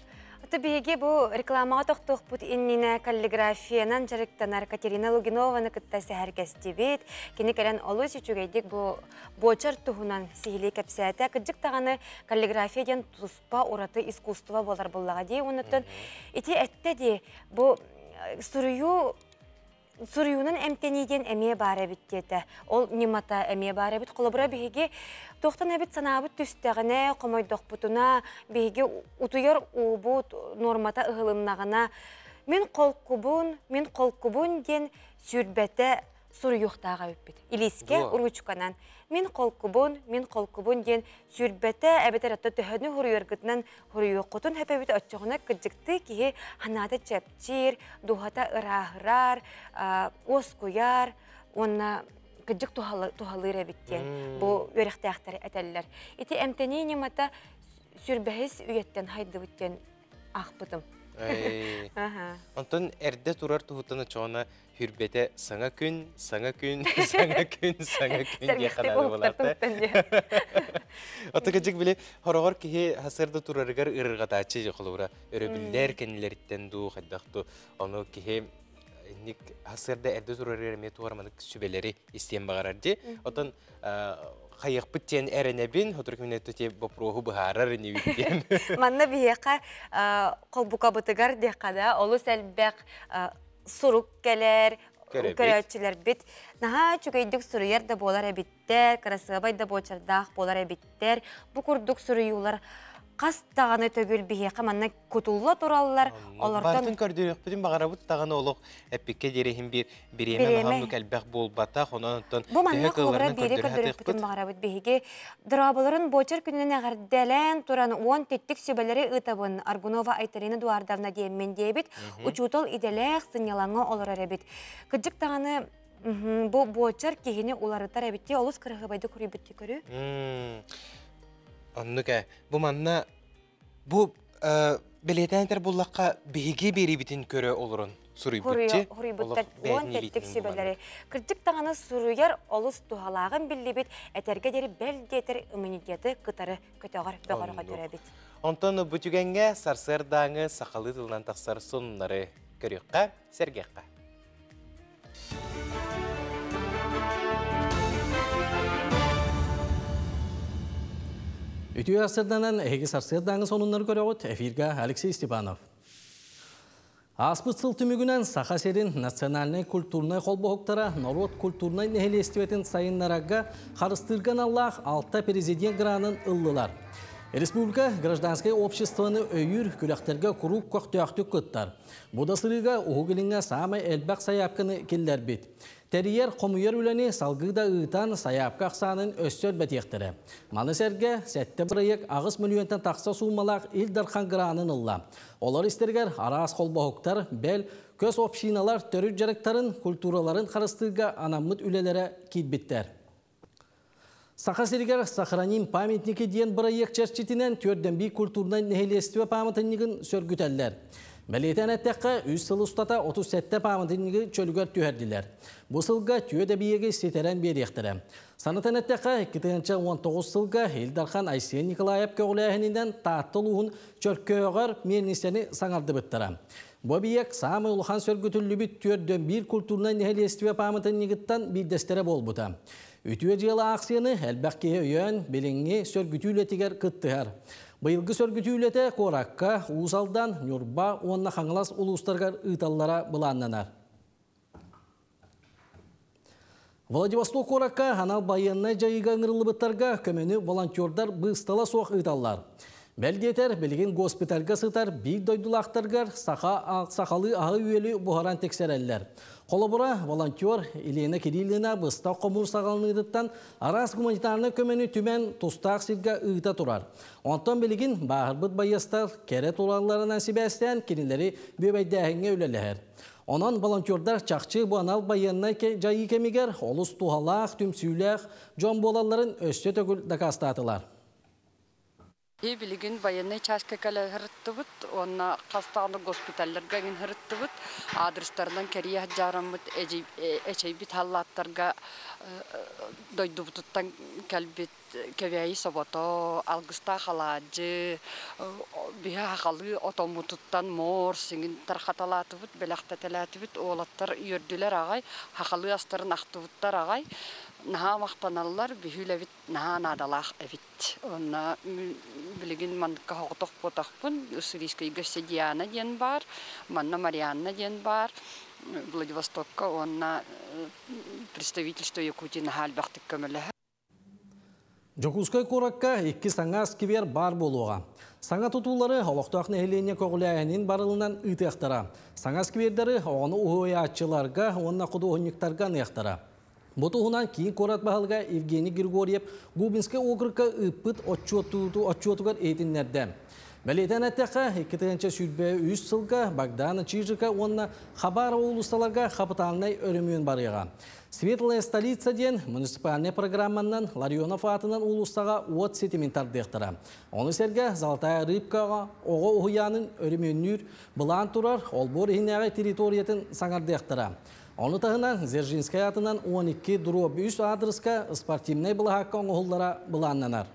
Ото биһиги бу рекламаҕа тохтуохпут иннинэ каллиграфиянан дьарыктанар Катерина Лугинованы кытта сэһэргэстибит. Кини кэлэн олус үчүгэйдик бу буочар туһунан сиһилии кэпсээтэ. Кырдьык даҕаны каллиграфия диэн туспа ураты искусство буолар буоллаҕа дии. Оннуттан ити эттэ дии бу суруйуу суруйуунан эмтэнии диэн эмиэ баар эбит диэтэ. Ол ньымата эмиэ баар эбит. Холобура биһиги туохтан эбит санаабыт түстэҕинэ, хомойдохпутуна, биһиги утуйар уубут нуормата ыһылыннаҕына, мин холкубун, мин холкубун диэн сүүрбэтэ суруйуохтаах эбиппит. Илиискэ уруучуканан мин холкубун, мин холкубун диэн сүүрбэтэ эбэтэр ото төһөнү хуруйаргытынан хуруйуоххутун сөп эбит оччоҕуна кырдьыктыы киһи ханаата чэпчиир, дууһата ырааһырар, уоскуйар уонна кырдьык туһалыыр эбит диэн бу үөрэхтээхтэр этэллэр. Ити эмтэнии ньымата сүрбэһис үйэттэн хайдыбыт диэн аахпытым. Онтон эрдэ турар туһуттан очоҕуна Хүрбэтэ саҥа күн, саҥа күн, саҥа күн, саҥа күн диэххэ наада буолаата. Отукачык били хороҕор киһи хасырда турарыгар ырырҕатааччы холобура өрөбүллэр кэннилэриттэн дуу хайдах дуу ону киһи инник хасырда эрдэ турарыгар эмиэ туораманык сүбэлэри истиэн баҕарар дии. Отон хайыахпыт диэн эрэнэбин, хотур күнэ боппуруоһу быһаарар инибит диэн. Манна биһиэхэ холбукабытыгар диэххэ да олус элбэх сурук кэлэр, көрөөччүлэрбит наһаа үчүгэйдик суруйар да буолар эбиттэр, кырасыабай да буочардаах буолар эбиттэр. Бу курдук суруйуулар хас даҕаны төгүл биһиэхэ манна кутулла тураллар. Олортон Бартын көрдөрүөхпүтүн баҕарабыт даҕаны олох эппиккэ диэри биир бириэмэ наһаа элбэх буолбатах, онон оттон Бу манна холобура биири көрдөрүөхпүтүн баҕарабыт биһиги. Дорооболорун буочар күнүнэн эҕэрдэлээн туран уон тэттик сүбэлэри ыытабын Аргунова Айталина Эдуардовна диэммин диэбит. Учуутал идэлээх сынньалаҥҥа олорор эбит. Кырдьык даҕаны бу буочар киһини уларытар эбит дии олус кыраһыабайдык суруйбут көрүү. Оннук ээ. Бу манна бу бэлиэтээн этэр буллахха биһиги биэрибитин көрө олорон суруйбут Суруйбуттар уон тэттик сүбэлэри. Кырдьык даҕаны суруйар олус туһалааҕын биллибит, этэргэ диэри бэл диэтэр иммунитеты кытары көтөҕөр бөҕөрҕөтөр эбит. Онтон бу түгэҥҥэ сарсыардааҥы сахалыы тылынан тахсар сонуннары көрүөххэ, сэргиэххэ. Үтүө сарсыарданан эһиги сарсыардааҥы сонуннары көрөҕүт. Эфиргэ Алексей Степанов. Ааспыт сыл түмүгүнэн Саха сирин национальнай культурнай холбоһуктара норуот культурнай нэһилиэстибэтин сайыннарарга харыстыырга аналлаах алта президент гранын ыллылар. Республика гражданскай обществоны өйүүр күрэхтэргэ куруук көхтөөхтүк кыттар. Бу да сырыыга Уһук Илиҥҥэ саамай элбэх сайаапканы киллэрбит. Тэрийэр хомуйар үлэни салгыы да ыытан сайаапка ахсаанын өссө элбэтиэхтэрэ. Маны сэргэ сэттэ бырайыак аҕыс мөлүйүөнтэн тахса суумалаах Ил Дархан гранын ылла. Олор истэригэр араас холбоһуктар, бэл, көс общиналар төрүт дьарыктарын, культураларын харыстыырга анаммыт үлэлэрэ киирбиттэр. Саха сиригэр «Сохраним памятники» диэн бырайыак чэрчитинэн Түөрдэмбий культурнай нэһилиэстибэ пааматынньыгын сөргүтэллэр. Бэлиэтээн эттэххэ, үс сыл устата 37 пааматынньыгы чөлүгэр түһэрдилэр. Бу сылга түөрт эбийиэги ситэрэн биэриэхтэрэ. Санатан эттэххэ, 2019 сылга Ил Дархан Айсен Николаев көҕүлээһининэн Таатта улууһун Чөркөөҕөр миэлниссэни саҥардыбыттара. Бу эбийиэк саамай улахан сөргүтүллүбүт 41 культурнай нэһилиэстибэ пааматынньыгыттан биирдэстэрэ буолбута. Үтүө дьыала аахсыйаны элбэх киһи өйөөн, билиҥҥи сөргүтүү үлэтигэр кыттыһар. Быйылгы сөргүтүү үлэтэ куоракка, Уус Алдан, Ньурба уонна Хаҥалас улуустарыгар ыыталлара былааннанар. Владивосток куоракка анал байыаннай дьайыыга ыҥырыллыбыттарга көмөнү волонтердар быыстала суох ыыталлар. Бэл диэтэр, билигин госпитальга сытар биир дойдулаахтаргар саха, сахалыы аһы-үөлү буһаран тиксэрэллэр. Холобура, волонтер Елена Кириллина быстах хомуур саҕаланыытыттан араас гуманитарнай көмөнү түмэн тустаах сиргэ ыыта турар. Онтон билигин бааһырбыт байыастар кэрэ туралларынан сибээстээн кинилэри бүөбэйдээһиҥҥэ үлэлэһэр. Онон волонтердар чахчы бу анал байыаннай дьайыы кэмигэр олус туһалаах, түмсүүлээх дьон буолалларын өссө төгүл дакаастаатылар. Билигин военнай чааска кэлэ сырыттыбыт уонна хас даҕаны госпиталларга эҥин сырыттыбыт. Аадырыстарынан кэрийэ сылдьаараммыт эчэйбит халлааттарга дойдубутуттан кэлбит Кэбээйи собото, алгыстаах алаадьы, биһи сахалыы отоммутуттан морс иҥин тархаталаатыбыт, бэлэхтэтэлээтибит. Уолаттар үөрдүлэр аҕай, сахалыы астарын ахтыбыттар аҕай. Наһаа махтаналлар, биһи үлэбит наһаа наадалаах эбит. Онно билигин манныкка соҕотох буотахпын. Уссурийскайга өссө Диана диэн баар, манна Марианна диэн баар. Владивостокка уонна представительство Якутии наһаа элбэхтик көмөлөһөр. Дьокуускай куоракка икки саҥа сквер баар буолуоҕа. Саҥа тутуулары олохтоох нэһилиэнньэ көҕүлээһинин барылынан ыытыахтара. Саҥа сквердэри оҕону уһуйааччыларга уонна худуоһунньуктарга аныахтара. Бу туһунан киин куорат баһылыга Евгений Григорьев Губинскай округка ыыппыт отчуотугар иһитиннэрдэ. Бэлиэтээн эттэххэ, 2023 сылга Богдана Чижика уонна Хабарова уулуссаларга хапытаалынай өрөмүөн барыаҕа. Светлая столица диэн муниципальнай программанан Ларионов аатынан уулуссаҕа уот ситимин тардыахтара. Ону сэргэ Золотая рыбкаҕа оҕо уһуйаанын өрөмүөннүүр былаан турар, олбуор иһинээҕи территориятын саҥардыахтара. Ону таһынан Дзержинскэй аатынан 12 дробь 3 аадырыска спортивнай былаһаакка оҥоһуллара былааннанар.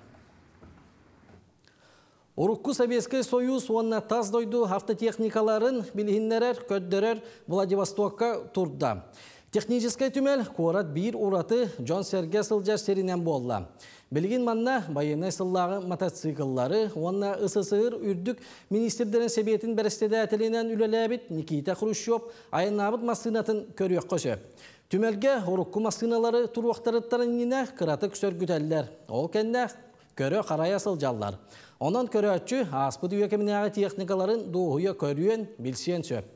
Урукку Советскай Союз уонна тас дойду автотехникаларын билиһиннэрэр, көрдөрөр Владивостокка турда. Техническэй түмэл куорат биир ураты дьон-сэргэ сылдьар сиринэн буолла. Билигин манна байыаннай сыллааҕы мотоцикллары уонна СССР үрдүк министрдэрин сэбиэтин бэрэссэдээтэлинэн үлэлээбит Никита Хрущев айаннаабыт массыынатын көрүөххэ сөп. Түмэлгэ урукку массыыналары туруохтарыттан иннинэ кыратык сөргүтэллэр. Ол кэннэ көрө-харайа сылдьаллар. Онон көрөөччү ааспыт үйэ кэминээҕи техникаларын дуоһуйа көрүөн, билсиэн сөп.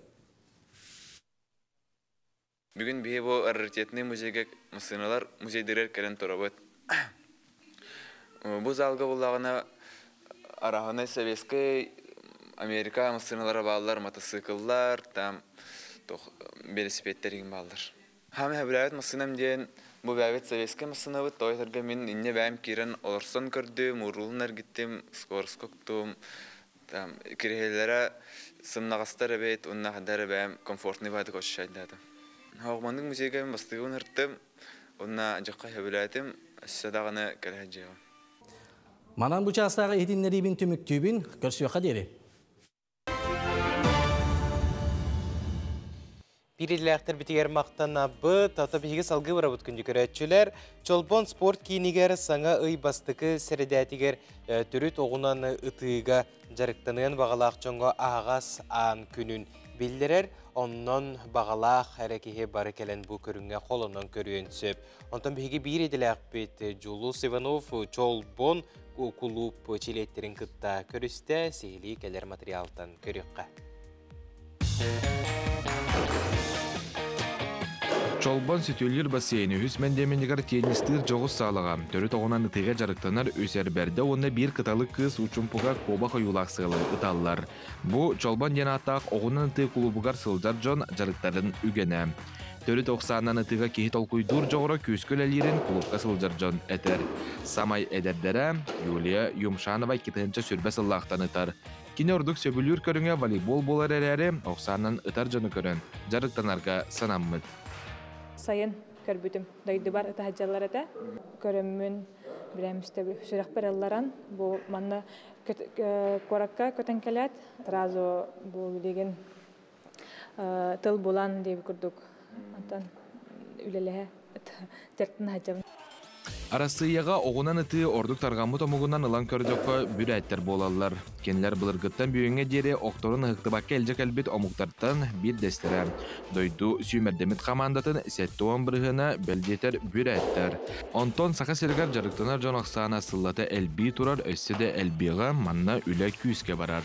Бүгүн биһи бу раритетный музейга массыыналар музейдарыгар кэлэн турабыт. Бу залга буллаҕына араһынай советскай Америка массыыналара бааллар, мотоцикллар, там велосипедтэр игин бааллар. Хаамы сөбүлээбит массыынам диэн бу бэйэбит советскай массыынабыт, тоҕо мин инньэ бэйэм киирэн олорсон көрдүм, уруулун эргиттим, скоростка уктум, Там кириһэллэрэ сымнаҕастар эбит уонна ханна эрэ бэйэм комфортный баҕайытык ощущайдаатым. Оҕуманнык музейга мин бастыгыбын ыртым уонна дьахха сөбүлээтим, өссө даҕаны кэлэ сылдьыаҕым. Манан бу чаастааҕы иһитиннэриибин түмүктүүбүн, көрсүөххэ диэри. Биир идэлээхтэрбитигэр махтанабыт, ото биһиги салгыы барабыт күндү көрөөччүлэр. Чолбон спорт киинигэр саҥа ый бастакы сэрэдээтигэр төрүт оҕунан ытыыга дьарыктаныан баҕалаах дьоҥҥо аһаҕас аан күнүн биллэрэр. Онон баҕалаах эрэ киһи бары кэлэн бу көрүҥҥэ холонон көрүөн сөп. Онтон биһиги биир идэлээхпит Дьулус Иванов Чолбон кулууп чилиэттэрин кытта көрүстэ, сиһилии кэлэр материалтан көрүөххэ. Чолбон сүтүөлүүр бассейн үһүс мэндиэмэнигэр теннистыыр дьоҕус саалаҕа төрүт оҕунан ытыыга дьарыктанар үс эр бэрдэ уонна биир кыталык кыыс учумпуга куобах ойуулаах сыалы ыталлар. Бу Чолбон диэн ааттаах оҕунан ытыы кулуубугар сылдьар дьон дьарыктарын үгэнэ. Төрүт ох саанан ытыыга киһи толкуйдуур дьоҕура күүскэ үлэлиирин кулуупка сылдьар дьон этэр. Самай эдэрдэрэ Юлия Юмшанова 2020 сыллаахтан ытар. Кини ордук сөбүлүүр көрүҥэ волейбол буолар эрээри, ох саанан ытар дьону көрөн, дьарыктанарга санаммыт. Сайын көрбүтүм. Дойдубар ытаһадьаллар этэ. Көрөммүн, билэмистэ сүрэхпэр ылларан, бу манна куоракка көтөн кэлээт, сразу бу билигин тыл булан диэбит курдук онтон үлэлэһэ дьарыктана сылдьабын. Арассыыйаҕа оҕунан ытыы ордук тарҕаммыт омугунан ылан көрдөххө, бүрээттэр буолаллар. Кинилэр былыргыттан бүгүҥҥэ диэри охторун ыһыктыбакка илдьэ кэлбит омуктартан биирдэстэрэ. Дойду сүүмэрдэммит хамаандатын 70 бырыһыана бэл диэтэр бүрээттэр. Онтон Саха сиригэр дьарыктанар дьон ахсаана сыллата элбии турар, өссө да элбиэҕэ, манна үлэ күүскэ барар.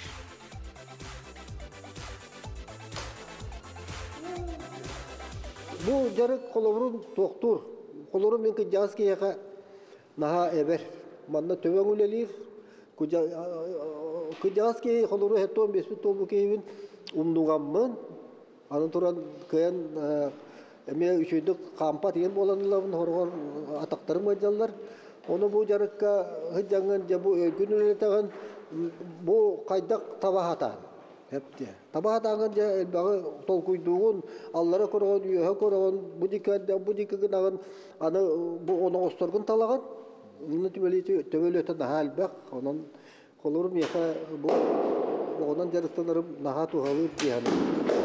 Бу дьарык холобурун туохтуур. Холобурун мин кыдьаас киһиэхэ наһаа эбэр. Манна төбөҥ үлэлиир. Кыдьаас киһи холобуру хеттон беспит туолбу киһибин умнугаммын. Аны туран кыайан эмиэ үчүгэйдик хаампат иһин буолан ылабын, хороҕор атахтарым ыалдьаллар. Ону бу дьарыкка сылдьаҥҥын дьэ бу өйгүн үлэлэтэҕин, бу хайдах таба сатаан. Эптиэ. Таба сатааҥҥын дьэ элбэҕи толкуйдуугун, аллара көрөҕүн, үөһэ көрөҕүн, бу диэки бу диэки гынаҕын, аны бу оноҕосторгун талаҕын. Онно төбөлүөтэ наһаа элбэх. Онон Холобур, миэхэ бу оҕонон дьарыктанарым наһаа туһалыыр дии саныыбын.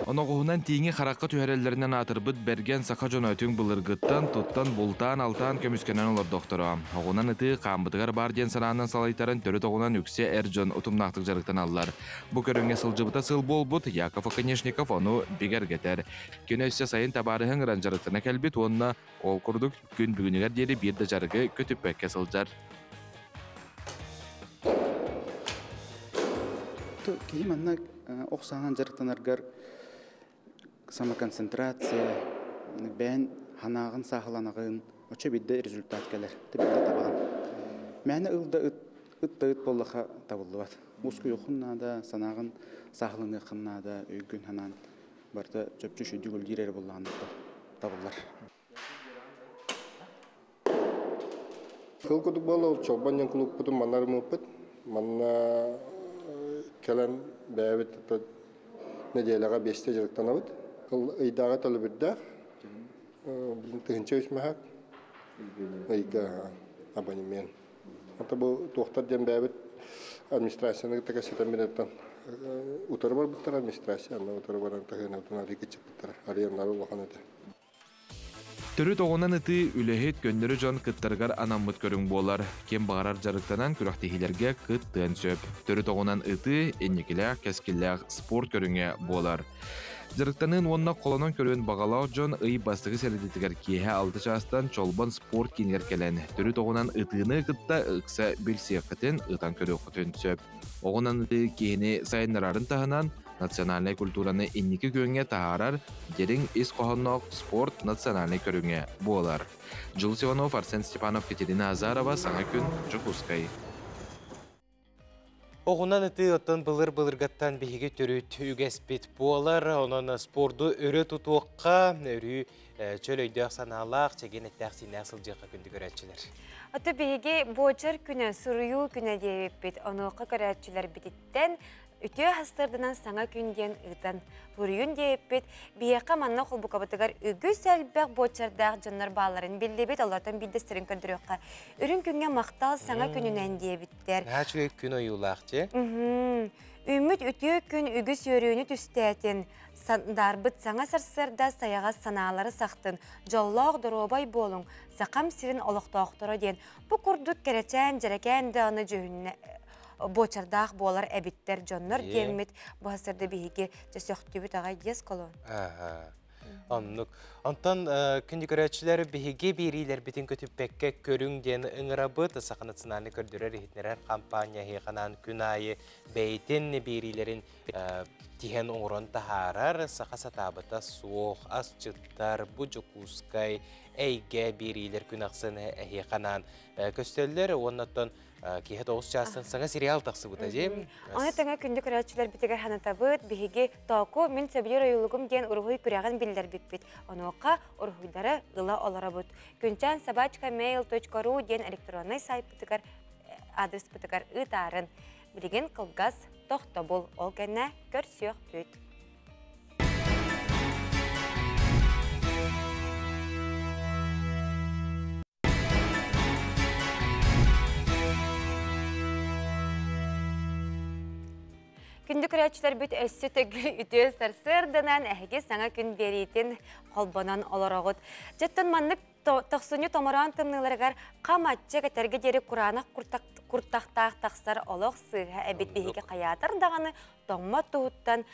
Оноҕоһунан тииҥи харахха түһэрэллэринэн аатырбыт бэргэн саха дьоно түҥ былыргыттан туттан бултаан-алтаан көмүскэнэн олордохторо. Оҕунан ытыы хааммытыгар баар диэн санаанан салайтаран төрүт оҕунан үксэ эр дьон утумнаахтык дьарыктаналлар. Бу көрүҥҥэ сылдьыбыта сыл буолбут Яков Оконешников ону бигэргэтэр. Кини өссө сайын табаарыһын ыран дьарыктана кэлбит уонна ол курдук күн бүгүнүгэр диэри биир да дьарыгы көтүппэккэ сылдьар. Киһи манна ох саанан дьарыктанаргар самоконцентрация, бэйэн санааҕын сааһыланаҕын, оччо биирдэ результат кэлэр, биирдэ табаҕын. Мээнэ ыл да ыт, ыт да ыт буоллаха табыллыбат. Ускуйуоххун наада, санааҕын сааһыланыаххын наада, өйгүн санаан барыта чопчу үчүгүйдүк үлэлиир эрэ буоллаҕына табыллар. Сыл курдук буолла, ол Чолбон диэн кулууппутун манна арыммыппыт. Манна кэлэн бэйэбит нэдиэлэҕэ биэстэ дьарыктанабыт. Ыйдааҕы төлөбүрдээх, 1003 маһак, ыйга абонемент. Ата бу туохтар диэн бэйэбит администрацияны кытта кэпсэтэн билэртэн утары барбыттар администрация, анна утары баран таһыынабытын арыый кыччаппыттара. Арыйаннары улахан этэ. Төрүт оҕунан ытыы үлэһит, көннөрү дьон кыттарыгар анаммыт көрүҥ буолар. Ким баҕарар дьарыктанан күрэхтэһиилэргэ кыттыан сөп. Төрүт оҕунан ытыы инникилээх, кэскиллээх спорт көрүҥэ буолар. Дьарыктаныан уонна холонон көрүөн баҕалаах дьон ый бастакы сэрэдэтигэр киэһэ 6 чаастан Чолбон спорт киинигэр кэлэн, төрүт оҕунан ытыыны кытта ыкса билсиэххитин, ытан көрүөххүтүн сөп. Оҕунан ытыы киһини сайыннарарын таһынан, национальнай культураны инники күөҥҥэ таһаарар дириҥ ис хоһоонноох спорт национальнай көрүҥэ буолар. Дьулус Иванов, Арсен Степанов, Катерина Азарова, Саҥа күн, Дьокуускай. Оҕунан ытыы оттон былыр-былыргаттан биһиги төрүт үгэспит буолар. Онон спорду өрө тутуохха, өрүү чөл өйдөөх санаалаах, чэгиэн эттээх-сииннээх сылдьыахха күндү көрөөччүлэр. Ото биһиги буочар күнэ, суруйуу күнэ диэбиппит. Онуоха көрөөччүлэрбититтэн үтүө хастарданан саҥа күн диэн ыытан суруйун диэбиппит. Биһиэхэ манна холбукабытыгар үгүс элбэх буочардаах дьоннор баалларын биллибит, олортон биирдэстэрин көрдөрүөххэ. Үрүҥ күҥҥэ махтал саҥа күнүнэн диэбиттэр. Наһаа үчүгэй күн ойуулаах дьэ. Үүммүт үтүө күн үгүс үөрүүнү түстээтин, сандаарбыт саҥа сарсыарда сайаҕас санаалары сахтын, дьоллоох доруобай буолуҥ, Сахам сирин олохтоохторо диэн бу курдук кэрэчээн дьэрэкээн даҕаны дьүһүннэ буочардаах буолар эбиттэр дьоннор диэммит бу сарда биһиги дьэ сөхтүбүт аҕай диэс колон. Оннук. Онтон күндү көрөөччүлэр биһиги биэриилэрбитин көтүппэккэ көрүҥ диэн ыҥырабыт. Саха национальнай көрдөрөр иһитиннэрэр компания эһиэхэ күн аайы бэйэтин биэриилэрин тиһэн оҥорон таһаарар. Саха сатаабыта суох, асчыттар, бу Дьокуускай, эйгэ биэриилэр күн ахсын эһиэхэ анаан көстөллөр. Уонна оттон киэһэ 9 чаастан саҥа сериал тахсыбыта дии. Ону тэҥэ күндү көрөөччүлэрбитигэр ханатабыт, биһиги Тооку мин сөбүлүүр ойуулугум диэн уруһуй күрэҕин биллэрбиппит. Онуоха уруһуйдары ыла олоробут. Күнчээн собачка mail.ru диэн электроннай сайтпытыгар адреспытыгар ыытаарын. Билигин кылгас тохтобул, ол кэннэ көрсүөхпүт. Күндү көрөөччүлэрбит өссө төгүл үтүө сарсыарданан эһиги саҥа күн биэриитин холбонон олороҕут. Дьэттэн маннык тохсунньу томороон тымныыларыгар хам аччык этэргэ диэри кураанах куртахтаах тахсар олох сыыһа эбит биһиги хайаатар даҕаны тоҥмот туһуттан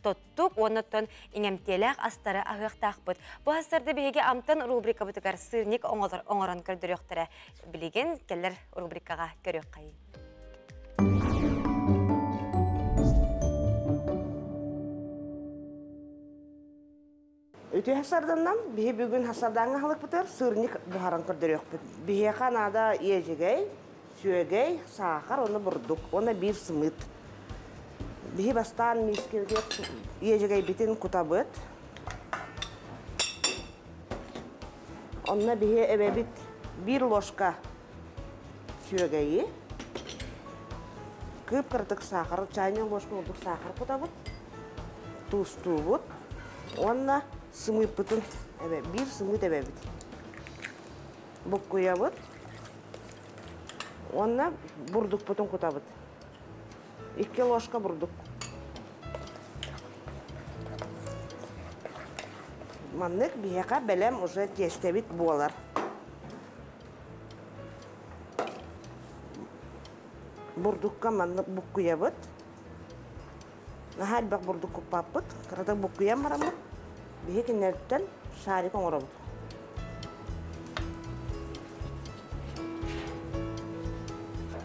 тоттук уонна иҥэмтиэлээх астары аһыахтаахпыт. Бу астарды биһиги Амтан рубрикабытыгар сырник оҥорон көрдөрүөхтэрэ. Билигин кэлэр рубрикаҕа көрүөххэйин. Үтүө хасарданнан биһи бүгүн хасардааҥҥа аһылыкпытыгар сырник буһаран көрдөрүөхпүт. Биһиэхэ наада иэдьэгэй, сүөгэй, саахар уонна бурдук уонна биир сымыыт. Биһи бастаан миискэбитигэр иэдьэгэйбитин кутабыт. Онно биһи эбэбит биир ложка сүөгэйи, кыып-кыратык саахар, чайная ложка курдук саахар кутабыт, туустуубут уонна сымыыппытын биир сымыыт эбэбит. Буккуйабыт уонна бурдукпутун кутабыт. 2 ложка бурдук. Маннык биһиэхэ бэлэм уже тиэстэбит буолар. Бурдукка маннык буккуйабыт. Наһаа элбэх бурдук куппаппыт. Кыратык буккуйан бараммыт. Биһи кинилэртэн шарик оҥоробут.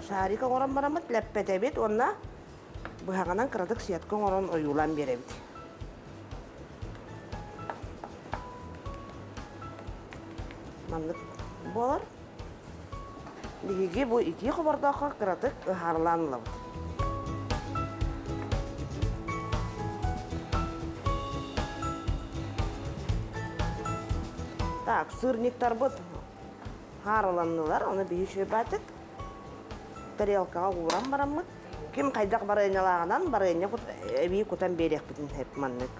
Шарик оҥорон бараммыт, лэппэтэбит уонна быһаҕынан кыратык сетка оҥорон ойуулаан биэрэбит. Маннык буолар. Биһиги бу итии хобордооххо кыратык ыһаарылаан ылабыт. Так, сырниктарбыт хаарыланнылар, оны биһи шөйбатык тарелкаҕа ууран бараммыт. Ким хайдах барыанньалааҕынан барыанньа эбии кутан биэриэхпитин сөп маннык.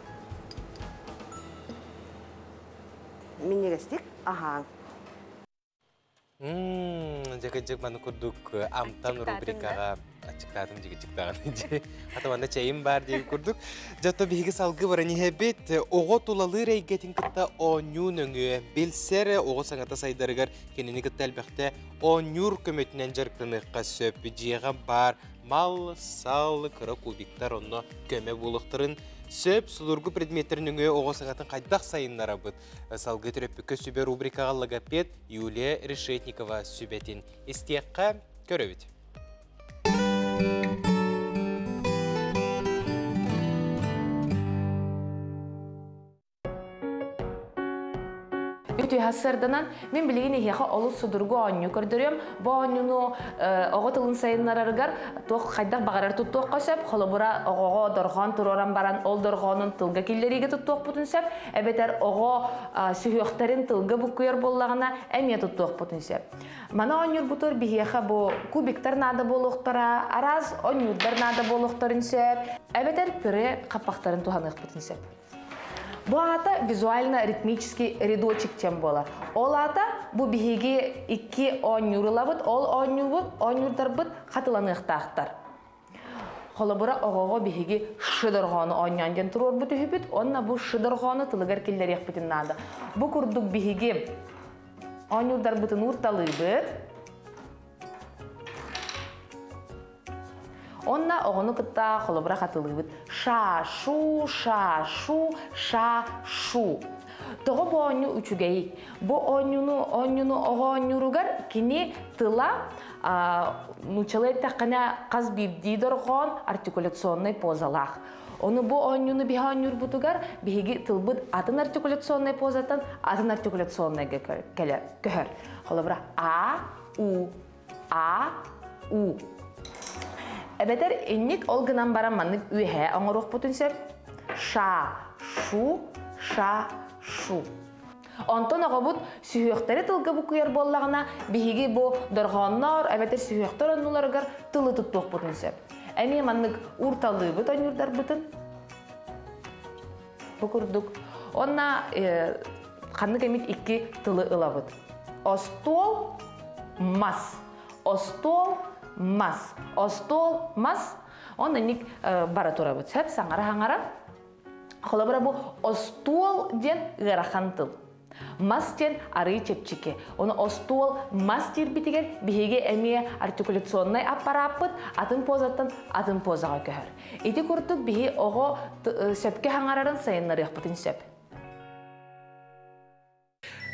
Минньигэстик аһааҥ. Дьэкэдьик маны курдук амтан рубрикаҕа аччыктаатым дьигичиктаҕын Хата манна чэйим баар диэн курдук. Дьото биһиги салгы баран иһэбит. Оҕо тулалыыр эйгэтин кытта оонньуу нөҥүө билсэр оҕо саҥата сайдарыгар кинини кытта элбэхтэ оонньуур көмөтүнэн дьарыктаныахха сөп. Дьиэҕэ баар мал-сал, кыра кубиктар онно көмө буолуохтарын сөп. Судургу предметтер нөҥүө оҕо саҥатын хайдах сайыннарабыт? Салгыы төрөппүккэ сүбэ рубрикаҕа логопед Юлия Решетникова сүбэтин истиэххэ көрөбүт. Үтүө сарданан мин билигин эһиэхэ олус судургу оонньуу көрдөрүөм. Бу оонньууну оҕо тылын сайыннарарыгар туох хайдах баҕарар туттуохха сөп. Холобура оҕоҕо дорҕоон туруоран баран ол дорҕоонун тылга киллэриигэ туттуохпутун сөп. Эбэтэр оҕо сүһүөхтэрин тылга буккуйар буоллаҕына эмиэ туттуохпутун сөп. Маны оонньуурбутугар биһиэхэ бу кубиктар наада буолуохтара, араас оонньуурдар наада буолуохтарын сөп. Эбэтэр пюре хаппахтарын туһаныахпытын сөп. Бу аата визуально-ритмический рядочек чем буолар. Ол аата бу биһиги икки оонньуурулабыт, ол оонньуубут, оонньуурдарбыт хатыланыахтаахтар. Холобура оҕоҕо биһиги ш дорҕоону оонньоон диэн туруорбут үһүбүт, уонна бу ш дорҕоону тылыгар киллэриэхпитин наада. Бу курдук биһиги оонньуурдарбытын уурталыыбыт. Онна оҕону кытта холобура хатылыыбыт. Ша-шу, ша-шу, ша-шу. Тоҕо бу оонньуу үчүгэй? Бу оонньууну оонньууну оҕо оонньууругар кини тыла нууччалыы эттэххинэ хас биирдии дорҕоон артикуляционнай позалаах. Ону бу оонньууну биһи оонньуурбутугар биһиги тылбыт атын артикуляционнай позаттан атын артикуляционнайга көһөр. Холобура А, У, А, У. Эбэтэр инник ол гынан баран маннык үөһээ оҥоруохпутун сөп. Ша, шу, ша, шу. Онтон оҕобут сүһүөхтэри тылга буккуйар буоллаҕына, биһиги бу дорҕооннор эбэтэр сүһүөхтэр оннуларыгар тылы туттуохпутун сөп. Эмиэ маннык уурталыыбыт ойуурдарбытын. Бу курдук. Онна ханнык эмит икки тылы ылабыт. Остуол, мас. Остуол, мас. Остуол, мас. Онно инник бара турабыт. Сөп саҥара-саҥара. Холобура бу остуол диэн ыарахан тыл. Мас диэн арыы чэпчэки. Ону остуол мас диирбитигэр биһиги эмиэ артикуляционнай аппарааппыт атын позаттан атын позаҕа көһөр. Ити курдук биһи оҕо сөпкө хаҥарарын сайыннарыахпытын сөп.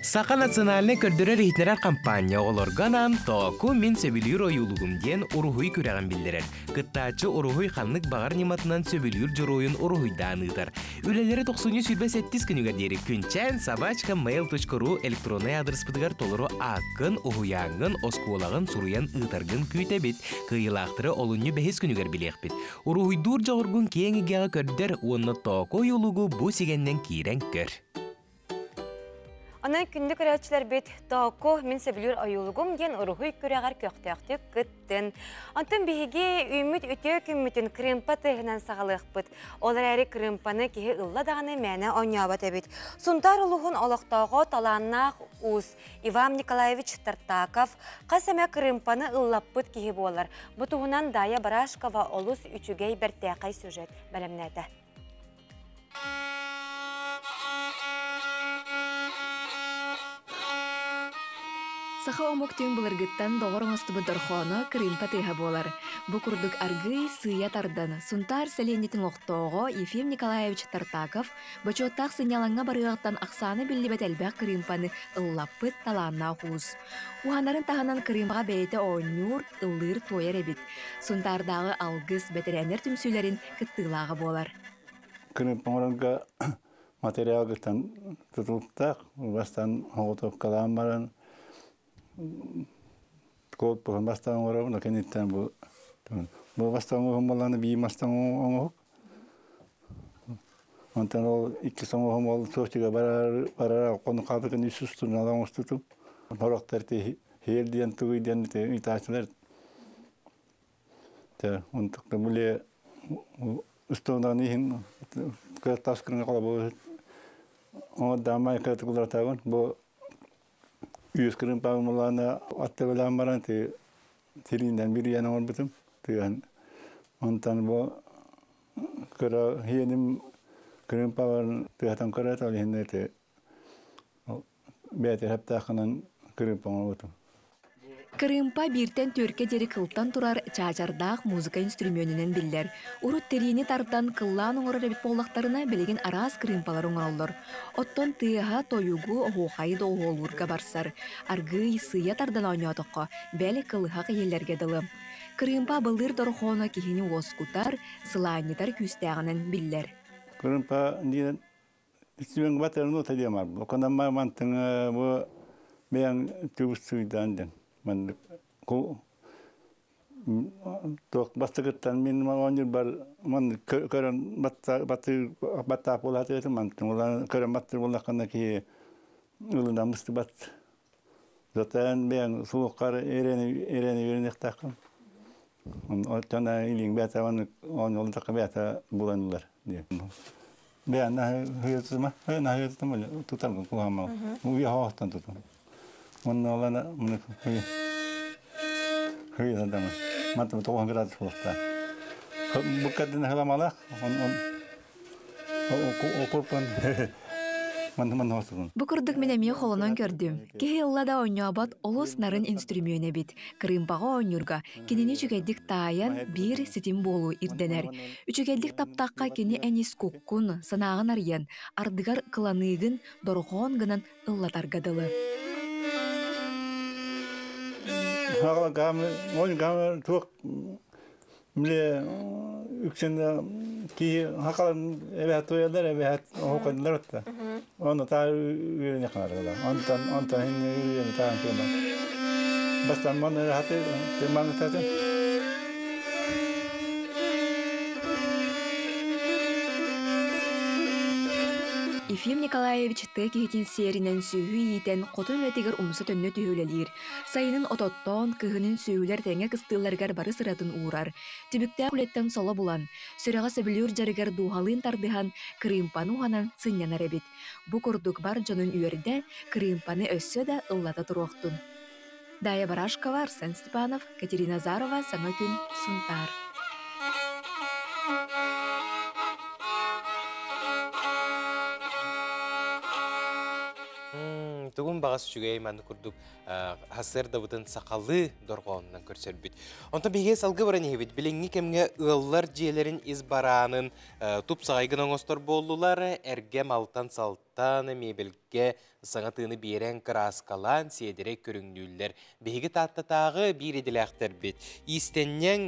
Саха национальнай көрдөрөр-иһитиннэрэр хампаанньа оҕолорго анаан «Тооку мин сөбүлүүр ойуулугум» диэн уруһуй күрэҕин биллэрэр. Кыттааччы уруһуй ханнык баҕар ньыматынан сөбүлүүр дьоруойун уруһуйдаан ыытар. Үлэлэри тохсунньу 27 күнүгэр диэри күнчээн собачка mail.ru электроннай аадырыспытыгар толору ааккын, уһуйааҥҥын, оскуолаҕын суруйан ыытаргын күүтэбит. Кыайыылаахтары олунньу бэһис күнүгэр билиэхпит. Уруһуйдуур дьоҕургун киэҥ эйгэҕэ көрдөр уонна тооку ойуулугу бу сигэннэн киирэн көр. Онон күндү көрөөччүлэрбит Тооку мин сөбүлүүр ойуулугум диэн уруһуй күрэҕэр көхтөөхтүк кыттын. Онтон биһиги үүммүт үтүө күммүтүн кырыымпа тыаһынан саҕалыахпыт. Ол эрээри кырыымпаны киһи ылла даҕаны мээнэ оонньообот эбит. Сунтаар улууһун олохтооҕо талааннаах уус Иван Николаевич Тартаков хас эмэ кырыымпаны ыллаппыт киһи буолар. Бу туһунан Дая Барашкова олус үчүгэй бэртээхэй сюжет бэлэмнээтэ. Саха омук түҥ былыргыттан доҕор оҥостубут дорхооно кырыымпа тыаһа буолар. Бу курдук аргыый сыыйа тардан, Сунтаар сэлиэнньэтин олохтооҕо Ефим Николаевич Тартаков бочуоттаах сынньалаҥҥа барыаҕыттан ахсаана биллибэт элбэх кырыымпаны ыллаппыт талааннаах уус. Уһанарын таһынан кырыымпаҕа бэйэтэ оонньуур, ыллыыр-туойар эбит. Сунтаардааҕы Алгыс бэтэрээннэр түмсүүлэрин кыттыылааҕа буолар. Кырыымпа оҥорорго материалгыттан тутулуктаах. Бастаан оҕотуопкалаан баран корпуһун бастаан оҥоробун, кэнниттэн бу бу бастаан оҥоһум буоллаҕына биир мастан оҥоһук. Онтон ол иккис оҥоһум ол Сочига барар барар хону хаалбытын үс устунан оҥостутум. Сорохтор хиэл диэн тугуй диэн ыытааччылар Тэ онтукта били устуунан иһин тас күрүҥэ холобу оҥордаамай кыратыкуларатаабын бу үс күрүн паамылаана атты билэн баран ти тириинэн бүрүйэн оҥорбутум тыаһын онтон бу кыра хиэним күрүн паабарын тыаһатан көрөөт ол иһин ти бэйэтэ хэптаахынан кырыымпа оҥорбутум. Кырыымпа бииртэн түөркэ диэри кылтан турар чаачардаах музыка инструмүөнүнэн биллэр. Урут тириини тардан кыллаан оҥорор эбит буоллахтарына, билигин араас кырыымпалары оҥороллор. Оттон тыаһа тойугу, оһуохайы да оһуолуурга барсар. Аргыый сыыйа тардан оонньоотоххо, бэл кылыһах иһиллэргэ дылы. Кырыымпа абылыыр дорохооно киһини уоскутар, сылаанньытар күүстээҕинэн биллэр. Кырыымпа диэн Үстүбэҥ батырын ута диэн бар. Оконамма мантыҥа бу бэйэҥ түбүс-сыйдаан диэн. Маннык туох бастакыттан мин оонньуурбар маннык көрөн баттаах буолаатыгытым мантын көрөн баттыр буоллаххына киһи ылынан быстыбат. Затаан бэйэҥ суоххар эрэни эрэни үөрэниэхтээххин. Оттон илииҥ бэйэтэ маннык оонньуулдахха бэйэтэ булан ылар диэн. Бэйэн наһыытыма, наһыытыма тутаргын куһаамал. Уйа хоохтон тутум. Онно олана муну хый садама. Мантым тоҕон градус буолта. Буккадын халамалах, он он окурпан Бу курдук мин эмиэ холонон көрдүм. Киһи ылла да оонньообот олус нарын инструмент эбит. Кырыымпаҕа оонньуурга кинини үчүгэйдик таайан биир ситим буолуу ирдэнэр. Үчүгэйдик таптахха кини эн ис куккун, санааҕын арыйан, ардыгар кыланыыгын дорҕоон гынан ыллатарга дылы. Бile үксүн киһи хакалан эбэһэт туйалар эбэһэт оһуканнар отта. Оны та үйрene канарыла. Онтон онтон хин үйрene таан кема. Бастан мон хаты теман таты. Ефим Николаевич тыа киһитин сиэринэн сүөһү иитэн хотон үлэтигэр умса төннө түһүүлэлиир. Сайынын ототтоон, кыһынын сүөһүлэр тэҥҥэ кыстыылларыгар бары сыратын уурар. Түбүктээх үлэттэн соло булан, сүрэҕэ сөбүлүүр дьарыгар дууһалыын тардыһан, кырыымпаны уһанан сынньанар эбит. Бу курдук бар дьонун үөрдэ, кырыымпаны өссө да ыллата туруохтун. Дая Барашкова, Арсен Степанов, Катерина Азарова, Саҥа күн, Сунтаар. Тугун баҕас үчүгэй манны курдук хасыардабытын сахалыы дорҕоонунан көрсөрбүт. Онтон биһиги салгы баран иһибит. Билиҥҥи кэмҥэ ыаллар дьиэлэрин ис бараанын тупсаҕайгын оҥостор буоллулар, эргэ малтан салтан, мебельгэ саҥа тыыны биэрэн кырааскалаан сиэдэрэй көрүҥнүүллэр. Биһиги Тааттатааҕы биир идэлээхтэрбит иистэнньэҥ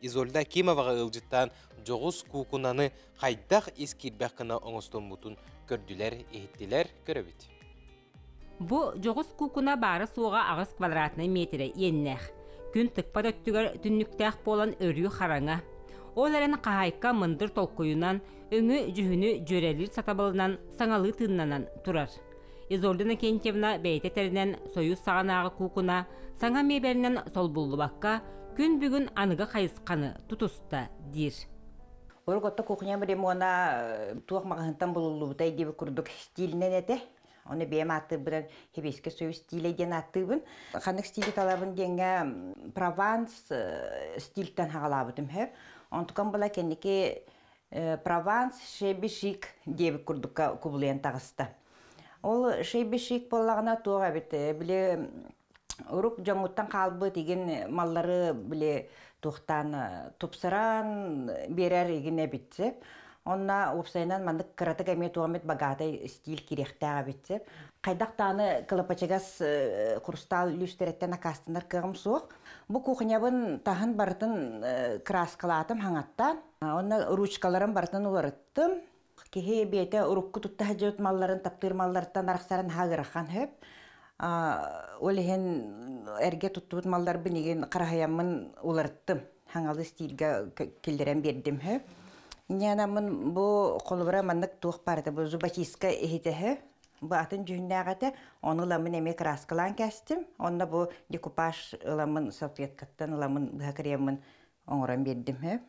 Изольда Акимоваҕа ыалдьыттаан дьоҕус куукунаны хайдах ис киирбэх гына оҥостоммутун көрдүлэр, иһиттилэр, көрөбүт. Бу дьоҕус куукуна баара-суоҕа аҕыс квадратнай миэтэрэ иэннээх. Күн тыкпат өттүгэр түннүктээх буолан өрүү хараҥа. Ол эрэн хаһаайка мындыр толкуйунан, өҥү-дьүһүнү дьүөрэлиир сатабылынан саҥалыы тыыннанан турар. Изольда Иннокентьевна бэйэтэ тэринэн Союз саҕанааҕы куукуна саҥа миэбэлинэн солбуллубакка, күн бүгүн аныгы хайысханы тутуста диир. Уруккутта кухням ремона туох маҕаһыынтан булуллубутай диэбит курдук стилинэн этэ. Оны бэйэм ааттыырбынан Хебейский союз стилэ диэн ааттыыбын. Ханнык стили талабын диэҥҥэ Прованс стильтэн хаҕалаабытым хөп. Онтукам була кэнники Прованс шебби шик диэбит курдукка кубулуйан таҕыста. Ол шебби шик буоллаҕына туох эбит били урук дьоҥҥуттан хаалбыт игин маллары били туохтаан тупсаран биэрэр игин эбит Онно уопсайынан маннык кыратык эмиэ туох богатый стиль кириэхтээх эбит. Хайдах дааны кылапачыгас хрусталь лүстэрэттэн акаастанар кыаҕым суох. Бу кухнябын таһын барытын краскалаатым хаҥаттаан. Онно ручкаларын барытын уларыттым. Киһи бэйэтэ урукку тутта сылдьыбыт малларын таптыыр малларыттан арахсарын хаһыарахан сөп. Ол иһин эргэ туттубут малларбын игин хараһайаммын уларыттым. Хаҥалы стильгэ киллэрэн биэрдим сөп. Инньэ бу холобура маннык туох баарыта бу зубочистка иһитэ сөп. Бу атын дьүһүннээх этэ. Ону ыламмын эмиэ краскалаан кээстим. Онно бу декупаж ыламмын салфеткаттан ыламмын быһа кырыйаммын оҥорон биэрдим.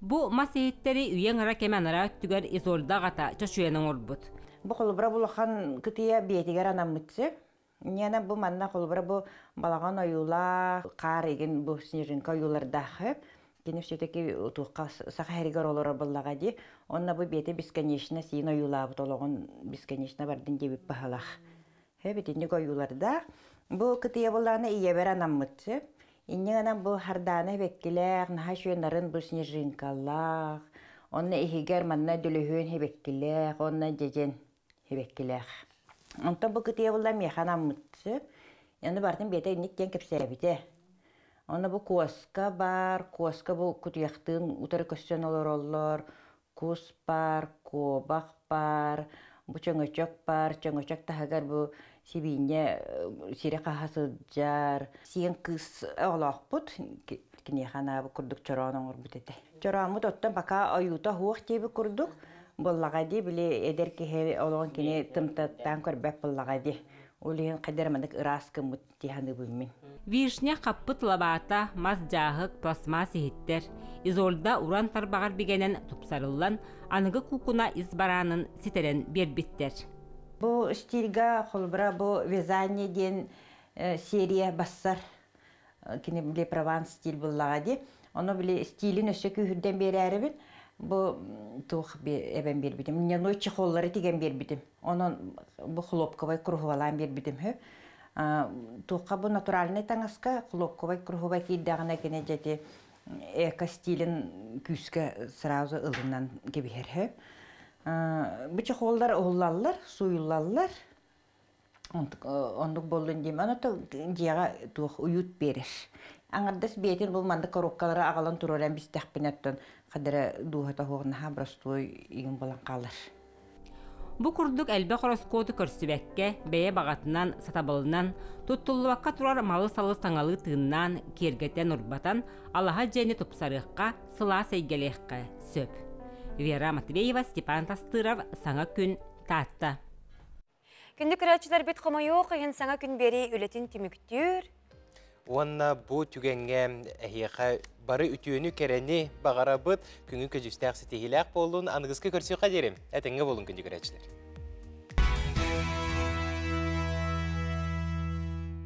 Бу мас иһиттэри үйэ аҥара кэм анараа өттүгэр Изольда аҕата чочуйан оҥорбут. Бу холобура улахан кытыйа биэтигэр анаммытсы. Ньиэнэ бу манна холобура бу балаҕан ойуулаах, хаар игин бу снежинка ойуулардаах. Кини все-таки туохха саха хэригэр олорор буоллаҕа дии. Онно бу биэтэ бесконечно сиин ойуулаабыт олоҕун бесконечно бардын диэбит баһылах. Итинник ойуулардаах. Бу кытыйа буоллаҕына ийэбэр анаммытсы. Инньэ гынан бу хардаана эбэккилээх, наһаа үчүгэй нарын бу снежинкалаах, онно иһигэр манна дөлөһүөн эбэккилээх, онно дьэдьэн эбэккилээх. Онтон бу кытыйа буолла миэхэ анаммытсы. Аны барытын бэйэтэ инник диэн кэпсээбитэ. Онно бу куоска баар, куоска бу кутуйахтыын утары көрсөн олороллор, кус баар, куобах баар, бу чөҥөчөк баар, чөҥөчөк таһыгар бу сибиинньэ сири хаһа сылдьар. Сиэн кыыс оҕолоохпут, киниэхэ анаабыт курдук чороон оҥорбут этэ. Чорооммут оттон пока ойуута суох диэбит курдук буоллаҕа дии, били эдэр киһи олоҕун кини тымтаттаан көрбөт буоллаҕа дии. Ол иһин хайдах эрэ маннык ыраас гыммыт дии саныыбын мин. Вишня хаппыт лабаата, мас дьааһык, пластмасс иһиттэр. Изольда уран тарбаҕар бигэнэн тупсарыллан, аныгы куукуна ис бараанын ситэрэн биэрбиттэр. Бу стильга холобура бу вязание диэн серия бассар кини били прованс стиль буллаҕа дии. Ону били стилин өссө күүһүрдэн биэрээрибин бу туох эбэн биэрбитим. Льняной чехоллары тигэн биэрбитим. Онон бу хлопковай круговалаан биэрбитим үһү. Туохха бу натуральнай таҥаска хлопковай круговай киирдэҕинэ кини дьэти эко стилин күүскэ сразу ылынан кэбиһэр үһү. Бу чехоллар уһуллаллар, сууйуллаллар. Оннук буоллун диим. Аны дьиэҕэ туох уют биэрэр. Аҥардас биэтин бу маннык коробкалары аҕалан туруоран бистэхпинэ оттон хадара дууһата суох наһаа боростуой игин буолан хаалар. Бу курдук элбэх ороскуоту көрсүбэккэ, бэйэ баҕатынан, сатабылынан, туттуллубакка турар малы-салы саҥалыы тыыннаан, киэргэтэн-урбатан, алаһа дьиэни тупсарыахха, сылаас эйгэлиэххэ сөп. Вера Матвеева, Степан Тастыров, Саҥа күн, Таатта. Күндү көрөөччүлэрбит хомойуох иһин саҥа күн биэрии үлэтин түмүктүүр. Уонна бу түгэҥҥэ эһиэхэ бары үтүөнү кэрэни баҕарабыт, күҥү көдьүүстээх ситиһиилээх буоллун, аныгыскы көрсүөххэ диэри. Этэҥҥэ буолун күндү көрөөччүлэр.